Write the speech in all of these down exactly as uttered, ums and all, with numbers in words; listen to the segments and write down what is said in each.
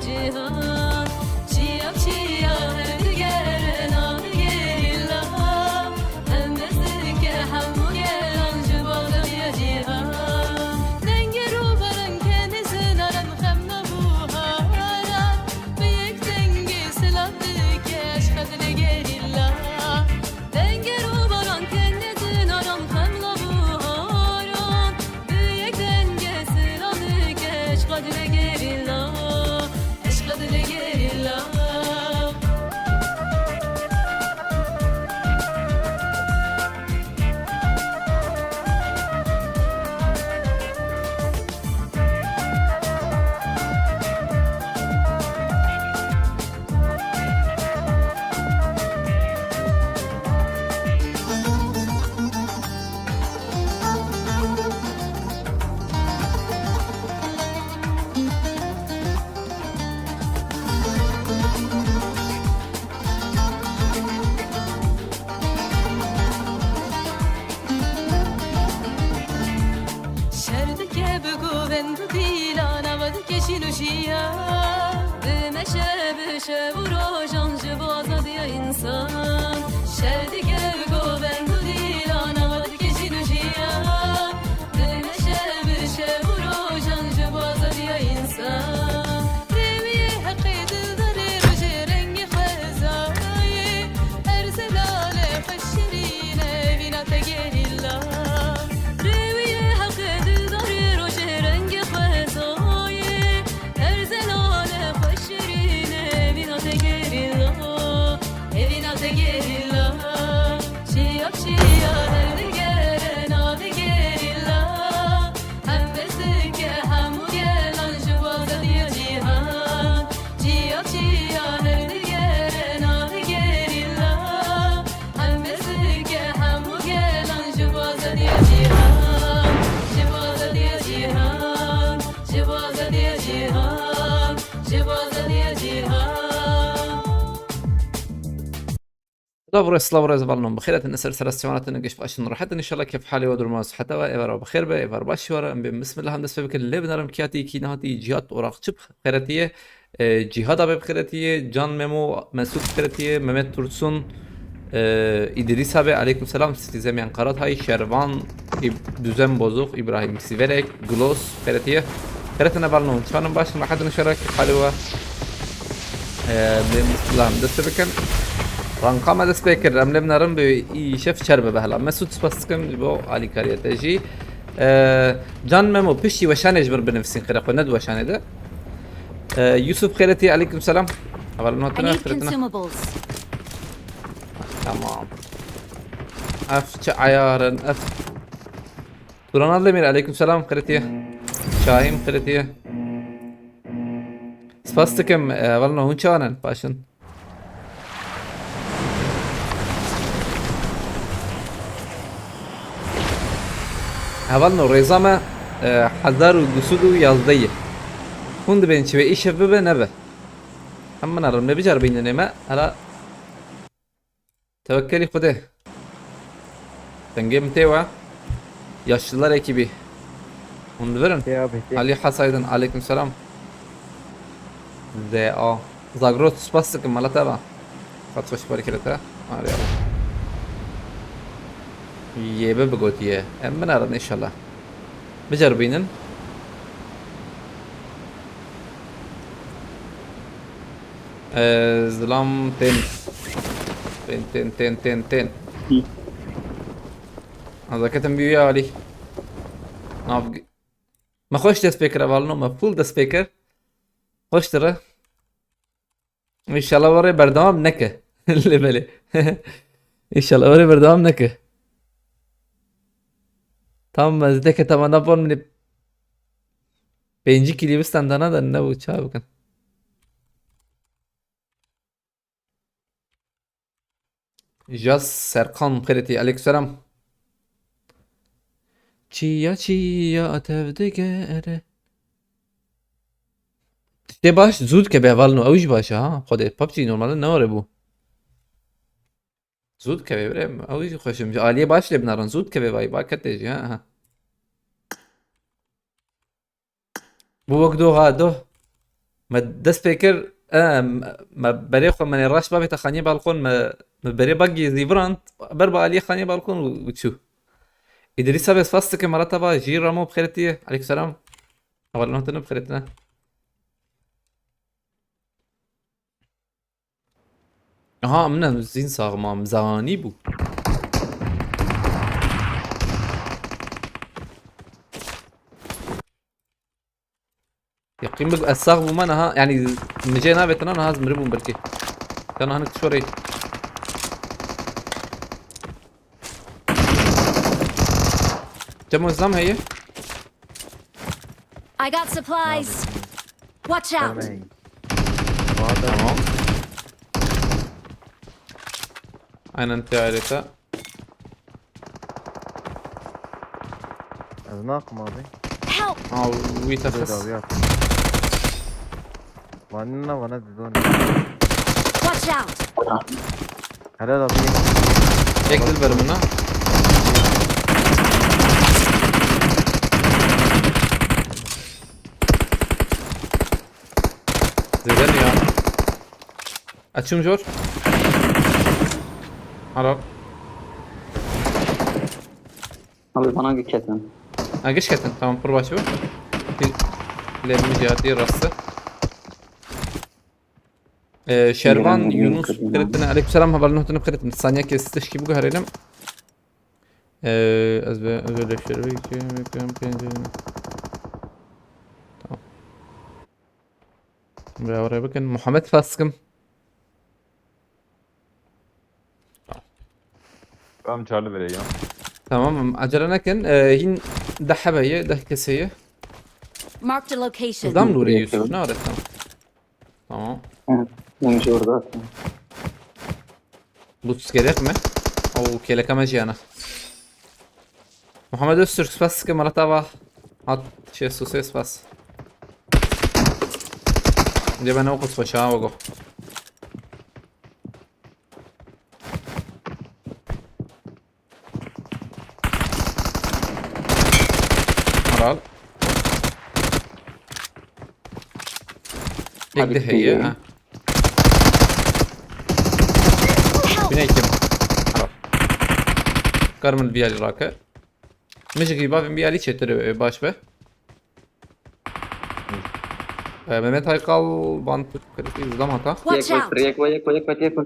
Cîhan, çiya çiya her digere navê gerîla. Hemez dike hemû gelan ji bo azadiya cîhan. Dengê rûbaran kenê zinaran xem nabû haran. Bi yek dengê silav dike eşqa dilê gerîla. Dengê rûbaran kenê zinaran xem nabû haran. Bi yek dengê silav dike eşqa dilê gerîla. Eşqa dilê gerîla. Şer dike bi govend û dîlan, ava dike şîn û şiya. Dimeşe bi şev û rojan ji bo azadiya însan. Şer dike bi govend û dîlan, ava dike şîn û şiya. Dimeşe bi şev û rojan ji bo azadiya însan. Rêwiyê heqê dildarê rojê rengê xwezayê. Her zelale xwe şirîne vîna te gerîla. Rêwiyê heqê dildarê rojê rengê xwezayê. Her zelale xwe şirîne vîna te gerîla. Evîna te gerîla. Çiya çiya her digere navê gerîla. Hemez dike hemû gelan ji bo azadiya cîhan. Çiya çiya her digere navê gerîla. Hemez dike hemû gelan ji bo azadiya cîhan. Ji bo azadiya cîhan. Ji bo azadiya cîhan. Ji bo azadiya cîhan. Silav û rêz, silav û rêz, hevalno. Bi xêr hatin, ser sera siyanetin, giş baş in, rahat in, înşallah kêf halê we, duruma siheta we, êvar we bi xêr be, êvar baş we re, em bê bismillah em dest pê bikin, lê bi nerm kiyatî kî nehatî, Cihat Orakçı xêretiye, e, Cihad abi xêretiye, Can Memo, Mesut xêretiye, Mehmet Tursun, e, İdris abi, aleyküm selam, Stizemiyan Karatay, Şervan, İb-, Düzen Bozuk, İbrahim Siverek, Gloss, xêretiye. Xêretin hevalno, çanin baş in, rahat in, înşallah kêf halê we. Ee, em ê bismillah em dest pê bikin. Ranka me dest pê kir. Em lê binerin bi îşev çer bibe hela. Mesut, spas dikim ji bo alîkariya te jî. Ee, Can Memo, piştî weşanê ji min binivîsîn, xêra xwe ne di weşanê de. Ee, Yusuf Xêretî, aleyküm selam. Hevalno tune, xêretina. Tamam. Ev çi ayar in, ev. Turan Aldemir, aleyküm selam, xêretiye. Şahîm, xêretiye. Spas dikim, e, hevalno hûn çawan in, baş in. Hevalno rêza me, e, hezar û du sed û yazdeh ye. Hûn dibên çi be, îşev bibe, nebe. Em binerin, lê biceribînin ê me, hela Tewekkelî Xwedê. Dengê min tê we. Yaşlılar ekibi. Hûn divirin. Tê abi, tê. Ali Hasaydın, aleyküm selam. D A. Zagros, spas dikim, mala te be. Qet xweş parî kire te. Arê abi. Yê bi bigotiye. Em binerin înşallah. Biceribînin. Ee, zilam tên. Tên, tên, tên, tên, tên. Hı. Azaketim bî ya Alî. Nav-, me xweş dest pê kir, hevalno, me full dest pê kir. Xweş dire. Înşallah were berdewam neke. Lê belê. Înşallah were berdewam neke. Tam ez deke tamam da pon minî pêncî kîlî bistan dana da ne bu ça bikin. Jas Serkan Xêretî, aleykümselam. Çiya çiya tev digere. Tiştê baş zû dikeve hevalno, ew jî baş e ha. Xwedê PUBG normalde ne were bû. Zû dikeve birê, ew jî xweşim. Ji aliyê baş lê binarin, zû dikeve vay, ba ketê jî ha. Bu wek doxa do. Me dest pê kir, e, me, me berê xwe, me nê raşt bavê te xaniyê balkon, me, me berê bagî zîvirand, ber bi aliyê xaniyê balkon û, û çû. Îdrîsa bê spas dike, merata ba jî Ramo bi xêrê tî ye. Aleykum selam. Hevalno tine bi xêrê tine. Aha, min em zîn sax mam, zanî bû. Yeqîn bik ez sax bûma niha, yanî min cê navêtina niha ez miribûm belkî. Kana hinek şorê. Cemo zam heye. I got supplies. Watch out. Tamam. Aynen tiareta. Ez nakim abi. Help! Aa, wî te xist. Dawiya. Vanina vana didon. Watch out! Helal abi. Yek dil ver buna. Zêde ya. Açım zor. Harap. Abi bana bir ketin. Ha, geç ketin. Tamam, pir baş bu. Bir ilerimi cihati rastı. Ee, Şervan Yunus kredine. Aleykümselam, haber notunu kredine. Saniye kes tişki bu herelem. Ee, ez ve özelleşleri bekliyorum. Bekliyorum. Tamam. Ve oraya bakın. Muhammed Faskım. Em çarli verê ya. Tamam, em acele nekin. Ee, hîn deh hebe ye, deh kesê ye. Marked a location. Zam nûrê Yusuf, ne adet tamam. Tamam. Hı, ben şurada. Bu gerek mi? O kelek ama jiyana. Muhammed Öztürk, spas ki Murat Ava. Hat, şey, Suse, spas. Diye ben o kutu başa, o go. Maral. Yek de heye, ha. Bine kim? Maral. Karmın bir yerli rakı. Min ji gî bavên bî alî çêtir, e, baş be. E, Mehmet Aykal, van Türk Kalesi, zam hata. Watch out! Yek ve, yek ve, yek ve, yek ve.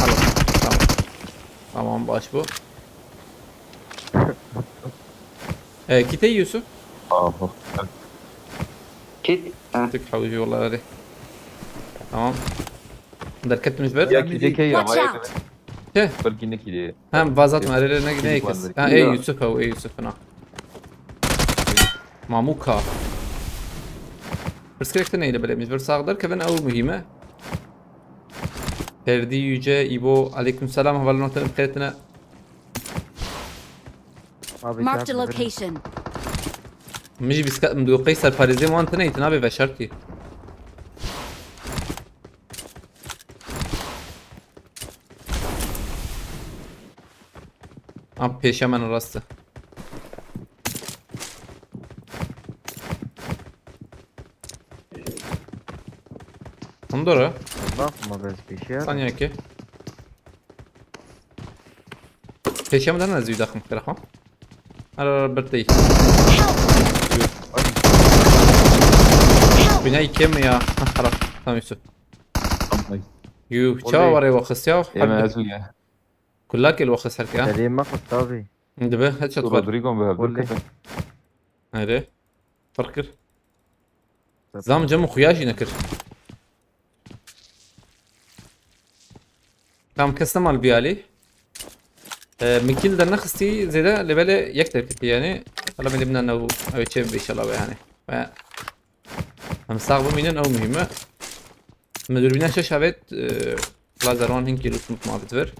Alo. Tamam. Tamam, baş bu. E, kitey Yusuf. Aha. Kit. Ha. Türk havucu vallahi hadi. Tamam. Derketmiş ver. Ya kitey ya. Watch out! Belki ne kitey. Hem vazat merele ne, ne kes. Ha, ey Yusuf, ha, ey Yusuf, na. Mamuka. Pirsgirêk te neyle bile mecbur sağ derkevin, ew muhîm e. Ferdî Yüce, İbo, aleyküm selam, hevalno te bi xêr tine. Marked a location. Min jî bîsket min digo qey serparêzê wan tine, îtina bê veşartî. Abi pêşe me rast e. Hindora. Bak ma bez pêşe. Saniye ki. Pêşe me dene zî daxim xira xwe. Ara ara birtey. Binayê kêm ya. Ha, xera. Tamam Yusuf. Yuh, çawa warê waxist ya? Ême ez ya. Kulakê li waxist herke ha. Serê me xist abi. Dibe, headshot var. Rodrigo bi hevdû ketin. Nerê? Fark kir. Zam cem xuya jî nekir. Tam kes nema li biyalî. Ee, min kîl dernexistî zêde lê belê yek derketî yani. Hala min ê bina new ew çê bibe inşallah be yani. Ve em sağ bimînin ew muhîm e. Min dûrbîna şeş avêt, e, lazer wan hinkî lût mut ma bitvir.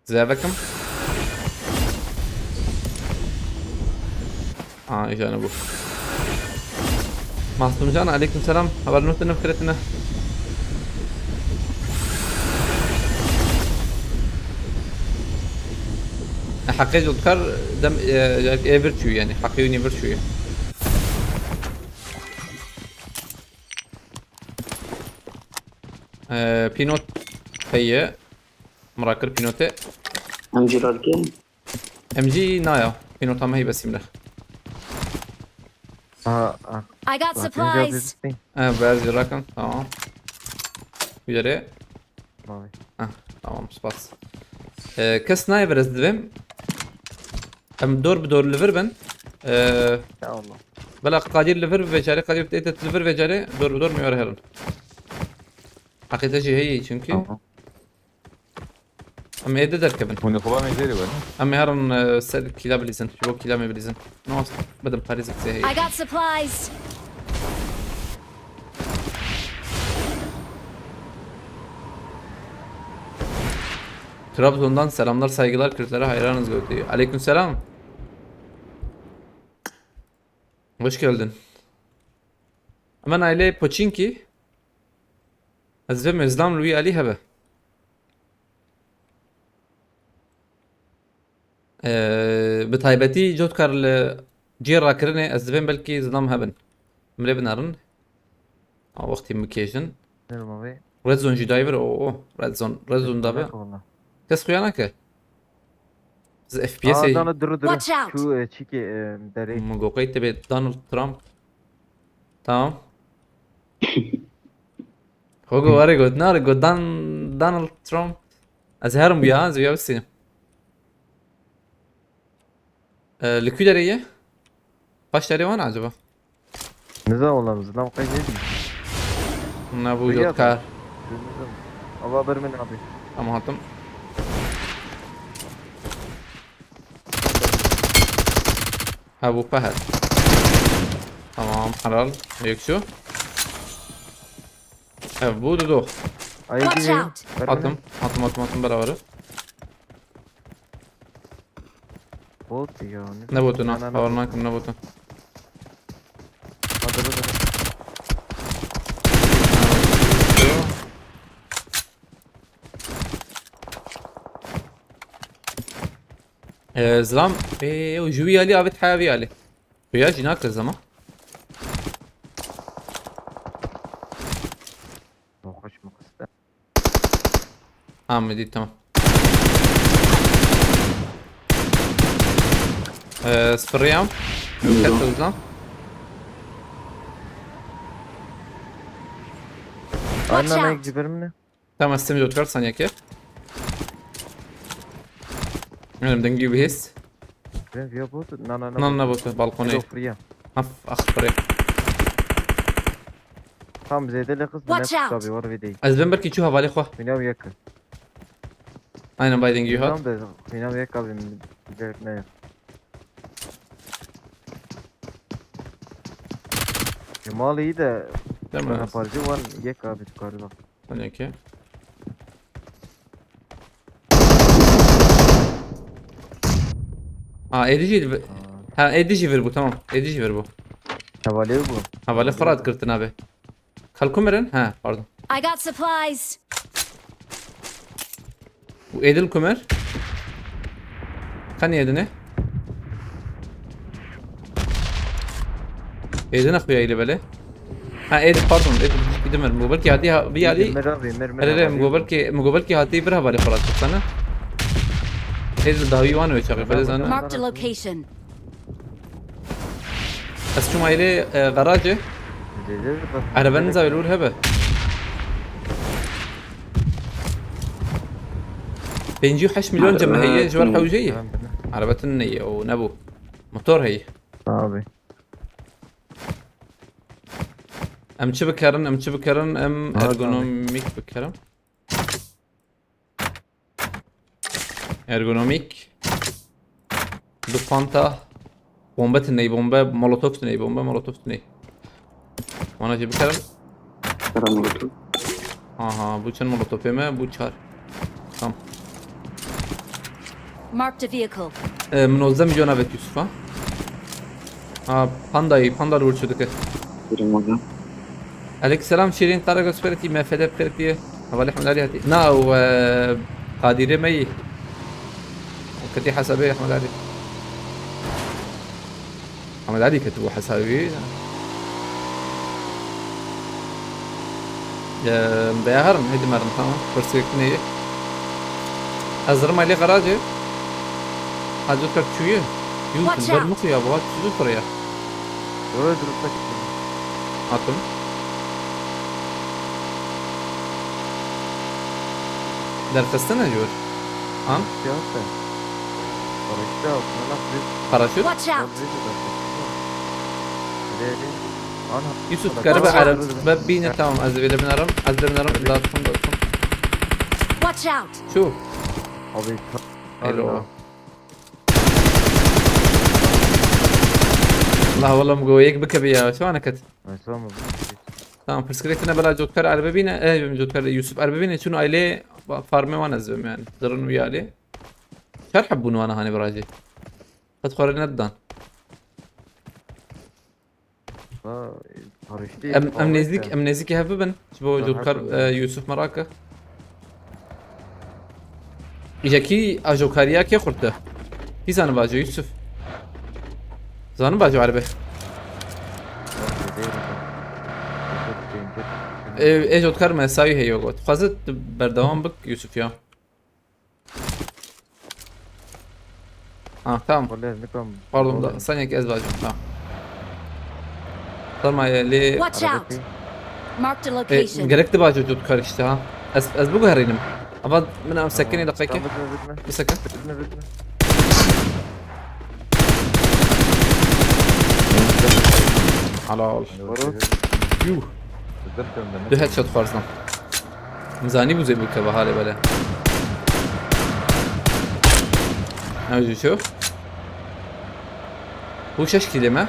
Zevekim. Ha, îjane bû. Masumcan, aleyküm selam. Haber nû tine fikiretine. Heqê Cotkar dem, e, ê vir çû yani. Heqê wî nî vir çû. E, pînot heye. Min rakir pînotê. Em jî radike. Em jî naya. Pînota me hî besîm de. Ha, ha. I got supplies. E, beyaz jî rakin. Tamam. Güzel. Mavi. Heh, tamam, spas. Ee, kes nayê vir ez divêm. Em dor bi dor li vir bin. Ee, Ya Allah. Bela Qadir li vir vecarê, Qadir tê li vir vecarê, dor bi dor me were herin. Heqîte jî heye çünkü. Tamam. Em ê de derkevin. Hûn ê xwe ba mêzêrê werin. Em ê herin, e, ser kîla bilîzin. Ji bo kîla me bilîzin. Nas bidim parêzik zê heye. I got supplies. Trabzon'dan selamlar, saygılar, Kürtlere hayranız götü. Aleykümselam. Hoş geldin. Hemen aile Poçinki. Ez ve Özlem Rüyali hebe. Ee, bi taybetî Cotkar li cihê rakirinê ez divêm belkî zilam hebin. Min lê binerin. A wextî bikêjin. Bilmiyorum abi. Red Zone jî dayê vir, o, o. Red Zone, Red Zone da be. Yok valla. Kes xuya nake. Ez F P S Aa, ê. Dana duru duru. Watch out. Şu, e, çiki, e, derê. Min got qey tibê Donald Trump. Tamam. Xwe got were got, nare got Dan-, Donald Trump. Ez herim buya, ez buya bistînim. E, li ku derê ye? Paş derê wan acaba? Niza oğlum, zılam kaç ne diyeyim? Ne bu Yok. Jotkar? Bilmiyorum. Allah bir min abi. Tamam, hattım. Ha, bu pahat. Tamam, helal. Yok şu. Ev bu dudu. Ay, Watch diyeyim. Out! Ver bana. Attım. Attım, attım, attım beraber. Bot ya, ne Ne botu, na? Bana Power bot. Knife'ım ne botu? Ha, dur, dur. Ee, Zlam, ee, o jüvi ali, avit hayavi ali. Xuya jî nakir zema. Hoş mu kısta? Ha, me dît, tamam. Ee, sfiriyam. Yok. Ket Zlam. Watch Aynen, out. Ayak ciberim ne? Tamam, ez tim Jotkar saniyeke. Benim dengî bihêst. Ben via bot. Na, na, na. Nan ne botu, balkonê. Yok, fria. Af, ah, fire. Tam zêde le kız Watch net out. Tabi var ve değil. Ez ben belki çu havale xwe. Binav yakın. Aynen, by dengî hat. Tam da binav yakın abi. Güzel ne? Cemal iyi de. Değil mi? Bana parça var, yek abi yukarıda. Saniyeke. Ha, êdî jî vi-, ha, êdî jî vir bû, tamam. Êdî jî vir bû. Havale bu. Havale xwe rat girtin abi. Kalkumirin? Ha, pardon. I got supplies. Bu Edil Kumer. Kan Edine? Edine xuya ile bele. Ha, Edil, pardon, Edil, bir de mermi. Belki hadi ha, bir hadi. Mermi abi, mermi Hele hele, abi. Mu belki, mu belki hadi bir havale falan tutsana. Edil daha iyi var mı çakı? Böyle zaten. Marked a location. Ez çûm ailê, e, garajê. Dede, bak. Erebenî zavê li wir hebe. Pêncî û heşt milyon cem heye ji ber hewceyê. Tamam, tamam. Erebe tune ye û nebû. Motor heye. Abi. Em çi bikerin, em çi bikerin, em Abi. Ergonomîk bikerin. Ergonomîk. Du panta. Bombe tuney, bombe, molotof tuney, bombe, molotof tuney. Wana jî bikerim. Kara molotof. Aha, bu çend molotofê me, bu çar. Tamam. Marked a vehicle. Ee, min nozdeh milyon avêt Yusuf ha. Ha, pandayî, panda li wir çû dike. Birim hocam. Aleykümselam Şirin, Tarık Özperetî, M F D Peretî. Hevalê Hemdalî hatî. Na, ew, e, Qadirê me yî. O Ketî hesabê Ehmed Alî. Ehmed Alî ketibû hesabê wî. Eee, veya herin, hêdî merin, tamam. Pirsgirêk tune ye. Ez zirim Alî garajê. Hacı Kar çûye. Yû, Watch ber out! Nixu ya, bu hat çû xure ya. Dur, dur, dur. Hatim. Derxistine jor. Han? Siyase. Paraşüt yok. Paraşüt? Watch out! Yusuf, karibe Ereb. Be bine, tamam, ez vele binerim. Ez de binerim. Imdat, imdat. Watch out! Şu. Abi, ta- Hello. Allah, oğlum, go yek bike bir ya. Şu ana kat. Tamam, pirsgirêk tune bela cotkar erbe bîne, e, cotkar Yusuf erbe bîne, çûn ailê ba-, farmê wan ez bim yani. Dirin wî alî. Çar heb bûn wana hanê birajî. Qet xwarê nedidan. Ha, karıştı. Em, em nêzîk, em nêzîkî hev bibin. Ji bo cotkar, e, Yusuf merake. Îjekî ajokariya kê xurte? Kî zaniba jo Yusuf? Zaniba jo erbe? Ê, ê jotkar me sayî heyo got. Xwazit berdewam bik Yusuf ya. Ha, tamam. Pardon da, saniyek ez bacım. Tamam. Tamam, e, lê Watch out! Marked a location. Gerek de bacı tut kar işte ha. Ez, ez bu herînim. Ama min am sekini dakika. Bir seke. Halal. Yuh. Du headshot xwarzan. Mizanî bû zê bû keva halê bele. Ew jî ço. Bu şeş kîlê me.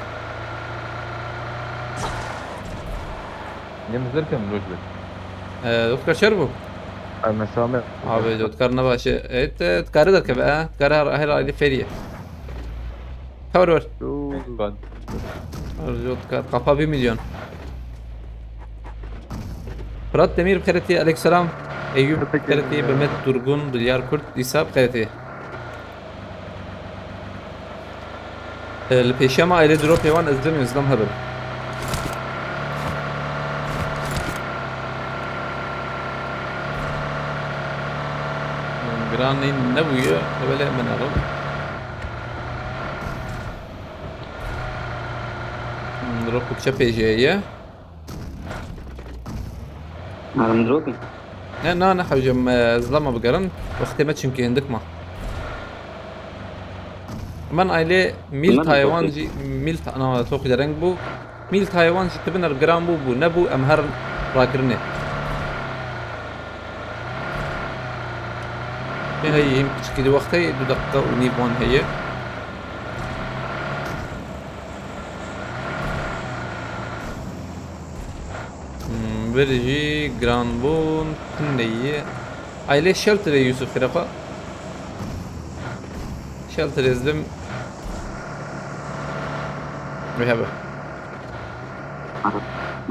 Ne mizir kim loj be. Ee, Doktor Şer bu. Ay, mesame. Abi, Doktor ne başı. Evet, evet, karı da kebe, ha. Karı her, her aile feriye. Tavır ver. Arjot ka-, kafa bir milyon. Fırat Demir bi xêretî, aleykümselam. Eyüp bi xêretî, Mehmet Durgun, Dilyar Kurt, İsa bi xêretî. E, li pêşiya me aile drop êwan ez demê zlam hebim. Giran nebûye, hebele min erim. Hmm, Rokuk çepê jê ye. Narim dropi. Ne, na, ne hewce me zilama bigerin. Wextê me çimkî hindik ma. Min ailê mîl Tamam, taywan tamam. Jî, mîl ta-, na, toxî de reng bû. Mîl taywan jî tibin er giran bû, bû, nebû, em herin rakirinê. Ê heyî, hîn piçikî di wextê du deqîqe û nîv wan heye. Hmm, vir jî giran bûn, tune ye. Ailê shelterê Yusuf Xirafa. Shelterê zim. We have.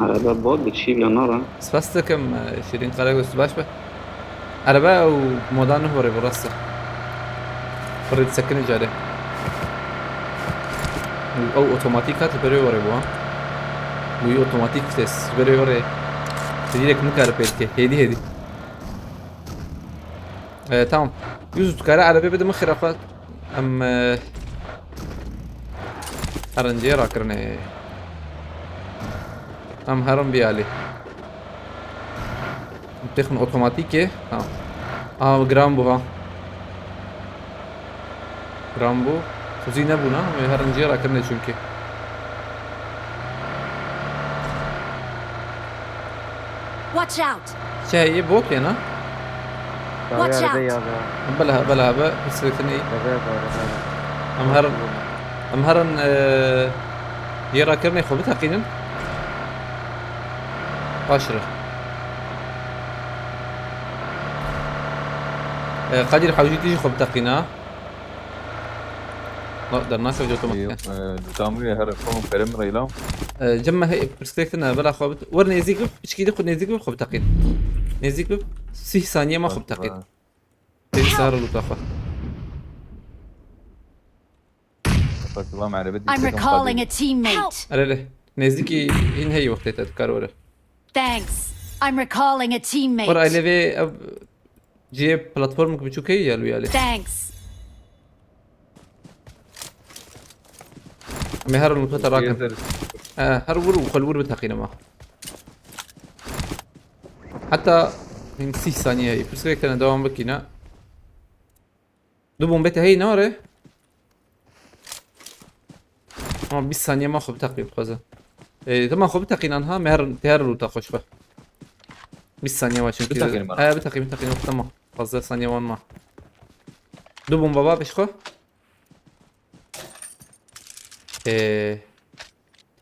Araba bot bi çî bile nara. Spas dikim, e, Şirîn Karagöz, baş be. Erebe ew moda nuh were bi rast e. Pirî disekine carê. Ew otomatîk hat, li berê were bu ha. Bu otomatîk vites, li berê were. Direk nikare pê dike. Hêdî hêdî. E, tamam. Yüz dikare erebe bide min xirafa. Em, e, herincê rakirine. Em herin biyalî. Têxin otomatîk e. Ha. Aha, giran bû ha. Giran bû. Xuzî nebûna. Wê herincê rakirine çünkü. Watch out! Şey, bot yena. Watch out! Bela, bela, be, hissetin iyi. Em herin, em herin, e, yê rakirine xwe biteqînin. Paşire. E, Kadir Hewcî tî jî xwe biteqîna. La, dernakeve ji otomatîk. Yok, e, tamir her xwe pere min reyla. E, cem me hey, pirsgirêk tine, bela xwe bit. Wer nêzîk bib, piçkî di xwe nêzîk bib, xwe biteqîn. Nêzîk bib, sîh saniye ma xwe biteqîn. Têdî sar lûta xwe. Bak, ulan merhaba, I'm diyecektim, recalling a teammate. Erê, erê. Nêzîkî hîn heyî wextê te dikar were. Thanks. I'm recalling a teammate. Were aile vê ev cihê platformik biçûk heyî ya li wî alê. Thanks. Em ê herin lûta te rakin. He, her wir û xwe li wir biteqînim ha. Heta hîn sîh saniye heyî. Pirsgirêk tene dewam bikîne. Du bombe te heyî nare? Ama bîst saniye ma xwe biteqîn dixwaze. Ê, dema xwe biteqîn anha, me her, te her lûta xwe ji xwe. Bîst saniye wa çünkü. Biteqînim anha. He, biteqîn, biteqîn, wexta ma. Pazdeh saniye wan ma. Du bomba ba pêş xwe. Ee,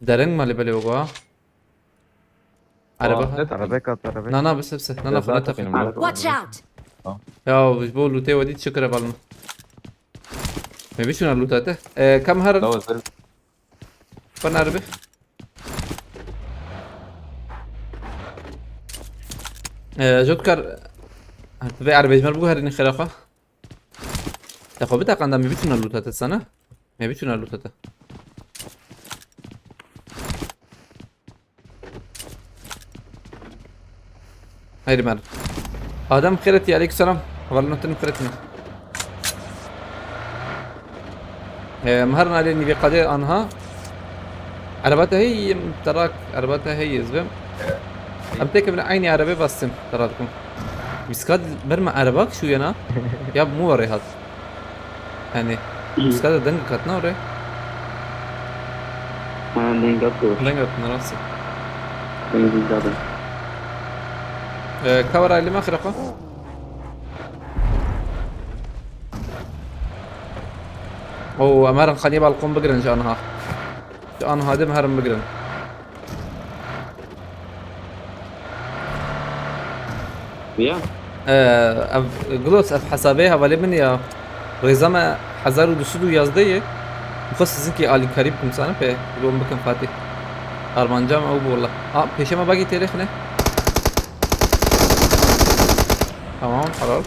dereng malê belê wego ha. Araba. Aa, ne takayım? Arabaya kat, arabaya. Na, na, bise, bise. Na, na, Ceza xwe ne takayım? Takayım. Watch out! Ya, ji bo lûtê we dît şikir e balma. Me biçûna lûta te. Ee, kam herin? Dawa zer. Xwe nerbe. Ee, Jotkar. Vê erbê ji me re biguherînî xêra xwe. Te xwe biteqanda, me biçûna lûta te sana. Me biçûna lûta te. Haydi mer. Adem xêretî, aleykum selam. Hevalino, te xêretî ne. Ee, me herin alê nîvê qadê anha. Ereba te heyî, em terak, ereba te heyî, ez vêm. Em têkevin eynî erebê bastin, tera dikim. Wîska ber me ereba kişûyena, ya bi mû ve rê hat. Yani, wîska de deng katna orê. Ha, deng hat doğru. Deng katna rastî. Deng katna. Ee, ka were lê me xirafa? Oo, em herin xaniyê balkon bigirin ji anha. Ji anha de em herin bigirin. Ya. Ee, ev, Gloss, ev hesabê hevalê min ya. Rêza me hezar û du sed û yazdeh ye. Xwe sizinkî alîkarî bikim sana pê. Bom bikim Fatih. Armanca me ew bû wala. A, pêşe me bagî têrê xine. Tamam, helal.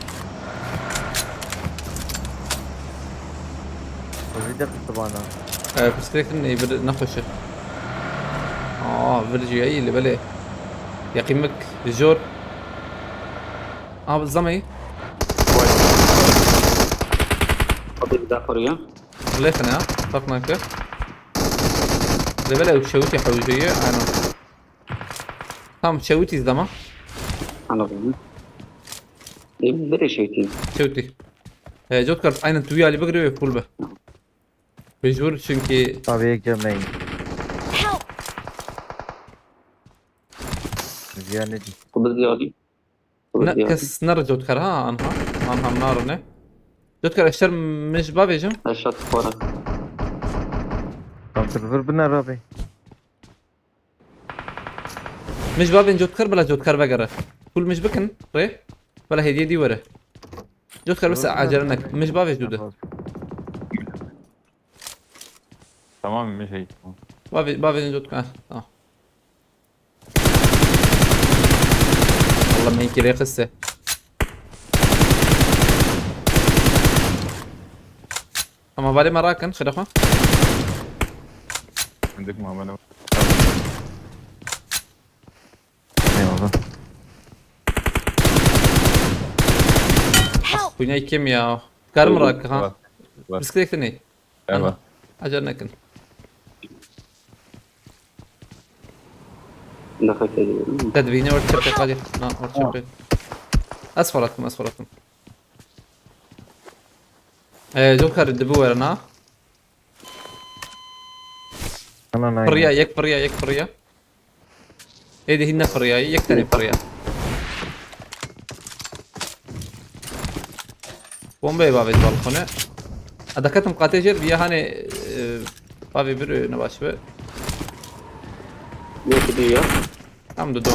Xwezî de qisibana. Ee, pirsgirêk din ê vir nexweş e. Aa, vir jî heyî li belê. Yeqîmik, jor. Aa, bi zameyî. Abi bir daha koruyor. Lêxin ya, fark nake. Li belê ew şewitî hewjeyî, aynen. Tam şewitî zama. Anladım. E, bir de şey değil. Şewitî. Ee, Jotkar, aynen tu yalî bigire ve full be. Mecbur çünkü Abi yek cem main. Help! Ziyan ne dî? Bu da diyor abi. Bu da Ne, diyor abi. Kes nere Jotkar ha, anha. Anha naro ne. Jotkar eşter mij bavêjim. Aşağı tıklara. Tam sırf bir biner abi. Mij bavên Jotkar, bila Jotkar vegere. Pul mij bikin, rê. Bila hediye dî were. Jotkar bes acele nek. Mij bavêj dû de. Tamam, mij hey. Bavê, bavên Jotkar, ha, tamam. Allah me kire kısse. Ama vale merakin, xirafa. Indik muamele. Eyvallah. Help! Bu ne kim ya? Karım rak ha. Var, var. Bisiklet ne? Eyvallah. Acele nekin. Nefes alıyorum. Te dibîne orta çepê qadî. Na, orta çepê. Ez xwe rakim, ez xwe rakim. Ee, Joker dibi were na. Ana, na, Piriya, yek piriya, yek piriya. Êdî hîn ne piriya, yek tenê piriya. Bombeyê bavê di balkone. A, diketim qatê jêr, viya hanê, e, bavê bir, e, ne baş be. Yok diyor. Tam da don.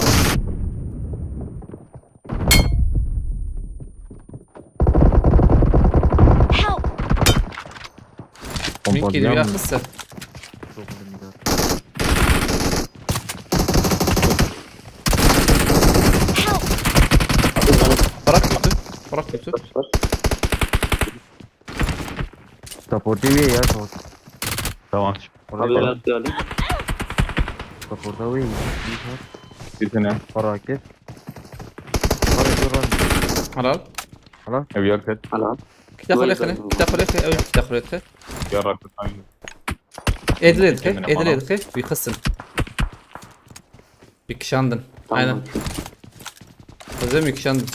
Help! Min kiriya xise. Help! Bırak kötü. Bırak kötü. Support'u üye ya, support. Tamam. Abi ben geldim. Bak orada win. Gitene. Para kes. Para duran. Helal. Ev yer ket. Hala. Kita Vay xulê be. xine. Kita xulê xine. Ew kita xulê xine. Ya rakı aynı. Edil edil xine. Kendine Edil bana. Edil xine. Bir kısım. Bir kişandın. Aynen. Özlem bir kişandın.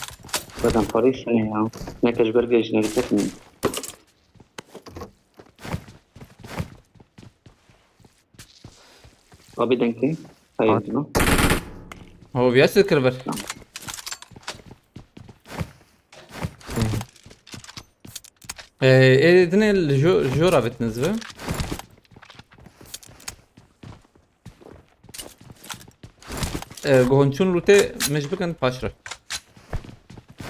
Zaten parayı seni ya. Ne kaç bir genç ne gitsin. Abi denkli. Hayır mı? Ho, wie heißt der Körper? Ee, e, dine jo, jo ravetiniz be. Ee, gohonçun lute mecbuken paşra.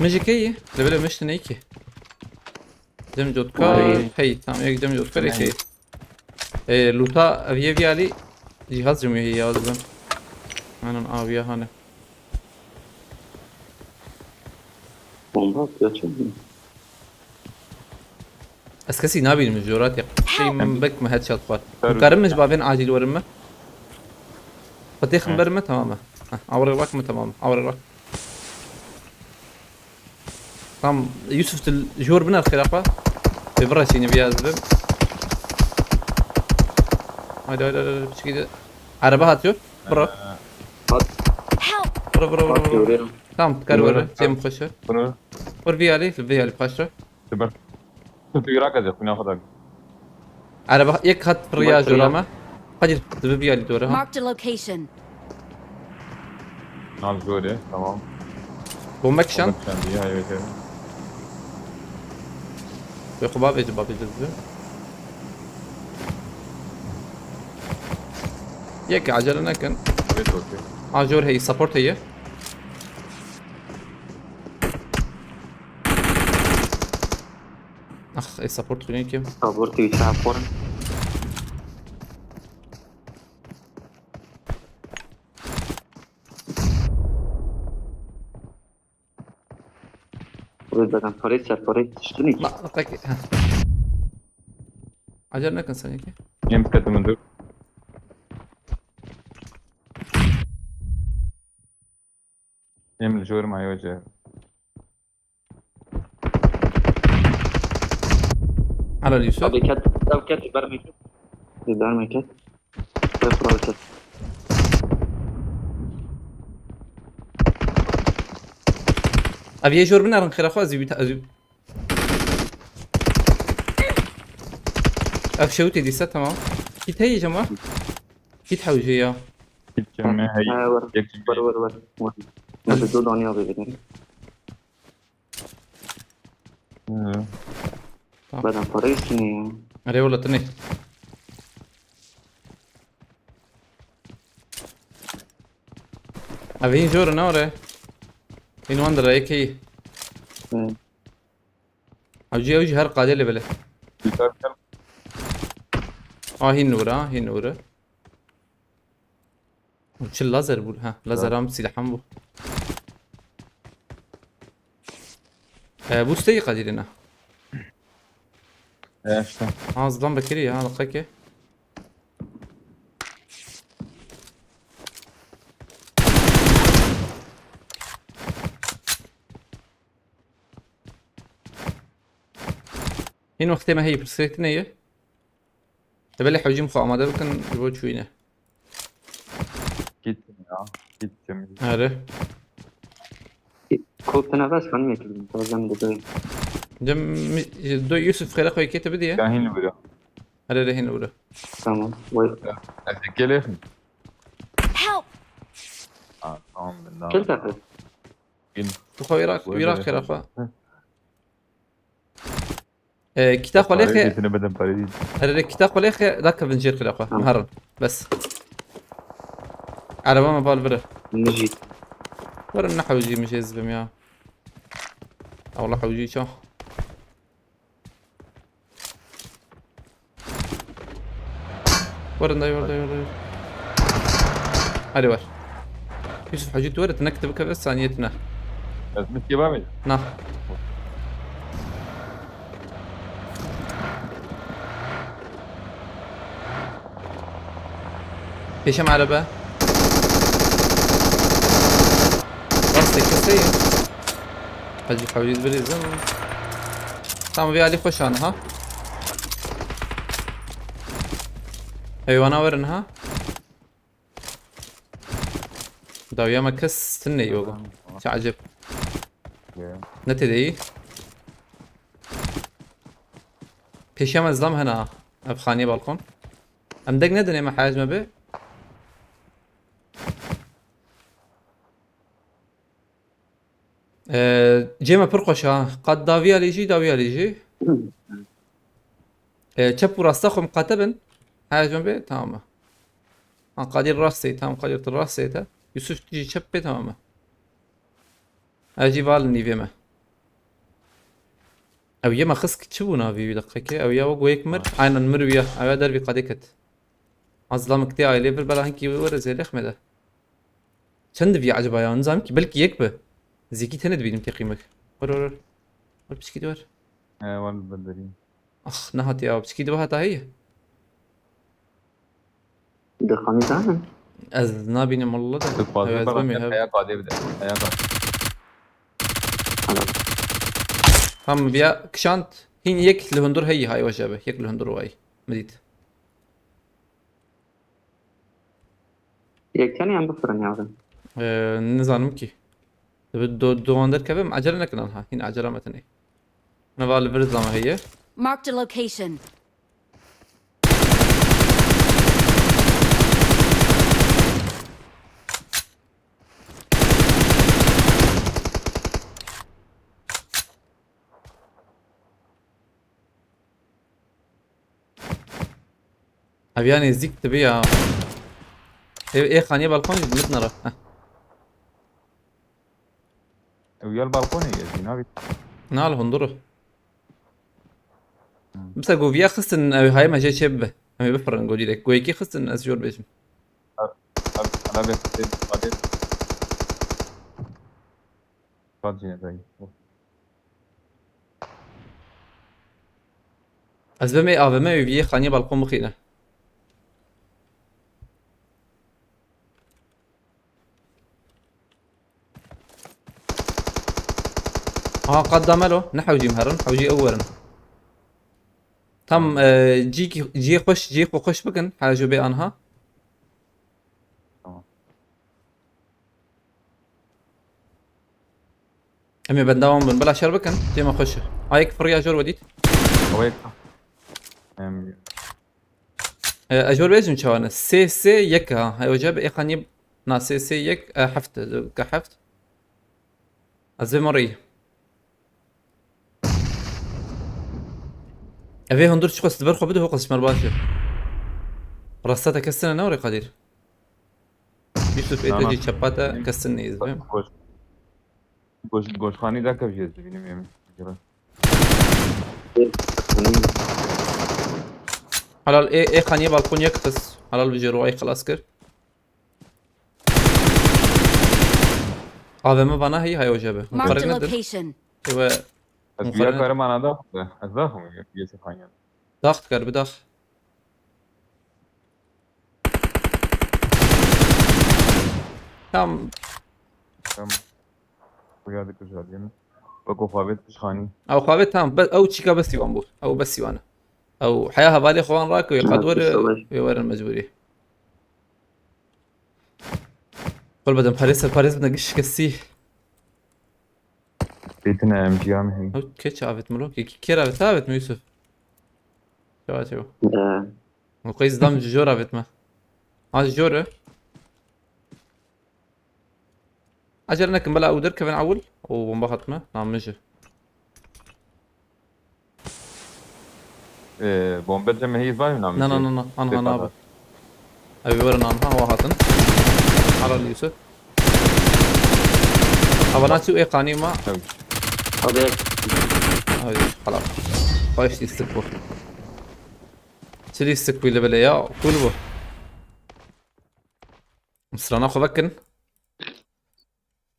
Mecike iyi. Lebele meşte ne ki? Cem Cotkar. Hey, tamam, yok Cem Cotkar, okey. Ee, luta aviye viali cihaz cümüye yazdım. Aynen aviye hani. Bomba atıyor çünkü. Ez kesî nabînim ji oratê. Şey bek me headshot xwar. Tabii. Karim min ji bavên acîl werim me. Xwedê xim berim me tamam e. Heh, awre bak me tamam. Awre bak. Tam Yusuf tu jor biner xêra xwe. Vê bira çînî viya ez bim. Haydi haydi haydi piçikî de. Araba hatiyor. Bro. Help! Bro bro bro Bak bro. görüyorum. Tamam kar Bro. were. Cem xweşe. Bunu Vur viya li, viya li paşre. süper. Kötü yürek edecek. Günah kadar. Araba yek hat fırya Bak fırya. Jora me. Hadi dibi bir yali doğru ha. Marked a location. Nal böyle. Tamam. Bomba kişan. Bak sen diye hayır efendim. Ve kuba veci babı cızdı. Yek acele nekin. Evet okey. Ajor hey support hey. Ah, e support kuyen kim? Tabur Twitch'e aporun. Burada ben parayı ser parayı tiştini. Ma, peki. Acele nekin sen ki. Yem katımın dur. Yem jor mayoce. Helal Yusuf. Abi ket, ket, ket, berme ket. Berme ket. Ket, ket. Ev yê jor binerin xêra xwe ez ê wî ta-, ez ê wî. Ev şewitê dîse tamam. Kit heyî cema. Kit hewcê ya. Gittim mi? Hey. Ha, var. Yek Var, var, var. Var. Nasıl dudağını yapıyor dedim. Hı. Beden para üstüne ya. Erê wela tinê. Ev hîn jor e ne were? Hîn wan dire yekê yî. Hı. Ew jî ew jî her qadê lê bile. Güzel, güzel. A hîn li wir a, hîn li wir e. Û çi lazer bû? Ha, lazer am silaham bû. E, bu steyî qadirina. E işte. Ha, zidan bekirî ya, liqekê. Hîn wextê me heyî pirsgirêk tune ye. Te belê hewcîm xwe amade bikin ji bo çûyîne. Gittim ya. Gittim. Erê. Koptuna bas hanım ekledim. Bazen de böyle. Cem, do Yusuf xêra xwe yekê te bidiye. Kahin vuruyor. Erê erê hîn li wir e. Tamam. Vay. Erkek geliyorsun. Help! Aa, tamam ben daha. Kim takı? Bin. Tu xwe Iraq, Vay Iraq be. xêra xwe. Hı. E, kita xwe lê Parayı xe, getiremeden parayı değil. erê kita xwe lê xe, da kevin jêr xêra xwe. Tamam. Miherin. Bes. Araba me bal bire. Müzik. Werin ne hewcî min jê zibim ya. Ya wala hewcî ça. Werin dayı, wer dayı, wer dayı. Hadi ver. Yusuf hewcî tu were, tu nekitibike ve saniyetine. Lazım ki var mıydı? Na. Pêşem erebe. Rastê keseyê. Hecî hewlî birîzim. Tamam, vê alî xweşan ha. Heywana werin ha. Dawiya me kes tinê yogo. Çi ecêb. Ne tê deyî. Pêşiya me zlam hena. Ev xaniyê balkon. Em deng nedin ê me heyaz me bê. Ee, cê me pir xweş ha. Qat dawiya lê jî, dawiya lê jî. Ee, çep û rasta xwe miqate bin. Heyaz me bê, tamam e. Ha, Qadir rastê, tamam, Qadir tu rastê te. Yusuf tu jî çep bê, tamam e. Ez jî val nîvê me. Ew yê me xist ki çi bû navî wî deqekê? Ew ya wek wêk mir. Aynen mir wî ya. Ew ya dervî qadê ket. Az lamik tê ailê vir bela hinkî were zêlêx me de. Çend divî acaba ya? Nizam ki belkî yek bi. Zîkî tenê dibînim tê qîmek. Wer wer wer. Wer piçkî de wer. He, wan bi derî. Ax, nehatiye ew piçkî de hata heye. Di xanî de ne? Ez nabînim walla de. Tu fazla Ew ez bana bimî hev. Heya qadê bide. Heya qadê. Tamam, biya kişand. Hîn yek li hundur heyî hay weje be. Yek li hundur wayî. Min dît. Yek tenê em bifirin ya. Ee, nizanim ki. Dibe do-, dowan derkevim, acele nekin anha. Hîn acele me tenê. Neva li vir zama heye. Marked a location. Ev ya nêzîk dibe ya. Ev ê xaniyê balkon jî dimit nara. Heh. Ew ya li balkonê ye, jî nabî. Na li hundur. Hmm. Bisa goviya xistin ew hayê me jê çê bibe. Em ê bifirin go direk. Go yekî xistin ez jor bêjim. Ev, ev, ev ê xistin, xadê. Xad jî nedayî. Ez bimê A V M wî viyê xaniyê balkon bixîne. Aha, qat da melo. Ne hewcî em herin, hewcî ew werin. Tam, e, cîkî, ciyê xweş, ciyê xwe xweş bikin. Hela jo bê anha. Tamam. Em ê benda wan bin. Bila şer bikin. Cê me xweş e. A yek firiya jor we dît. Ew yek. Em. E, ez jor bêjim çawa ne? Sê sê yek ha. Heyo cebe ê xanî na sê sê yek, e, heft. Ke heft. Ez vê merî. Evê hundur çiqas li ber xwe bide, ho qas ji me re baş e. Rasta te kes tine ne were Qadir? Yusuf, ê Na, te na. Jî çepa te kes tine ez vê. Goş-, goş-, goşxanî de kev jê dibînim êm. Helal, ê, ê xaniyê balkon yek xist. Helal bi jêr wayî xilas kir. A V M vana heyî hayo jebe. Marked a location. Ewe. Ez mukarene. Karim ana da xwe. Ez da xwe yê se xaniyê. Dax dikar, bi dax. Tam. Tam. Xuya dikir jadiyene. Weko xwavêt pişxanî. Ew xwavêt tam. Be-, ew çîka besî wan bû. Ew besî wan e. Ew heya hevalê xwe wan rake, wê qad were, wê werin mecbûrî. Qul bedim, parê ser parê bidin, giş şikestî. Bêtine em jî ya me heyî. Ew keç avêt milo? Kê, kê, kê avêt? Te avêt mi Yusuf? Çawa çew? Ee. Û qey zidam ji jor avêt me. Ha, ji jor e. Acele nekin, bela ew derkevin ewil. O bomba hatme. Na min ji. Ee, bombe cem heyî zayî nam. Na, na, na, na. Anha nabe. Ew werin anha, wa hatin. Helal Yusuf. Avana çi ê qanî ma. Ew. Hadi. Hadi, helal. Baş lîstik bu. Çi lîstik bu le bile ya? Cool bu. Strana xwe vekin.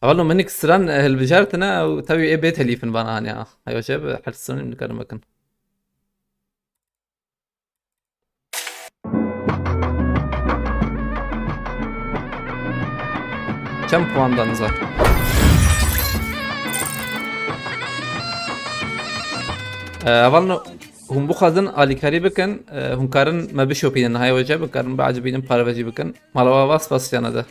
Hevalno minik stran, e, hilbijartine û tevî ê bê telîfin vana hanya. Heyo jebe her stranim nikarim vekin. Çend puan da niza? Ee, hevalno, hûn bixwazin alîkarî bikin, ee, hûn karin me bişopînin, niha wece bikarin biecibînin, parve jî bikin. Mala we va, spas jî ne de.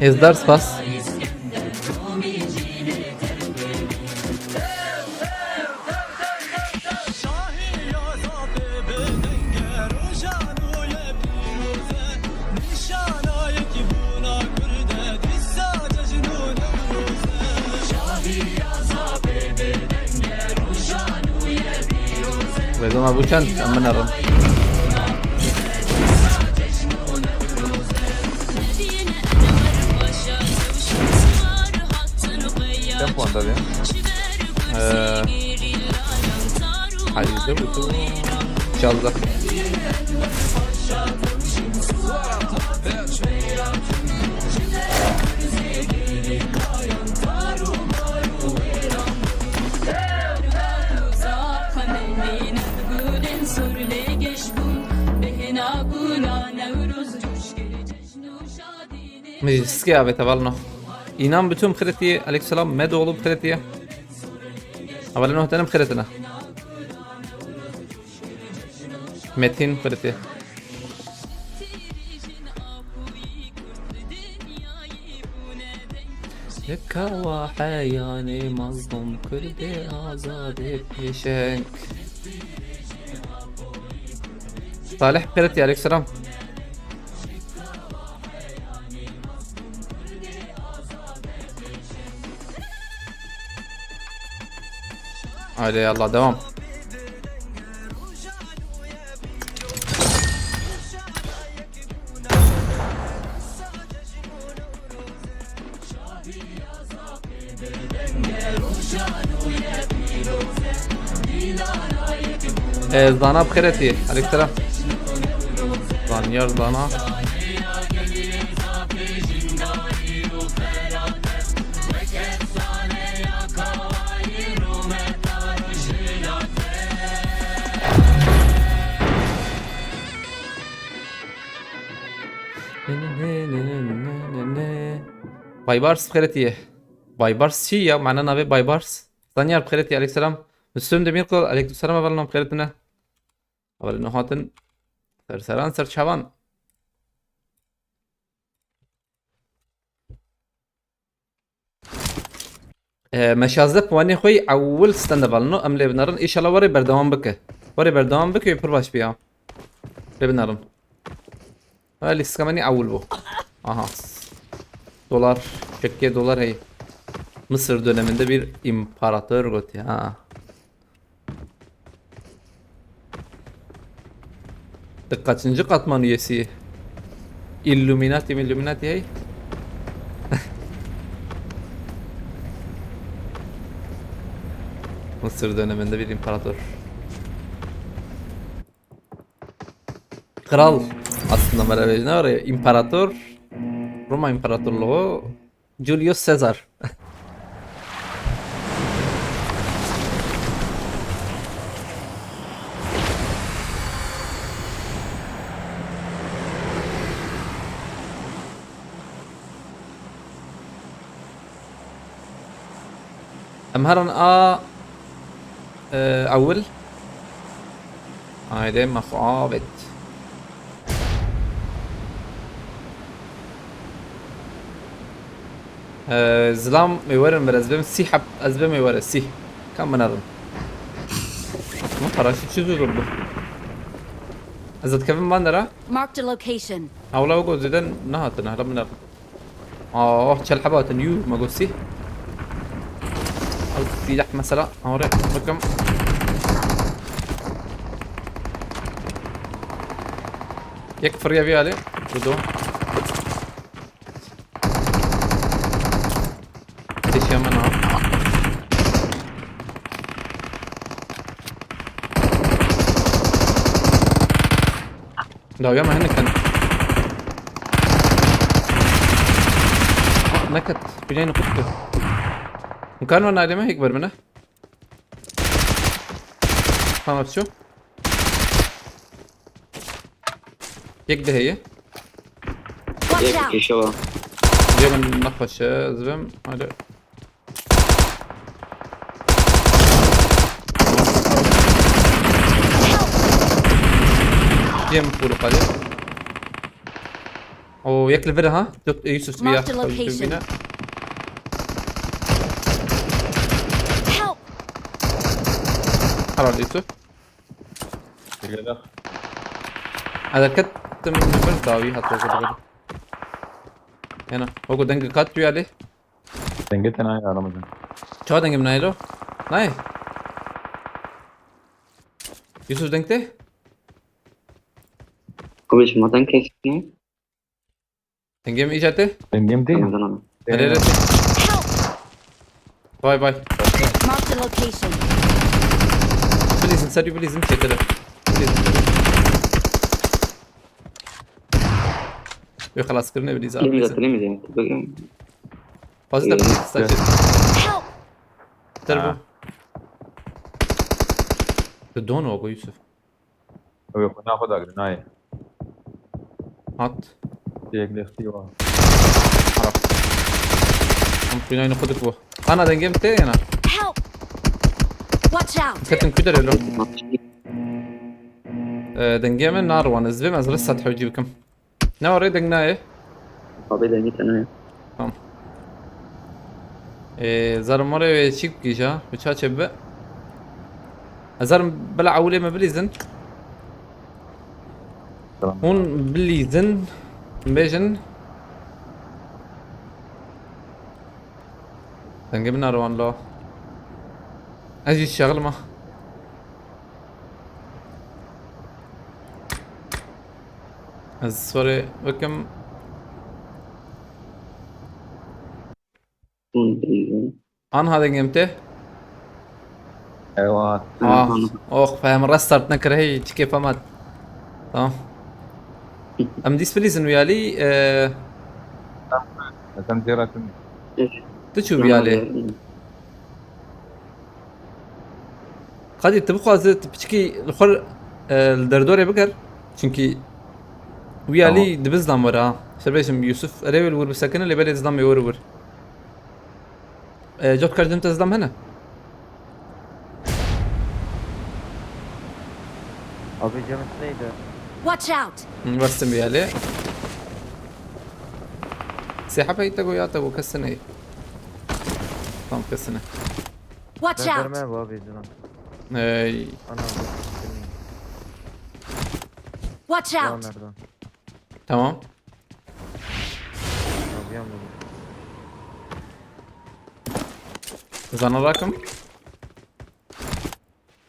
Hêzdar, spas. Rêza me bû çend? Em binerin. Çend puan da bî? Ee, heyzdeh bû tu. Çazdeh. Min jî sikê avête, hevalno. Înan bi tu em xiretiye, aleykum selam, Medoğlu xiretiye. Hevalê no tenim xiretine. Metin xiretiye. Yeka wa heyanê mazlum Kurdê azadê pêşeng. Salih xiretiye, aleykum selam. Haydi Allah, devam. Ee, Zana bi xêr hatî. Aleyküm selam. Zanyar Zana. Baybars bi xêr hatî. Baybars çi ya? Mana navê Baybars? Zanyar bi xêr hatî, aleykum selam. Müslüm Demirkol, aleykum selam, hevalno bi xêr hatine. Hevalê no hatin. Ser seran, ser çavan. Ee, me şazdeh puanê xwe yî ewil stende, hevalno. Em lê binerin. Înşallah were berdewam bike. Were berdewam bike, pir baş bîya. Lê binerin. Ha, lîstika me nî ewil bû. Aha. Dolar, çekê dolar hey. Mısır döneminde bir imparator gotiye ha. Di kaçıncı katman üyesi? Illuminati mi, Illuminati hey? Mısır döneminde bir imparator. Kral aslında, me re bêjin, ne var ya, imparator, Roma İmparatorluğu, Julius Caesar. Em herin a, e, ewil. Haydi, mexabet. E, zilam ê werin vir, ez bim sî heb, ez bim ê were sî. Kam binerin. Ama paraşüt çi zor oldu. Ez ditkevim van dera. Marked a location. Hawla wego zêde nehatin, hala binerin. Ah, çel heba hatin, yû, me got sî. Ew sîleh mesela, awre, bikim. Yek firiya vî alê, bi do. Têşiya min a. Dawiya me hinek hene. Ah, neket. Bineyê xwe dike. Hûn karin we nalê me hêk ber bine. Tamam, şu. Yek de heye. Watch Yek out! Kişi var. Cebin nexweş e, ez bim. Hadi. Cem kuru hadi. O yek li vir ha. Dök, e, Yusuf bir Marked a ya. Location. Bine. Help! Helal Yusuf. Geliyor. Hareket ettim, bir davi hatta o kadar. Yana, o kadar denge kat duyarlı. Denge te nayê aramızda. Çawa dengê min nayê lo? Nayê? Yusuf deng te? Kubiş ma deng kesine. Dengê min îca te? Dengê min tê? Tamam, tamam. Erê, erê. Help! Vay, vay. Marked a location. Bilîzin, serî bilîzin, çêtir e. Bilîzin. Wê xelas kirine bilîz abi, Limit bilîzin. Limit. Fazla da bilîz, saçı. Help! Ter bu. Ha. Tu don o, Yusuf. Ew ê xwe naxwe dagire, nayê. Hat. Têk lextî wa. Arap. Em xwînayên xwe dikbo. Ana dengê min tê yana. Help! Watch out! Ketin ku derê lo? Ee, dengê min narwan, ez vêm ez risa hewcî bikim. Ne orê deng nayê? Abi dengê te nayê. Tamam. Ee, zarim orê wê çîk bikîja, bi çaçê bi. Zarim bila ewilê me bilîzin. Tamam. Hûn bilîzin, bêjin. Dengê min narwan lo. Ez jî şexilma. Ez sorê bikim. Anha dengê min tê. Eywa. Ah, oh, fehim restart nekir hey, çi kêfa mat. Tamam. Em dîs bilîzin wî alî, e, Ekem zêra kim? Tu çû wî alî? Qadî, tu bixwaze tu piçikî li xwe, e, li derdorê biger. Çunkî wî alî dibi zilam were ha. Ser bêjim Yusuf erê wê li wir bisekine lê belê zilamê were wir. E, cot kar cem te zilam hene? Abi cem neydi? Watch out! Hı, bastım bir yere. Seha peyte go ya te go kesine. Tam kesine. Watch out! Verme bu abi zilam. Ey. Ana bu. Watch out! Tamam. Abi yanmadı. Zana rakım.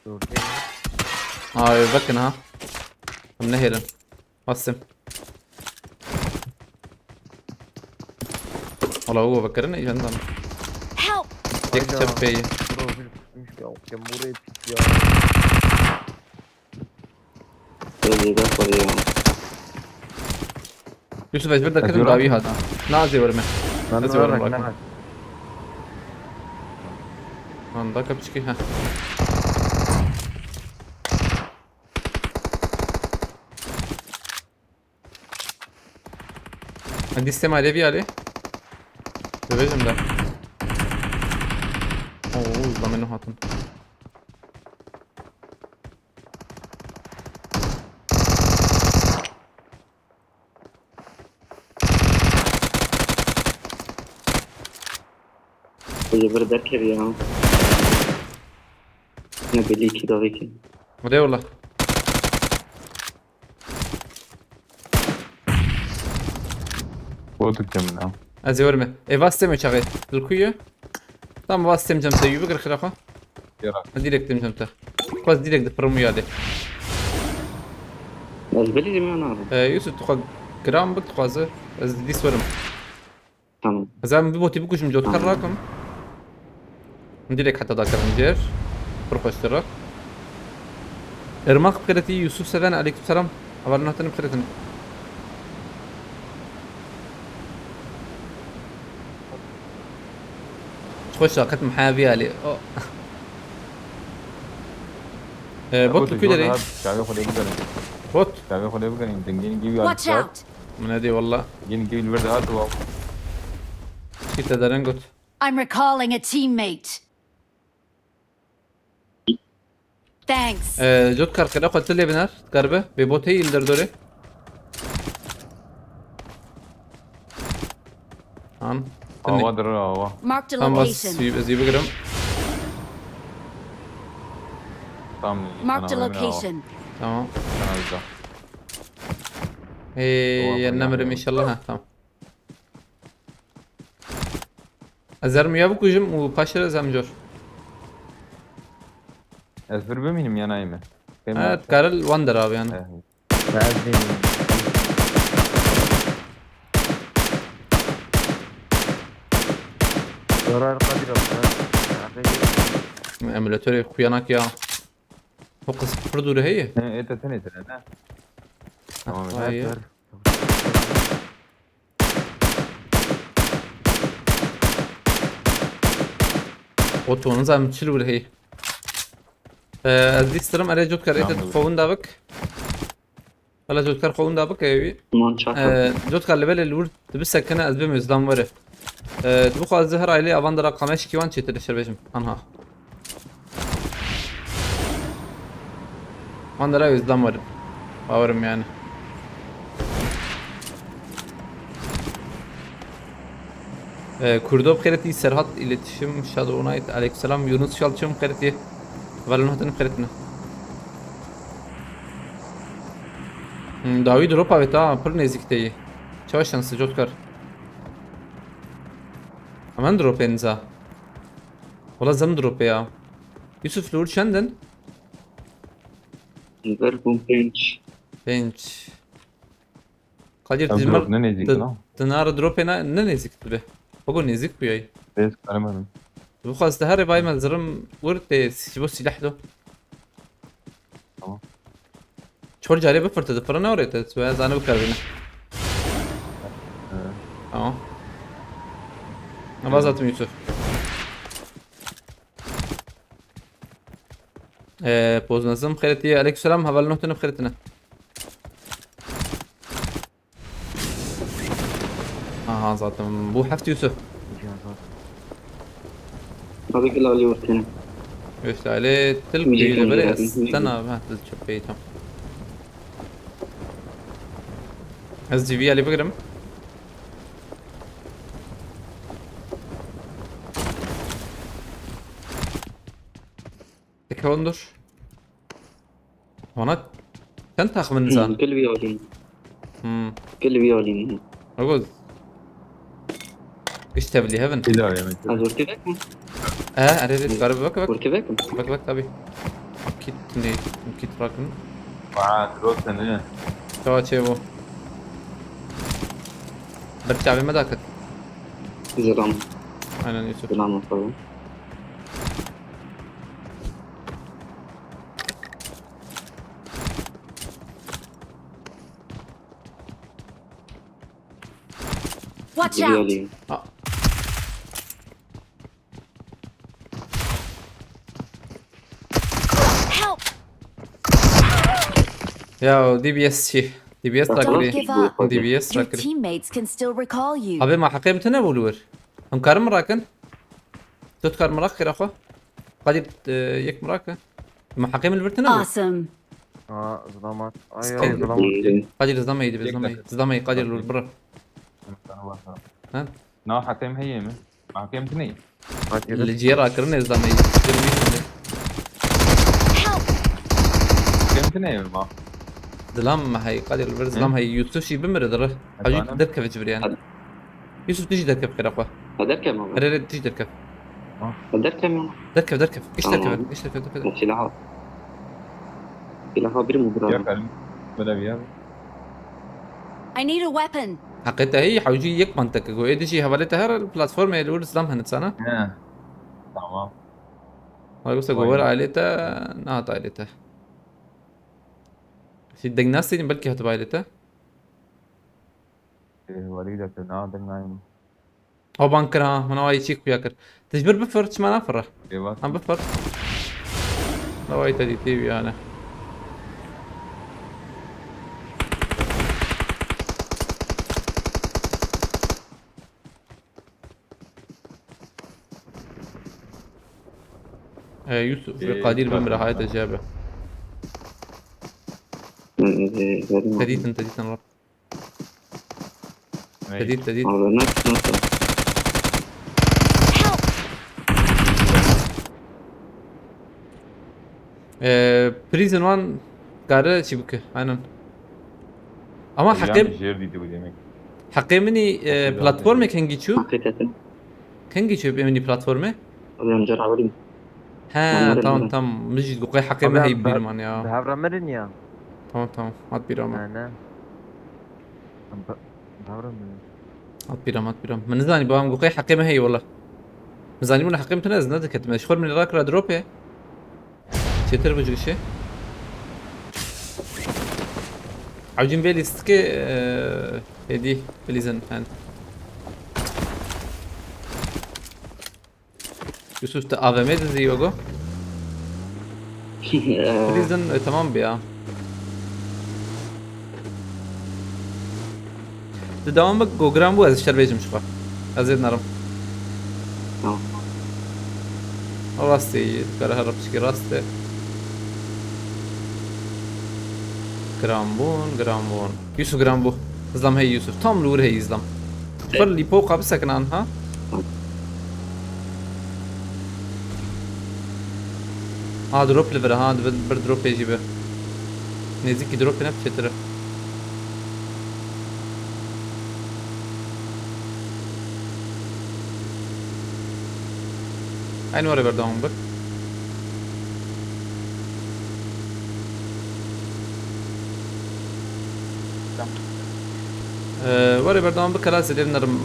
Dur, gel. Ay bakın ha. Em nehêlin. Bastim. Wala o vekirin ê jendan. Help! Yek çep peyî. Bro, bir tutmuş ya. Sen buraya pis ya. Yusuf ez bir dakika dawî hata. Na ez ê werim. Ez ê werim bak. Lan da kapçiki ha. Dîstê ma lê vî alê. Dibêjim de. Oo, zamenê hatin. Hoca bir derkevî ya. Ne belî ki davê ki. Hadi eyvallah. Botuk cemine. Ez ê werim. E, vas teme çaxê. Dilkuyu. Tam vas tem cem te, yü bigir xira xwe. Yara. Direkt tem cem te. Xwaz direkt dipirim ya de. Ez belî cem ya nabe. E, Yusuf, tu xwe giran bik, tu xwaze. Ez dîs werim. Tamam. Ez em bi botî bikujim, cot kar rakim. Direkt heta da kirin cêr. Pir xweştir e. Irmak bixêretî, Yusuf Seven, aleyküm selam. Hevalên hatine bixêretin. Xweş e, qet miheya vî alî. O. Ee, bot li ku derê? Çavê xwe lê bigerin. Bot. Çavê xwe lê bigerin. Dingên gî wî Watch out! Min nedî walla. Dingên gî wî li vir dihat û. Çi te derin got? I'm recalling a teammate. Thanks. Ee, Cotkar, qeda xwe tu lê biner, dikaribe? Bê bot heyî li derdorê. An. Ava dir ava. Marked a location. Tamam, bas, ez ê bigirim. Tamam. Marked a location. Tamam. Ee, yen nemirim inşallah. Ha, tamam. Ez ê rûya bikujim û paşê re ez em cor. Ez vir bimînim ya nayê me. Ha, dikaril wan der abi yani. Evet. Zarar Kadir abi. Emülatörü kuyanak ya. O kız pır duru heye. He, ete sen etire ne? Tamam. O tonun zam çil wir hey. Ee, ez distirim, erê Cotkar, ete xwe winda bik. Hala Cotkar xwe winda bik, evi. Ee, Cotkar, li belê li wir dibi sekine, ez bim Özlem were. Ee, dibi xwe ez her aile avan dara kameşki wan çêtir şer bêjim. Anha. Wan dara Özlem were. Bawerim yani. Ee, Kurdo bi xêretî, Serhat iletişim, Shadow Knight, aleykümselam, Yunus Çalçım bi xêretî. Valin hatin bi xêretine. Hmm, dawî drop avêt ha, pir nêzîk te yî. Çawa şanslı Cotkar. Hemen drop ên za. Wala zem drop ya. Yusuf, li wir çend in? Ver bûn pênc. Pênc. Kadir, em tijmar drop ne nêzîk di-, dina? Dinar dropê ne, ne nêzîk dibe. Bego nêzîk bûyayî. Rêz karim herim. Bixwaz te herê bay me zirim wir tê si-, bo sîleh do. Tamam. Çor carê bifirte, difirine orê te, tu ez ane bikaribîne. He. Tamam. Ne bazatim Yusuf. Ee, Poznazım xêretî, aleykümselam, heval nuh tune xêretine. Aha, zaten bu heft Yusuf. Tabii ki lali ortene. Öş lali, til kuyuyla böyle, stana, ha, til çöpeyi tam. Ez G V ali bigirim. Tek ondur. Wana çend taxmin zan? Hmm, gel bir alayım. Hmm. Gel bir alayım. Ogoz. İşte bile heaven. Ila yemek. Az ortaya bak mı? He, arê, arê, garip bak, bak. Ortaya bak mı? Bak, bak, tabii. Kit ne? Kit rakın. Vaa, drop ne? Tamam, şey bu. Bir çavi mi dakit? Selam. Aynen, Yusuf. Selam, efendim. Watch out! Geliyor. Aa. Help! Ya D B S çi? D B S rakiri. Don't give up. D B S rakiri. Your teammates can still recall you. Abi, ma heqê min tune bû li wir. Em karin min rakin? Tu dikar min rak xêra xwe? Kadir, e, yek min rake. Ma heqê min li vir tune bû? Awesome. Aa, zılamat. Ay, ay, zılamat. Kadir, zılamayı dibe, zılamayı. Zılamayı, Kadir, lur, bro. Sana bak, sana. Ha? Na heqê min heye mi? Ma heqê min tune ye. Li ciyê rakirinê zılamayı. Help! Heqê min tune ye mi ma? Zilam me hey, Kadir, li vir zilam hey. Yusuf jî bimire dire. Hacî derkeve ci vir yani. Yusuf, tu jî derkev xêra xwe. Ha, derkev mi? Erê, erê, tu jî derkev. Ha. Ha, derkev mi? Derkev, derkev. Geç derkev, geç derkev, derkev. Tamam. Silah al. Silaha bir mi bırak? Yok, elim böyle bir yer. I need a weapon. Heqê te heyî, hewcî yek mantek go. Ê dijî hevalê te her platformê li wir zilam hene sana. He. Tamam. Wala wisa go wer ailê te, nehat ailê te. Sî deng nastînin, belkî hatiba ailê te. Ê, welî de tu na deng nayîn. Ew ban kir ha, min ew çî xuya kir. Tu ji vir bifir, çima nafire? Ê, bas. Em bifir. Navayî te dîtî wî yani. Ee, Yusuf ve Ee, Kadir bin bırak. Bira hayata cebe. Ee, verdim. Te dîtin, te dîtin, Rab. Ney? Te dît, te dît. Abi, nasıl, nasıl? Ee, Prison One karı çi bike, aynen. Ama Yan heqê, jêr dîtibû demek. Heqê min î, e, Heqê platformê zaten. Kengî çû? Hakikaten. Kengî çû min î platformê? Abi, amca, abi. He, tamam, tamam. Min jî goqê heqê me heyî bîr man ya. Bi hevra mirin ya. Tamam, tamam. Hat bîra me. Ne, ne. Bi, bi hevra mirin. Hat bîra me, hat bîra me. Min nizanî, babam goqê heqê me heyî wala. Min zanî bûna heqê min tune ez nediketim. Ez ji xwe min rakira dropê. Çêtir bû cigişê. Ewcîn vê lîstikê, e, hêdî, bilîzin, hen. Yusuf, te A V M dizî yogo? Bilîzin, e, tamam bî ya. Di dewam bik, ku giran bû, ez ji te re bêjim ji xwe. Ez ê nerim. Tamam. Rastê, kare her piçkî rastê. Giran bûn, giran bûn. Yusuf giran bû. Zlam hey Yusuf. Tam li wir hey Zlam. Xwe lîpo qa bisekinan, ha? Ha, drop li vir, ha, di vir, vir dropê jî be. Nêzîkî dropê ne çêtir e. Aynı were berdewam bik. Ee, were berdewam bik, kela zêdê nerim.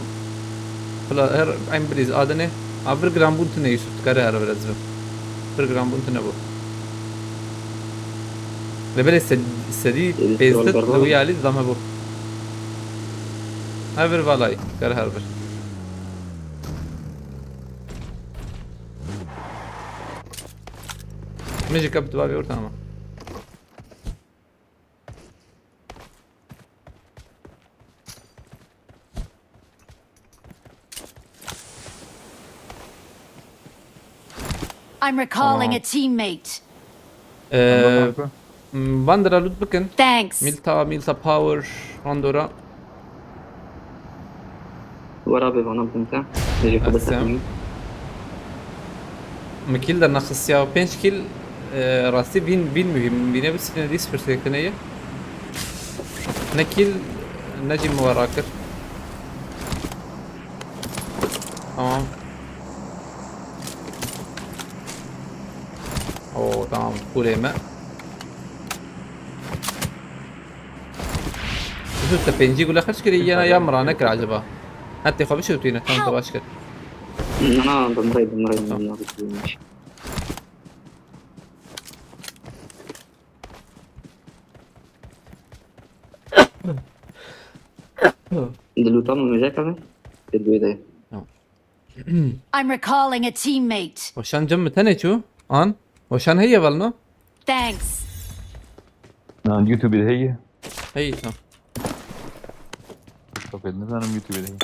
Bila her eyn bilîz adine. A, vir giran bûn tune Yusuf, dikare her vir ez bim. Vir giran bûn tune bû. Lê belê sed-, sedî pêzdit li wî alî zame bû. Her vir valayî, dikare her vir. Min jî kep diba vê orta ama. I'm recalling a teammate. Ee, m, van dira loot bikin. Thanks. Milta, Milta Power, Pandora. Wera bê vana bidim te. Nêjê xwe bisekinî. Min kîl dernexistiya, pênc kîl, e, rastî vîn, vîn muhîm. Vînê bi sifir dî sifir sekine ye. Ne kîl, ne jî min wera kir. Tamam. Oo, tamam. Pulê me. Yusuf, te pêncî gule xerc kirî, yena ya min ranekir acaba? Ha, tê xwe bişewtîne, tamam, te baş kir. Na, na, bimrey, bimrey, bimrey. Di lûta min mêze keve? Di lûyê de. Tamam. I'm recalling a teammate. Weşan cem mi tenê çû? An? Weşan heye vel no? Thanks. Na, YouTube de heye. Hey, tamam. Çok elini sanırım YouTube de heye.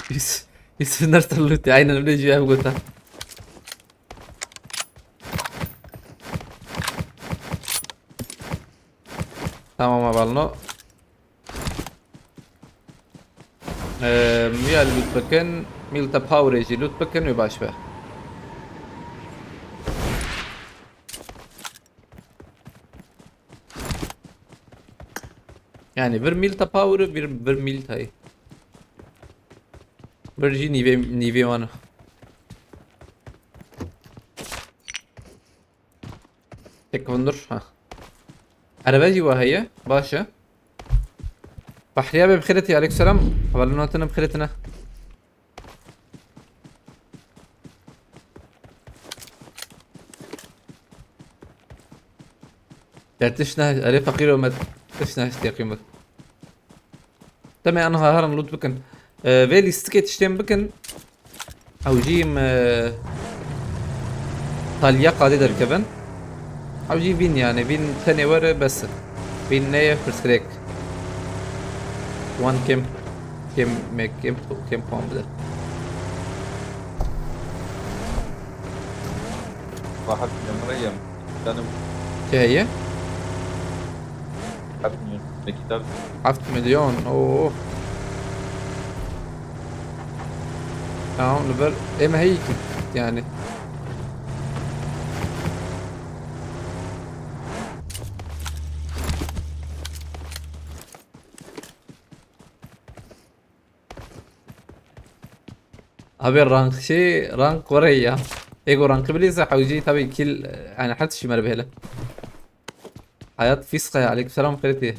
Biz, biz sınırsız loot ya, aynen öyle cevap götür. Tamam, avalno. Eee, ya loot bikin, Milta Power'ê jî loot bikin û baş be. Yani bir Milta Power'ı, bir, bir Milta'yı. Bir jî nîvê, nîvê wan. Tek vundur, ha. Erebe jî wa heye, baş e. Bahriye be bixêretî, aleyküm selam. Hevalin hatine bixêretine. Te tişt ne, erê feqîro me tişt nehiştiye qîmet. Demê aniha herin loot bikin. Ee, vê lîstikê tiştên bikin. Ew jî me, Xaliya qadê derkevin. Ew jî vîn yani, vîn tenê were bes. Vîn neye pirsgirêk. Wan kêm, kêm me, kêm, kêm puan bide. Rahat yemre yem. Canım. Çi heye? Heft milyon. Mekî tabi. Heft milyon, oo. Tamam, li ber êm heyî ki yani. Abi rank şey, rank were ya. Ego rankı bilirse hawji tabii kill, yani her tişi mer bihele. Hayat Fiskaya, aleykümselam, xêrê.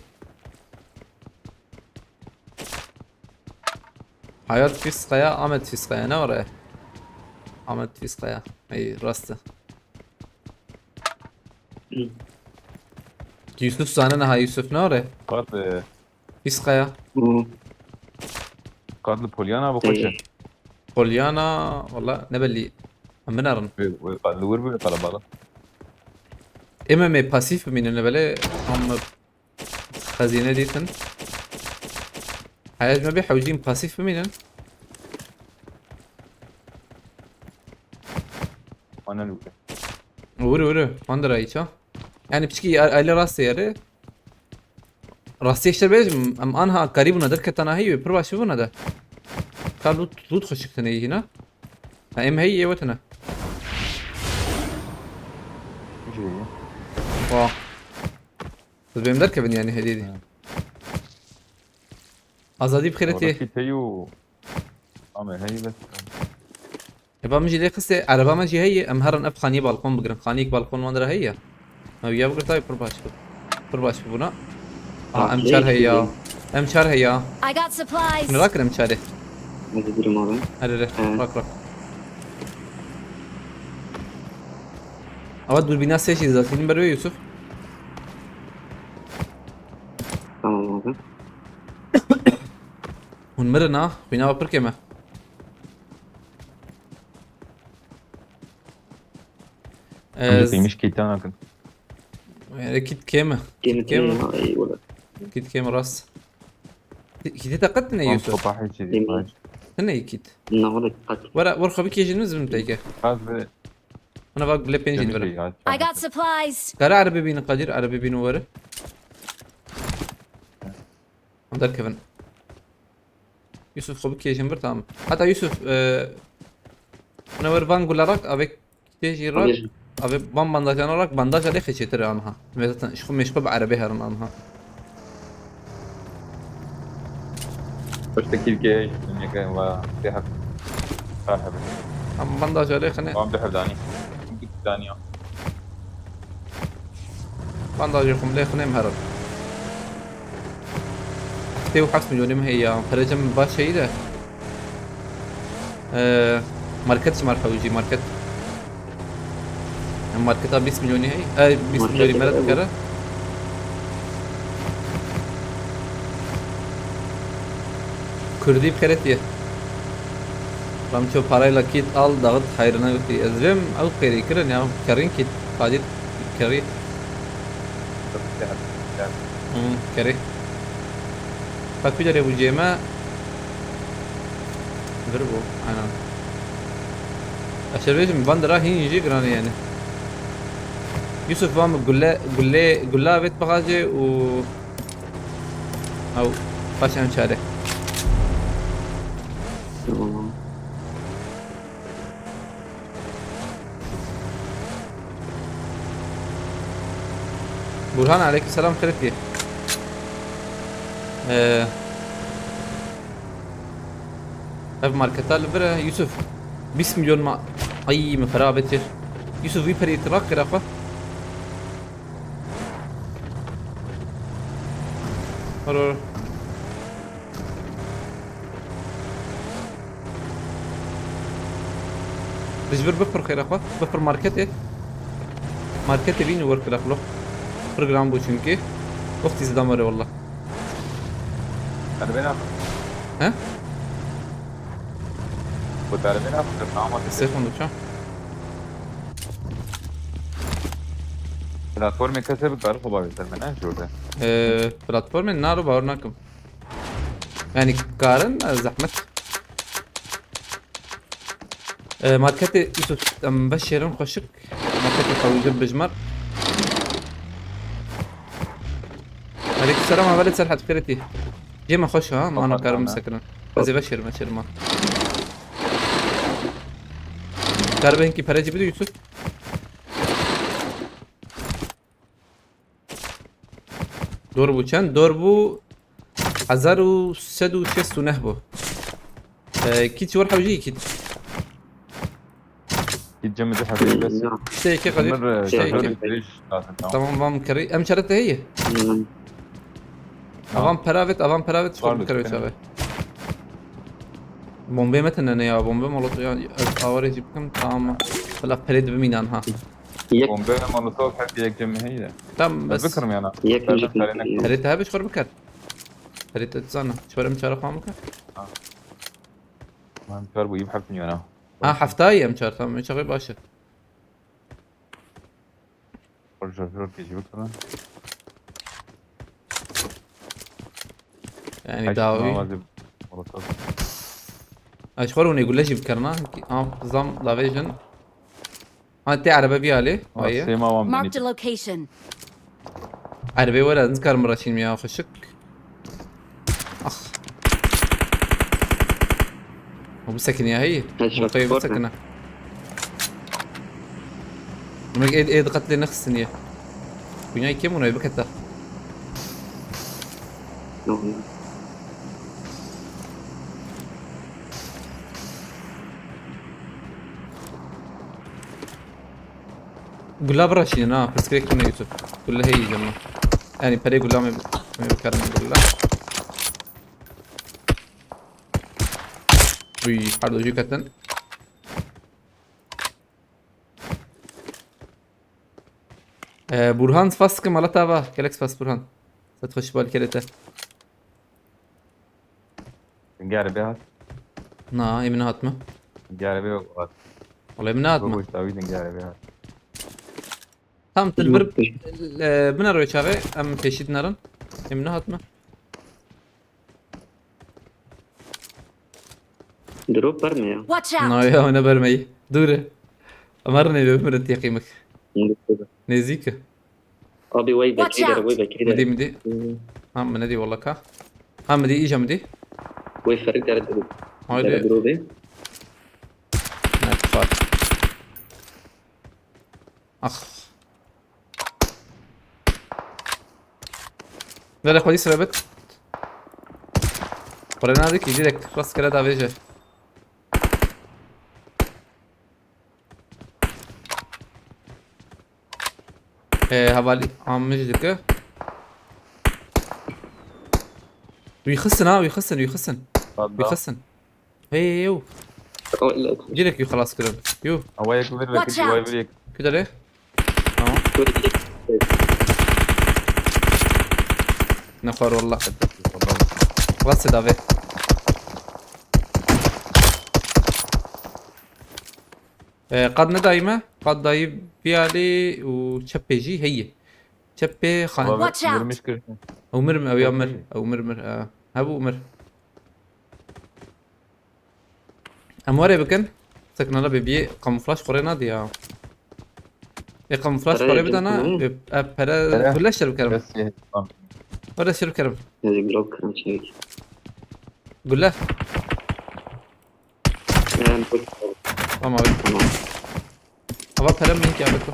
Hayat Fiskaya, Ahmet Fiskaya, ne oraya? Ahmet Fiskaya. Ey, rastı. Yusuf zanine ha, Yusuf ne oraya? Bak, e, Fiskaya. Hı. Qad li Polyana bixweşe. Ê. Polyana, wala ne belî. Em binarin. Wê, wê qad li wir bû, qala bala. Ê me, me pasîf bimînin, ne belê, em xezîne dîtin. Heyet me bê hewcîn pasîf bimînin. Wan ne lûke. Wiri, wiri. Wan dirayî ça. Yani piçkî aile rastê yeri. Rastî işte bêjim, em anha karî bûne derketana heyî wê pir baş bûne de. Ka lût, lût xweşik tine yî hîna. Ha, em heyî yê wetine. Jî. Wa. Biz bêm derkevin yani hediye. Ha. Azadî bi xêretê. Orası teyu. Ama heyî bes. Eva min jî lê xistê, ereba me jî heye, em herin ev xaniyê balkon bigirin. Xaniyek balkon wan re heye. Me wiya bigirta, pir baş bû. Pir baş bûna. Aa, em çar heye ya. Em çar heye ya. I got supplies. Min rakirin em çarê. Hadi durma ben. Hadi re, rak rak. Ama durbina sê jî zaten ber wê Yusuf. Tamam abi. Hûn mirin ha? Xwîna we pir kêm e. Em Ez- dikîmiş kîta nakin. Ê, kît kêm e. Kît kêm e. Kît kêm e rast. Kîtê te qet tine Yusuf? Kopahê çi dî. Tine yî kît. Na wala qet. Were, were xwe bikêjin min zibin teyke. Az ve Hana bak bile pêncî verin. I got supplies. Kare erebe bînin Kadir, erebe bînin were. Derkevin. Yusuf xwe bikêjin bir, tamam. Heta Yusuf, e, ne wer van gula rak, avê kitê jî rak, avê van bandajana rak, bandaja lê xê çêtir e anha. Mêzatan, ji xwe mêşxwe bi erebê herin anha. Piştekî ke neke va tê hak. Kar hebe. Em bandaja lê xine. Wan bihevdanî. Daniya. Bandajê xwe lê xinem herin. Tê û heft milyonê min heye ya. Perecem baş heyî de. Ee, market ji mar hewcî market. Em marketa bîst milyonî heye. Ee, bîst milyonî meret dikere. Kurdî bi xêretî ye. Ramço parayla kit al, dağıt, hayrına götür. Ez vêm ew xêrî kirin ya, kerîn kit, Kadir kerî. Hmm, kerî. Bak bir de bu cême. Vir bu, aynen. Aşırı bêjim, van dira hîn jî giran e yani. Yusuf, van gulle, gulle, gulle avet bixace û Ew, paş em çare. Tamam. Burhan, aleyküm selam, xêrê. Ee, ev marketa li vir e, Yusuf. Bîst milyon ma-, ay, min pere avêtir. Yusuf, wî perê tu rak kira xwe. Horo. Dijbir bipir xêra xwe. Bipir marketê. Marketê bîn û werkira xwe. Pir giran bû çünkü. Wextî zidam were wallah. Erbê naxwe. He? Gotaribê naxwe, tamam. Sê xwe nûça. Platformê kesê bikare xwe bavê ser me, ne jor de. Ee, platformê naro bawer nakim. Yani karin, e, zehmet. Ee, marketê Yusuf, em veşêrin xweşik. Marketê xwe wî bijmar. Aleyküm selam, hevalê Serhat, xêretî. Cê me xweş ha, ma Xweş karim ha. Bisekirin. Ez ê veşêrim, veşêrim ha. Karibe hinkî pere jî bidî Yusuf. Dor bû çend? Dor bû hezar û sed û şêst û neh bû. Ee, kî çi were hewcî kî? Kî cem de hevî bes. Ya. Tê yekê Kadir, Mir, e, tê yekê. Şarjörê dirêj lazim, tamam. Tamam, vam kerî. Em çare te heye? Hmm. Ha. Avan peravet, avan peravet, Var şukur lütfen. Çabe. Bombe me tene ne ya, bombe molotof ya, ez awarê jî bikim, tamam. Valla pere de bimînan ha. Yek. Bombe molotof her yek cem heye. Tamam, Ez bes. Bikirim yana. Yek Ben müzik karine mi? Pere te hebe, şukur bikar. Pere te zana. Çare em çare xwe bikar. Ha. Ben çar bu iyi bir harfin yana. Ha, heftayê em çar, tamam, çaxê baş e. Şarjör kê jî bikirin. Yani Heşt dawî. Nawazî molotof. Ha, ji xwe rûnê gule jî bikirin ha. Ki-, ha, zam lavêjin. Ha, tê erebe bî alê. Ha, Aye. Sêma wan Marked a location. Erbê were, ez nikarim biraşînim ya, xweşik. Ax. O bisekine ya, hey. Headshot Ortaya spor mu? Bisekine. Demek ê, ê diqet lê nexistiniye. Kunya kim onu bikete. Yok. Gula biraşînin ha, pirsgirêk tune Yusuf. Gula heyî cema. Yani perê gula me, me bikarin gula. Uy, her do jî ketin. Ee, Burhan, spas dikim, Allah te ava. Gelek spas Burhan. Set xweş bal kerê te. Gerê bê hat. Na, ê min nehatme. Gerê bê hat. Wala ê min nehatme. Gogoş dawî din gerê bê hat. Tam til bir, e, bine roy çaxê, em pêşî dinerin. Ê min nehatme. Drop berme ya. Watch out! Na ya, ne bermeyî. Dûr e. Em her neyve bimirin têqîmik. Nêzîk e. Abi, way Watch bekri der, out! Way bekri der. Midî, midî. Hmm. Ha, min nedî wala ka. Ha, midî, îca midî. Way ferik der, der. Haydi. Der, der, der. Ne kufar. Ax. Vele xwedî sirebet. Xwere nadikî direkt rastgele davêje. Ee, hevalî amij dike. Wî xistin ha, wî xistin, wî xistin. Wî xistin. Hey, yo. Direkt wî xelas kirin. Yo. Awayek vir ve Watch kiti, awayek out! Vir yek. Kudere? Tamam. Ne xwar wallah. Rast dave. Ee, qad nedayî me? Qad dayî vî alî û çepê jî heye. Çepê xan. Watch out! Ew mir, ew ya mir. Ew mir mir. Ee, hebû mir. Em were bikin. Seknala bê biyê kamuflaj xwe rê nadî ya. Ê kamuflaj xwe rê bidana. Ê, e, pere gule şer bikerim. Were şer bikerim. Gule. Tamam abi. Tamam. Ava pere min ki abi tu.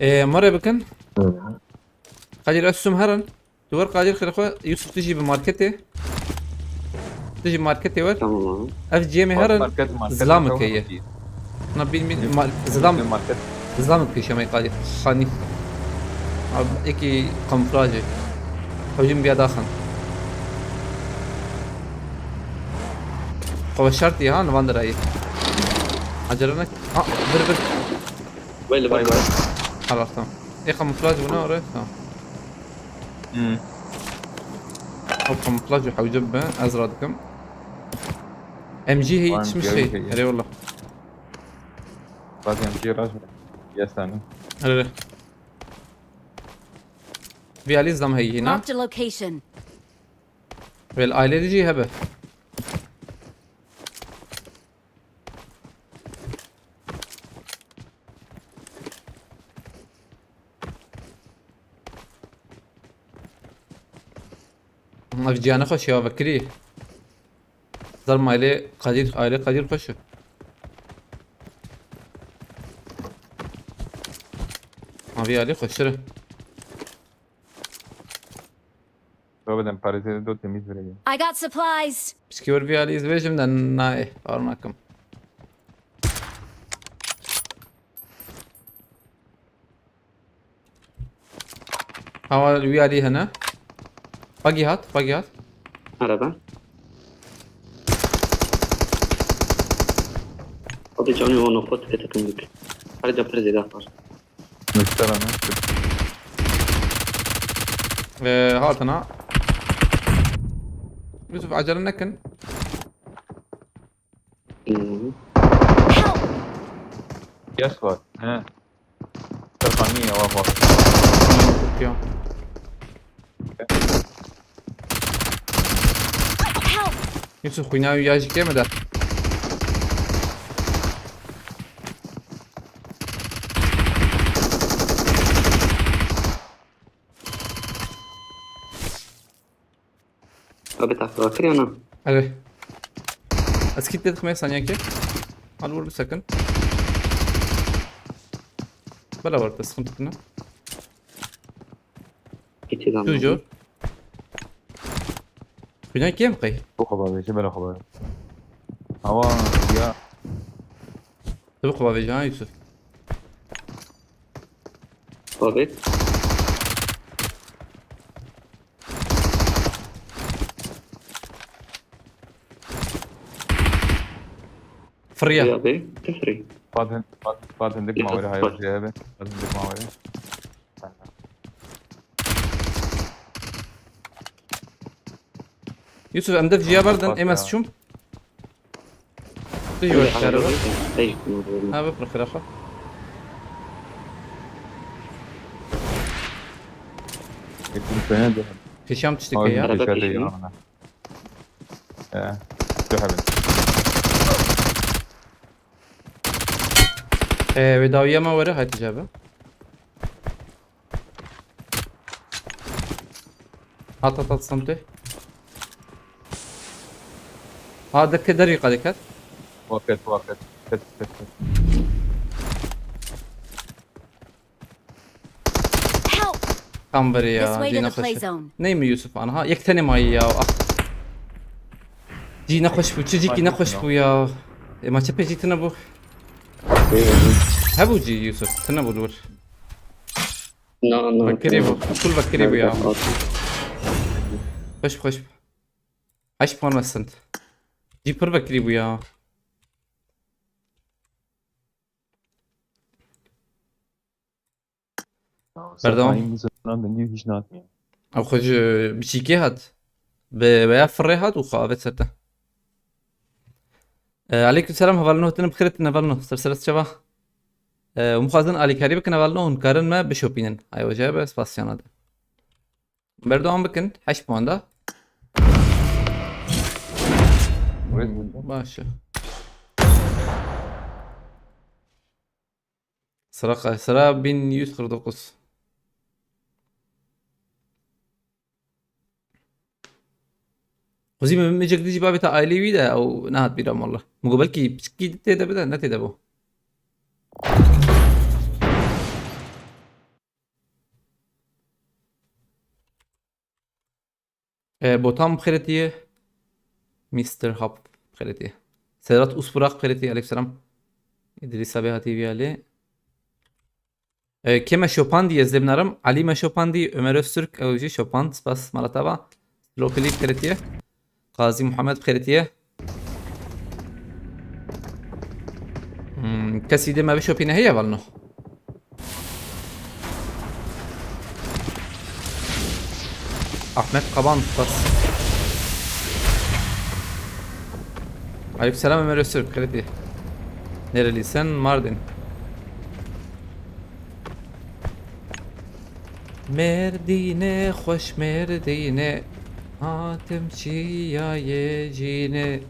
Ee, mare bikin. Hı. Kadir, ez sum herin. Tu wer Kadir xêr xwe, Yusuf tu jî bi marketê. Tu jî marketê wer. Tamam abi. Ev ciyê me herin. Market, market, zilamik heye. Na bin bin mar-, zilam-, market. Zilamik pêşe me Kadir. Xanî. Abi, eki kamuflajê. Hewcim biya daxin. Xwe şertî ha, nivan dirayî. Acele nek. Ha, bir bir. Vay, vay, vay. Helal, tamam. E, kamuflaj buna oraya, tamam. Hmm. O kamuflaj hewce be, ez radikim. M G hiç mi şey? Eyvallah. Bak M G rahat. Yes, Dani. Erê. Vî alî zam heyî hîna. Marked a location. Wel aile dijî hebe. Ev ciyane xweş ya vekirî. Zarma aile Kadir, aile Kadir xweş e. Avî alî xweştir e. Robeden parêzê do temiz vireyim. I got supplies. Pişkî wer vî alî ez vêjim de nayê, bawer nakim. Hawa wî alî hene. Bagî hat, bagî hat. Araba. Abi canı onu kot kete kındık. Hadi de parêzê de var. Müştera ne? Ee, hatına. Yusuf, acele nekin. Hmm. Help! Yes var. He. Serhaniye var var. Ya. Help! Yusuf, xwîna wî ya jî kêm e de. Abi takla kır yana. Hadi. Ez kit dedim ya saniyekê. Hal vur bir sakın. Bela var da sıkıntı ne? Gitti lan. Tu jor. Xwîna kêm qey. Bu xeber veşe bela xeber. Ama ya Tu bu xeber veşe ha Yusuf. Abi. Fırya. Ya abi. Kefri. Badin badin badin dik Ya, mawere hayır bak. cebe. Badin dik mawere. Yusuf, em dev jiya berdin, Bak em ez ya. çûm. Tu jî weş kare be. Hey. Ha, bipir xirafa. Ekun sene de. Pêşam tiştek Abi ya. Araba dışarıda peşinde. yanına. Ya. Dur abi. Ee, ve dawiye ma were, haydi cabe. Hat hat hat samte. Ha, deke derî qadê ket. Vakit vakit. Ket ket ket. Help! Tam verê This ya, way to cî the play nexweş. Zone. Ney mi Yusuf anha? Yek tenê mayî ya. Ah. Cî nexweş bû, çi cîkî Mayî nexweş ya. bû ya. E, ma çi pê cî tine bû. Hebû cî Yusuf, tine bû li wir. No, no. Vekirî bû, kul vekirî bû ya. Xweş xweş. Heşt puan me send. Cî pir vekirî bû ya. Berdewam. Zaten bu zaman dengî hiç ne yapmıyor. Ew xwe ji biçîkê hat. Bi veya firê hat û xwe avêt ser te. E, Aleyküm selam, hevalno, hitin bi xêr, hitin hevalno. Ser ser çava. E, hûn xwazin alîkarî bikin hevalno, hûn karin me bişopînin. Ay hoca be, spasiyana de. Berdewam bikin, heşt puan da. Baş e. Sıra, sıra bin yüz kırk dokuz. Xwezî min, min cek dijî bavê te ailê wî de ew nehat bîra min, wallah. Min got belkî piçkî tê de bide, ne tê de bû. E, Botan bi xêr hatiye. Mister Hub bi xêr hatiye. Sedat Usburak bi xêr hatiye. Aleykümselam. İdris abi hatiye vî alî. E, kê me şopandî ez dê binarim. Alî me şopandî. Ömer Öztürk ew jî şopand. Spas mala te va. Lopilî bi xêr hatiye. Qazî Muhammed bi xêr hatiye. Hmm, kesî dê me bişopîne heye valno. Ahmet Kaban, spas. Aleykümselam Ömer Öztürk, kredi. Nerelisin? Mardin. Mêrdînê xweş Mêrdînê, hatim çiyayê cînê.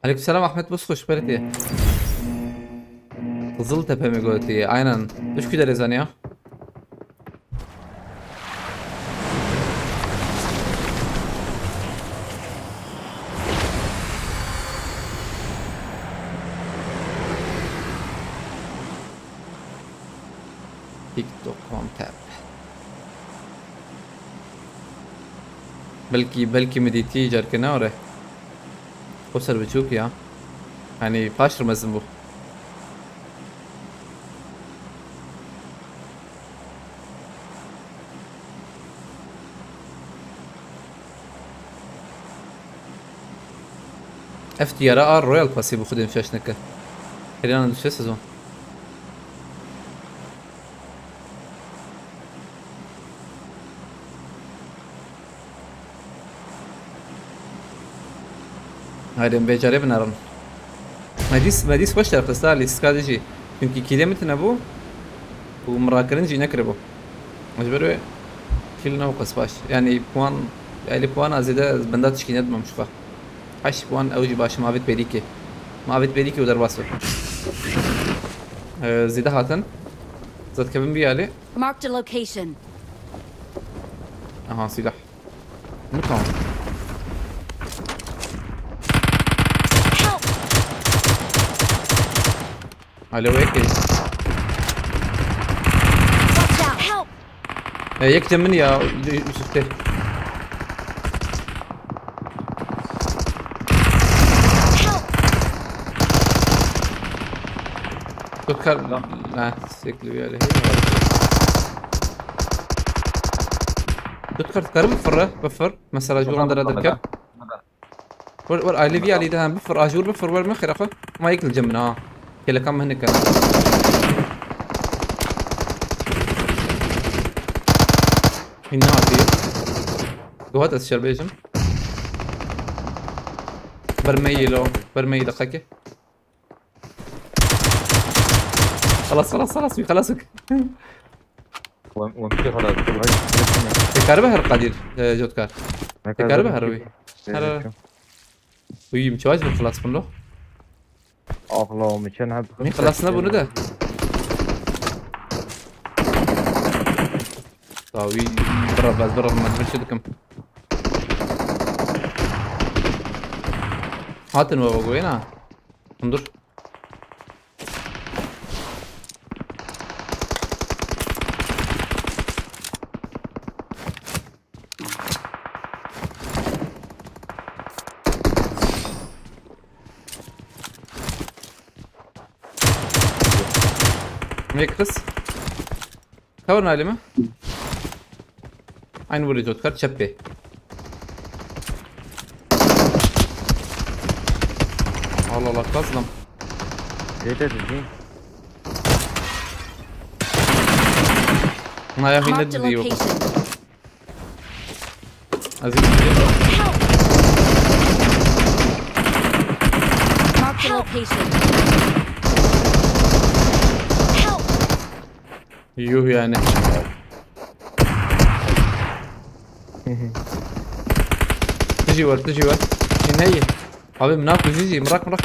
Aleykümselam Ahmet Bozkurt, berê tê. Qızıltepe mi gotiye? Aynen. Üsküdar'e zaniya. TikTok one tap. Belkî, belkî min dîtî carkê ne were. O ser biçûk ya. Yanî paş re mezin bû. Ev tiyara a Royal Pass'ê bi xwedê nifşaş neke. Hêriyana du sê sezon. Haydi em vê carê binerin. Me dîs, me dîs xweş derxista lîstika de jî. Çunkî kîlê min tune bû û min rakirin jî nekiribû. Ji ber wê kîl ne qas baş. Yanî puan, elî puana zêde benda tişkî nedimam şuxa. Heşt puan ew jî baş, mavit pêdîkê. Mavit pêdîkê û derbas be. Ee, zêde hatin. Zedkevin bî alî. Marked a location. Aha, silah. Mı tamam? Help! Alo, Eke. Watch out! Help! E, yek cem min ya, Yusuf de. Help! Dot kar... Tamam. Ha, sürekli bir yerde. Dot kar, karı mı fırı? Bıfır. Mesela, şu anda radırken. Wer, wer, I live ya, lî de hem bifir, ajûr bifir, wer min xêra xwe. Ma yek li cem min, ha. Kelekan min hinike. Hîn nehatî. Guhat ez şer bêjim. Bermeyî lo, bermeyî deqekê. Xelas, xelas, xelas, wî xelas wî. Wan, wan pî xelas, wan pî xelas. Te karibe her Kadir, e, Cotkar. Te karibe her wî. Her, her. Uyum, çawa ji xelas bin lo? Axla, mi çend heb. Min xelas nebûne de. Dawî, bira, bes, bira, min bir şey dikim. Hatin we goyna. Hundur. Nekris. Cover nalime. Aynı vurdu Cotkar, çep bê. Allah Allah, kazdım. Dede dedi. Naya Marked a hinde diyor. Location. Aziz. Help! Marked a location. Help! Yuh yani. Tiji var, tiji var. Neyi? Abi, mına kuziji, mırak, mırak.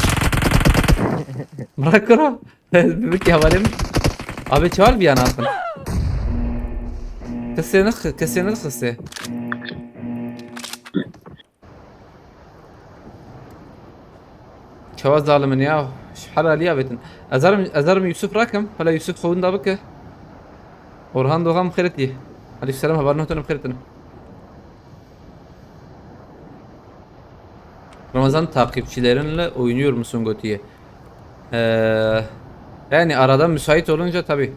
Mırak kura. Bibik ya, varım. Abi, çağır bir yana atın. Kesene, kesene, kese. Çawa zalim in ya. Şu helaliya betin. Ezarim, ezarim Yusuf rakim. Hala Yusuf xewin da bike. Orhan Doğan xêretî. Aleykümselam, haber nohtanım xêretin. Ramazan, takipçilerinle oynuyor musun gotiye? Ee, yani arada müsait olunca tabii.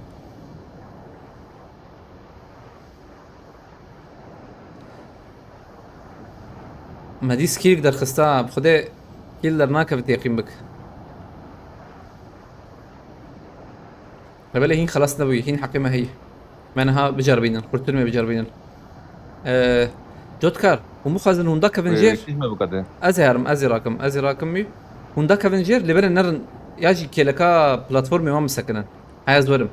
Me dî skîlek derxista, bi Xwedê kîl dernakevit, yeqîn bik. Hebelê hîn xelas nebûyî, hîn heqê me heye. Me niha biceribînin, xurtir me biceribînin. Ee, Cotkar, hûn bixwazin hûn dakevin jêr. Kî me bikate? Ez ê herim, ez ê rakim, ez ê rakim wî. Hûn dakevin jêr, lê belê nerin Ya jî kêleka platformê wan bisekinin. Heya ez werim.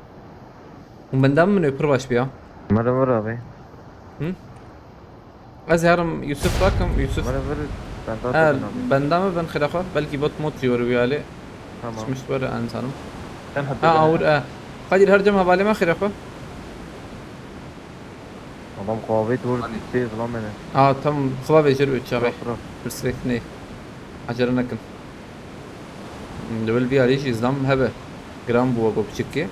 Hûn benda min, min pir baş biya. Mara vir abi. Hı? Ez herim Yusuf rakim, Yusuf. Mara vir, ben daha Ha, abi. Benda mi ben xêra xwe? Belkî bot mot jî were wî alê. Tamam. Çimiş were en zanim. Sen Ha, hadi. Awur e. Kadir her cem hevalê me xêra xwe. Adam qavê dur Hani? Şey zılamene. Ha, tam xwe vêjir û çaxê. Raf, raf. Pirsgirêk ney. Acele nekin. Li wil vî alî jî zlam hebe. Giran bû wego piçikê.